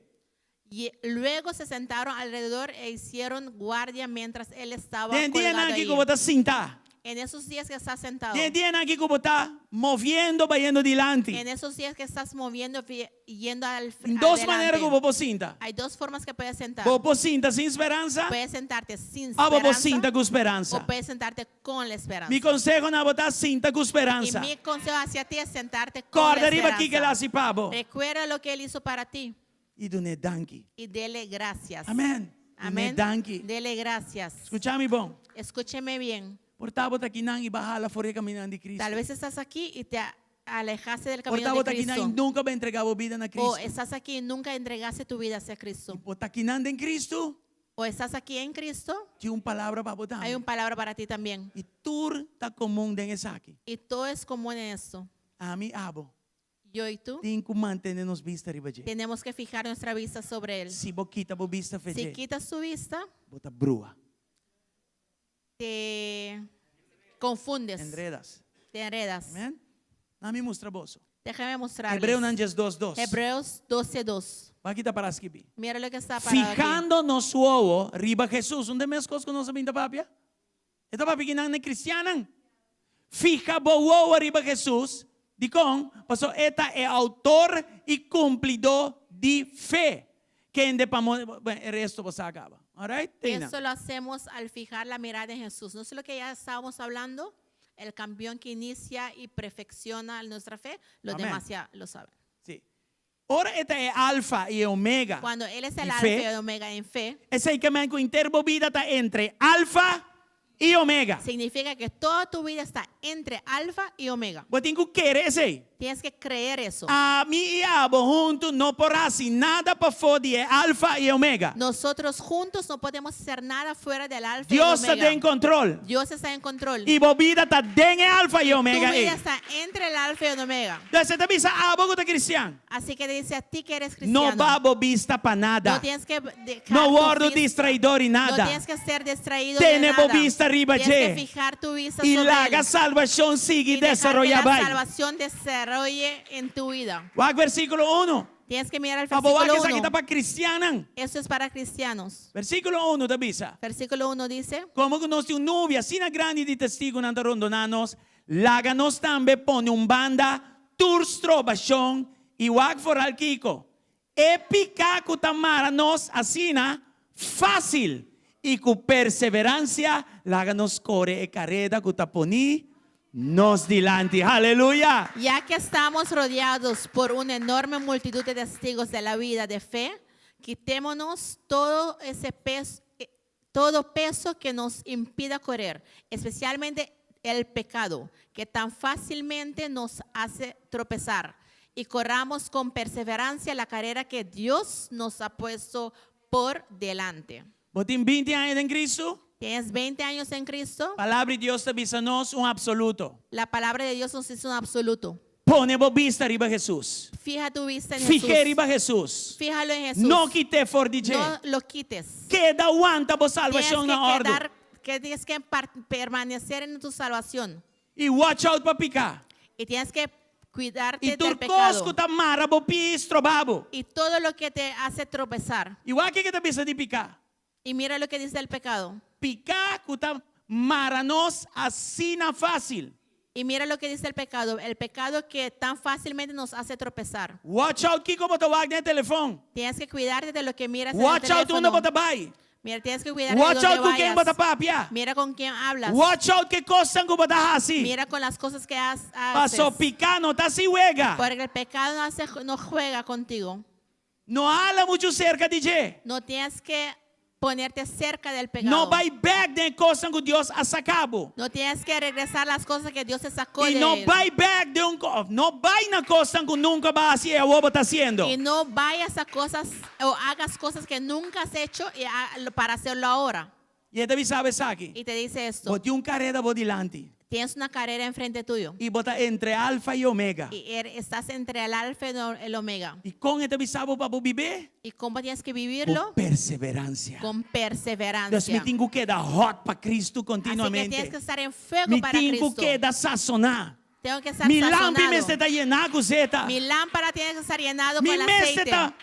Y luego se sentaron alrededor e hicieron guardia mientras él estaba Den colgado dianan aki ahí. ku bo ta sintá. En esos días que estás sentado, Den dianan aki ku bo ta moviendo bayendo dilanti. en esos días que estás moviendo, yendo al Tin dos adelante. manera ku bo por sinta. Hay dos formas que puedes sentar. Bo por sinta sin speransa, Puedes sentarte sin òf bo por esperanza sinta ku speransa. o puedes sentarte con la esperanza. Mi konseho na bo ta sinta ku y speransa. mi consejo hacia ti es sentarte con Kòrda la riba kiko el a esperanza. hasi pa bo. Recuerda lo que él hizo para ti I dun'é danki. y dele gracias. Amèn. Dun'é Amén. danki. Dele gracias. Skucha mi bon. Escúcheme bien. Por ta bo ta akinan i b'a hala for di e kaminda di Kristu. Tal vez estás aquí y te alejaste del Por camino ta de bo ta akinan Cristo. i nunka b'a entregá bo bida na O Kristu. estás aquí y nunca entregaste tu vida hacia Cristo. Bo ta akinan den Kristu, O estás aquí en Cristo, tin un palabra pa bo hay tambe. una palabra para ti también. I tur ta komun den esaki. Y todo es común en esto. Ami abo Yo y tú tin ku mantené nos bista riba dje. tenemos que fijar nuestra vista sobre Él. Si bo kita bo bista fe Si dje, quitas tu vista, bo ta brua. te confundes, Enredas. te enredas. Amèn? Laga mi mustra boso. Déjame mostrarles. Hebreonan 12, 2. Hebreos 12, 2. Wak kiko ta pará skibí. Mira lo que está parado aquí. Fihando nos wowo riba Hesus. Un di e mes kos ku nos a bin ta papia? E ta papia kinan na kristiannan. Fiha bo wowo riba Hesus. Dikon? Paso e ta e outor i kumplidó di fe. Kende pa mo, bueno, e resto bo sa kaba. Alright? Teina. Eso lo hacemos al fijar la mirada en Jesús. No es lo que ya estábamos hablando, el campeón que inicia y perfecciona nuestra fe, los Amén. demás ya lo saben. Sí. Ora e ta e alfa i e omega. Cuando Él es el Di alfa fe. y el omega en fe, Esei ke men ku henter bo bida ta entre alfa i omega. significa que toda tu vida está entre alfa y omega. Bo tin ku kere esei. Tienes que creer eso. Ami i abo huntu no por hasi nada pafó di e alfa i omega. Nosotros juntos no podemos hacer nada fuera del alfa y Dios ta omega. den control. Dios está en control. I bo bida ta den e alfa i Tu omega vida ei. está entre el alfa y el omega. Entonces e ta bisa abo ku ta kristian. Así que dice a ti que eres cristiano. No bai bo bista pa nada. No tienes que dejar No tu wòrdu vista. distraí dor di No nada. tienes que ser distraído Tene de bo nada. bista riba Tienes dje. que fijar tu vista I sobre laga él. salbashon sigui Y dejar que desaroyá la bai. salvación desarrolle en tu vida. Wak versíkulo 1. Tienes que mirar el Pa bo wak versículo esaki 1. ta pa kristiannan. Eso es para cristianos. Versíkulo 1 ta bisa. Versículo 1 dice, Komo ku nos tin un nubia asina grandi di testigunan ta rondoná nos, laga nos tambe pone un banda tur strobashon i wak foral kiko, e piká ku ta mara nos asina fásil, i ku perseveransia laga nos kore e kareda ku ta poní nos dilanti. Haleluya! Ya que estamos rodeados por una enorme multitud de testigos de la vida de fe, quitémonos todo ese peso, eh, todo peso que nos impida correr, especialmente el pecado, que tan fácilmente nos hace tropezar, y corramos con perseverancia la carrera que Dios nos ha puesto por delante. Bo tin 20 aña den Kristu? ¿Tienes 20 años en Cristo? Palabra di Dios ta bisa nos un absoluto. La palabra de Dios nos dice un absoluto. Pone bo bista riba Hesus. Fija tu vista en Fij'é Jesús. riba Hesus. Fíjalo en Jesús. No kit'é for di dje. No lo quites. Keda wanta bo Tienes salbashon que na òrdu. quedar, que tienes que permanecer en tu salvación. I watch out pa piká. Y tienes que cuidarte I del tur kos pecado. ku ta mara bo pia i stroba bo. Y todo lo que te hace tropezar. I wak kiko e ta bisa di piká. Y mira lo que dice el pecado. Piká ku ta mara nos asina fásil. Y mira lo que dice el pecado. El pecado que tan fácilmente nos hace tropezar. Watch out kiko bo ta wak den telefòn. Tienes que cuidarte de lo que miras en el Watch out unda teléfono. bo ta bai. Mira, tienes que cuidarte de Watch dónde out ku ken vayas. bo ta papia. Mira con quién hablas. Watch out ke kosnan ku bo ta hasi. Mira con las cosas que haces. Paso piká no ta hasi wega. Porque el pecado no, hace, no juega contigo. No hala muchu serka di dje. No tienes que ponerte cerca del pecado. No bai bèk den kosnan ku Dios a saka bo. No tienes que regresar las cosas que Dios te sacó I de no él. bai bèk den un no bai na kosnan ku nunka bo a hasi i awor bo ta hasiendo. Y no vayas a cosas o hagas cosas que nunca has hecho y para hacerlo ahora. I e ta bisa bo esaki. Y te dice esto. Bo tin un kareda bo dilanti. Tienes una carrera enfrente tuyo. I bo ta entre alfa i omega. Y estás entre el alfa y el omega. I kon e ta bisa bo pa bo bib'é? ¿Y cómo tienes que Ku vivirlo? perseveransia. Con Dus perseverancia. mi tin ku keda hot pa Cristo Así que tienes kontinuamente. que estar en fuego Mi para tin ku Cristo. keda sasoná. Tengo que estar Mi lampi sazonado. mester ta yená ku zeta. Mi lámpara tiene que estar llenado Mi con el mester aceite. ta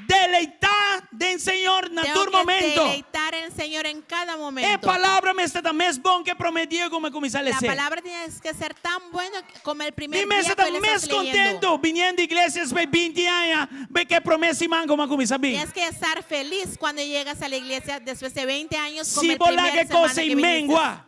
deleitá den Señor na Tengo tur que momento. deleitar en el Señor en cada E momento. palabra mester ta mes bon ku e promé dia ku mi a kuminsá La les'é. palabra tiene que ser tan buena como el primer Mi mester día ta que lo mes estás leyendo. kontentu biniendo iglesia despues 20 aña ku e promé siman ku mi a kuminsá bin. Tienes que estar feliz cuando llegas a la iglesia después de 20 años como Si el bo laga primer e kos semana que ei viniste. mengua.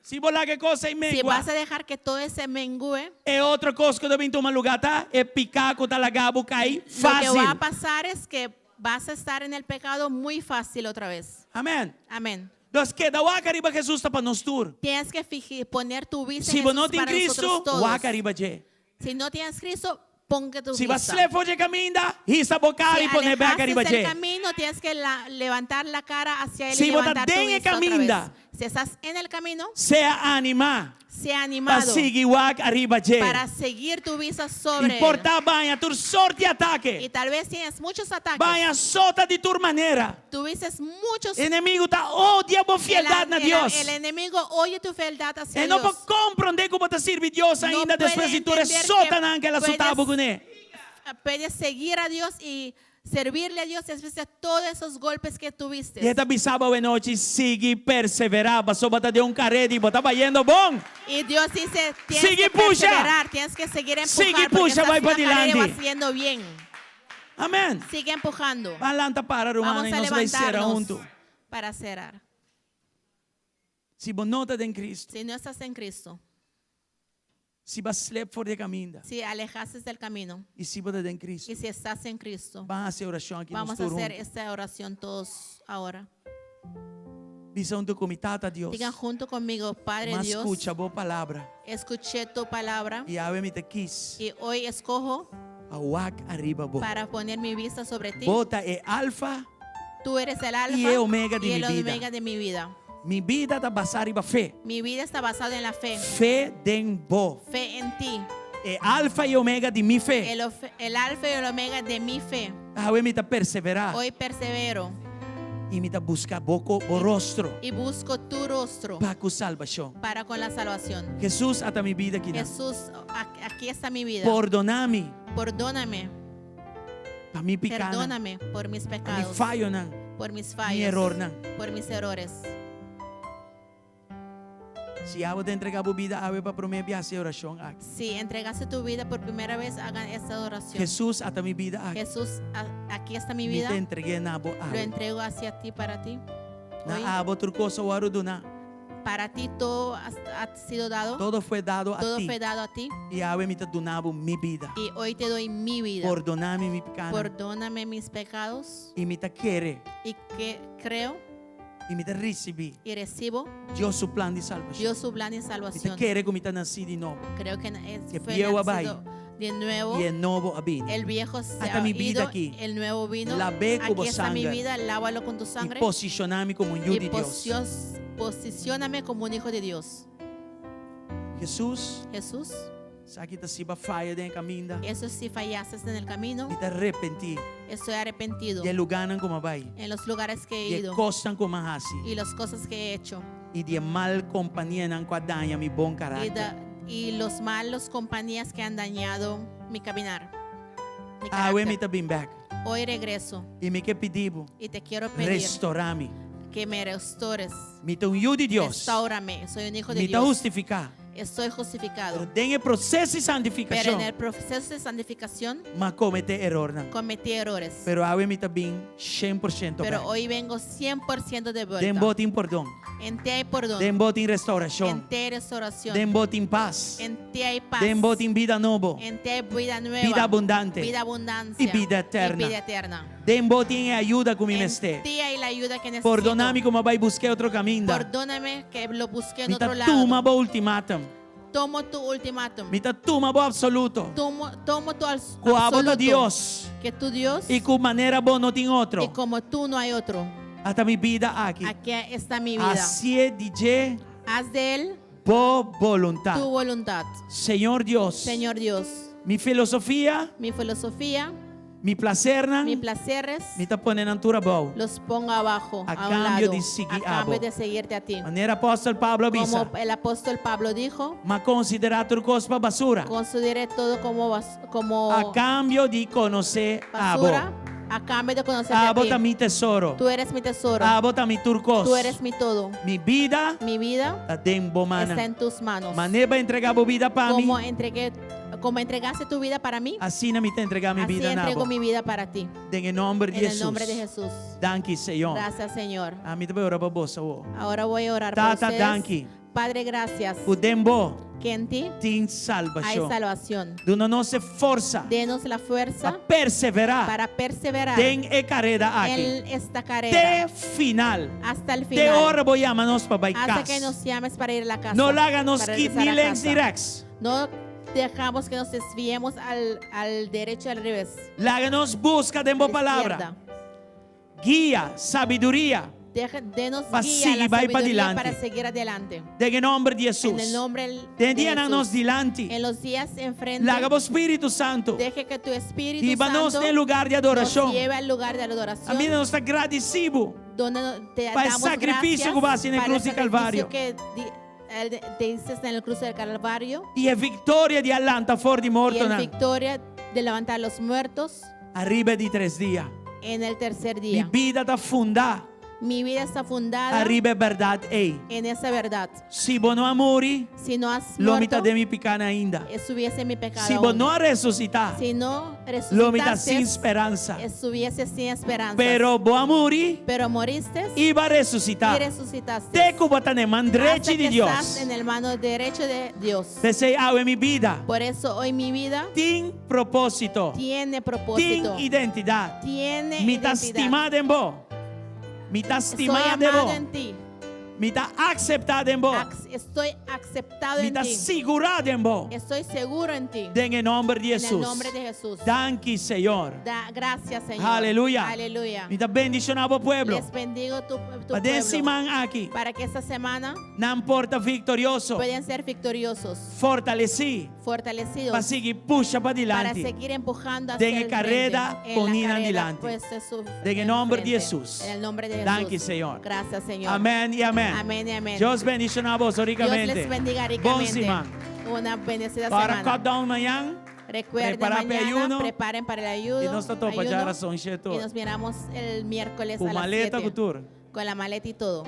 Si bo laga e kos ei Si mengua. vas a dejar que todo ese mengue, E otro kos ku ta bin tuma lugá ta e piká ku ta laga bo kai lo que va a fásil. pasar es que vas a estar en el pecado muy fácil otra vez. Amèn. Amén. Dus keda wak riba Hesus ta pa nos tur. Tienes que poner tu vista Si en bo no Jesús tin para Cristo, nosotros todos. wak riba dje. Si no tienes Cristo, ponga tu Si bo a vista. slep for di e kaminda, hisa bo kara Si i pone bèk alejaste riba del dje. camino, tienes que levantar la cara hacia él Si y bo ta levantar tu den e vista otra kaminda. vez. Si estás en el camino, Sea animá sea pa animado sigui wak ariba dje. para seguir tu vista sobre él. I por ta bo a haña tur sorto di Y atake. tal vez tienes muchos ataques. Bo a haña sota di tur manera. Tuviste muchos. Enemigu ta odia bo el, fieldat na el- Dios. el enemigo oye tu fealdad hacia E no Dios. por komprondé ku bo ta sirbi Dios No ainda puede despues di tur entender que sotanan ku el a sota bo puedes kuné. Puedes seguir a Dios y servirle a Dios después de todos esos golpes que tuviste. I e ta bisa bo awe nochi sigui perseverá, pasobra bo ta den un kareda i bo ta bayendo bon. Y Dios dice, tienes Sigue que puxa. perseverar, tienes que seguir empujando. Sigue porque puxa, estás vai en la pa carrera y dilanti. vas yendo bien. Amèn. Sigue empujando. Ban lanta para, ruman, Vamos i a nos bai sera levantarnos huntu. para cerrar. Si bo no ta den Cristo, Si no estás en Cristo, si bo a slep for di kaminda, si alejaste del camino i si bo ta den Cristo, y si estás en Cristo, ban hasi e orashon aki vamos nos a hacer tur esta oración todos ahora. Bisa huntu ku mi Tata Dios. Digan junto conmigo, Padre M'a Dios, skucha bo palabra. escuché tu palabra I awe mi ta kis. y hoy escojo Pa wak ariba bo. para poner mi vista sobre ti. Bo ta e alfa. Tú eres el alfa I e omega di y el mi bida. omega de mi vida. Mi bida ta basá riba fe. Mi vida está basada en la fe. Fe den bo. Fe en ti. E alfa i omega di mi fe. El, el alfa y el omega de mi fe. Awe mi ta perseverá. Hoy persevero I mi ta buska bo bo rostro. y busco tu rostro Pa ku salbashon. para con la salvación. Hesus, ata mi bida akinan. Jesús, aquí está mi vida. Pordoná mi. Perdóname. Pa mi pikánan. Perdóname por mis Pa mi pecados, fayonan. por mis Mi fallos, erornan. por mis errores. Si abo ta entregá bo bida awe pa promé bia hasi e orashon aki. Si entregaste tu vida por primera vez, hagan esta oración. Hesus, ata mi bida aki. Jesús, aquí está mi Mi vida. ta entreg'é na bo Lo awe. entrego hacia ti, para ti. Hoy, Na abo tur kos a wòrdu duná. para ti todo ha sido dado. Todo fue dado a Todo ti. fue dado a ti. I awe mi ta duna bo mi bida. Y hoy te doy mi vida. Pordoná mi mi pikánan. Perdóname mis pecados. I mi ta kere. Y que creo I mi ta risibí y recibo Dios su plan di salbashon. Dios su plan de Mi ta salvación. kere ku mi ta nasí di nobo. Creo que es, Que fue bieu a bai. nacido de nuevo. I e nobo a bini. El viejo se Ata ha mi bida ido, aki. el nuevo vino. Lab'é ku bo Aquí está mi sanger. vida, lávalo con tu I sangre. posishoná mi komo un yu Y di Dios. posicióname como un hijo de Dios. Hesus, Jesús, esaki ta si b'a faya den kaminda. eso si fallaste en el camino, Mi ta arepentí. estoy arrepentido Di e lugánan ku m'a bai. en los lugares que he Di e ido kosnan ku m'a hasi. y las cosas que he hecho I di e mal kompanianan ku a daña mi bon y, karakter. y los malos compañías que han dañado mi caminar. Mi Awe mi carácter. ta bin bèk. Hoy regreso I mi ke pidi bo. y te quiero pedir Restorá mi. que me restaures. Mi ta un yu di Dios. Restaurame. Soy un hijo de Mi ta Dios. hustifiká. Estoy justificado. Pero den e proseso di Pero santifikashon, en el proceso de santificación m'a kometé erornan. cometí errores. Pero awe mi ta bin 100% Pero bèk. hoy vengo 100% de Den vuelta. bo tin pordon. En ti hay perdón. Den bo tin restaurashon. En ti hay restauración. Den bo tin pas. En ti hay paz. Den bo tin bida nobo. En ti hay vida nueva. Bida abundante. Vida abundancia. I bida eterna. Y vida eterna. Den bo tin e ayuda ku mi En mester. ti hay la ayuda que necesito. Pordoná mi ku m'a bai buska otro kaminda. Perdóname que lo busqué en Mi ta otro lado. tuma bo ultimátum. Tomo tu ultimátum. Mi ta tuma bo absoluto. Tomo tu Ku abo ta absoluto. Dios. Que tu Dios I ku manera bo no tin otro. y como tú no hay otro. Ata mi bida aki. Aquí está mi vida. Hasi di dje Haz de él bo boluntat. tu voluntad. Señor Dios. Señor Dios, Mi filosofia, mi filosofía, mi plasernan, mis placeres, mi ta pone nan tur abou. los pongo abajo, A a un cambio lado, di sigui a cambio abo. de seguirte a ti. Manera apòstel Pablo a bisa. Como el apóstol Pablo dijo, M'a konsiderá tur kos pa basura. consideré todo como, como A kambio di konosé abo. basura, a cambio de conocerte a Abo ti. ta mi tesoro. Tú eres mi tesoro, Abo ta mi tur kos. tú eres mi todo. Mi bida Mi vida ta den bo está mannan. en tus manos. Manera b'a entregá bo bida pa mi. Como entregué, como entregaste tu vida para mí, Asina mi ta entregá mi así bida entrego na bo. mi vida para ti. Den e nòmber di En el Hesus. nombre de Jesús. Danki, Señor. Gracias, Señor. Ami ta bai ora pa boso. Ahora voy a orar por Tata, ustedes. danki. Padre, gracias. Ku den bo Que en ti tin hay salbashon. salvación. Duna nos e forsa Denos la pa fuerza perseverá para perseverar den e karera aki. en esta carrera Te final. hasta el Te final. ora bo yama nos pa bai Hasta que kas. nos llames para ir a la casa. No laga nos para kit regresar ni a links ni casa. rechts. No dejamos que nos desviemos al derecho y al revés. Laga nos buska den A bo la palabra. izquierda. Guia, sabiduria. Denos Pa guía, sigui la bai pa sabiduría dilanti. para seguir adelante. Den e nòmber di Hesus. En el nombre de Den dianan nos Jesús. dilanti. En los días enfrente, Laga bo Spiritu Santu. deje que tu Espíritu Hiba nos Santo na lugá di nos adorashon. lleve al lugar de la adoración. Ami nos ta gradisí bo. donde te Pa e damos sakrifisio gracias ku bo a hasi na para el krus di sacrificio Kalvario. que te hiciste en el cruz del Calvario I e viktoria di a lanta for di y morto en nan. victoria de levantar los muertos Ariba di tres dia. en el tercer Mi día. bida ta fundá Mi vida está fundada ariba e bèrdat ei. en esa verdad. Si bo no a muri, Si no has lo mi muerto, ta den mi pikánan ainda. estuviese mi pecado Si bo aún. no a resusitá, Si no lo mi ta sin resucitaste, speransa. estuviese sin esperanza. Pero bo a muri Pero moriste i b'a resusitá. y resucitaste. Te ku bo ta na man Hasta drechi que di estás Dios. en el mano derecho de Dios. P'esei awe mi bida Por eso hoy mi vida tin propósito, tiene tin propósito. identidat. Tiene Mi ta identidad. stimá den bo. Mi ta Estoy stimá den amado bo. en ti. Mi ta akseptá den bo. Estoy aceptado Mi en ta ti. sigurá den bo. Estoy seguro en ti. Den e nòmber di En el Hesus. nombre de Jesús. Danki, Señor. Gracias, Señor. Aleluya. Aleluya. Mi ta bendishoná bo pueblo. Les bendigo tu Pa den pueblo. siman aki. Para que esta semana Nan por ta viktorioso. puedan ser victoriosos, Fortalesí. fortalecidos, Pa sigui pusha pa para dilanti. seguir empujando hacia Den el karera frente, en la poní nan carrera, dilanti. pues, de su- Den en nòmber di frente. Hesus. En el nombre de Jesús. Danki, Señor. Gracias, Señor. Amèn i amèn. Amèn i amèn. Dios bendishoná boso Dios rikamente. les bendiga Bon ricamente. siman. Una bendecida Para semana. cut down mañan. Recuerden Prepará pa mañana, ayuno. preparen para el ayuno. I nos ta topa ayuno. djarason, Y nos miramos el miércoles Ku a las maleta 7. ku tur. Con la maleta y todo.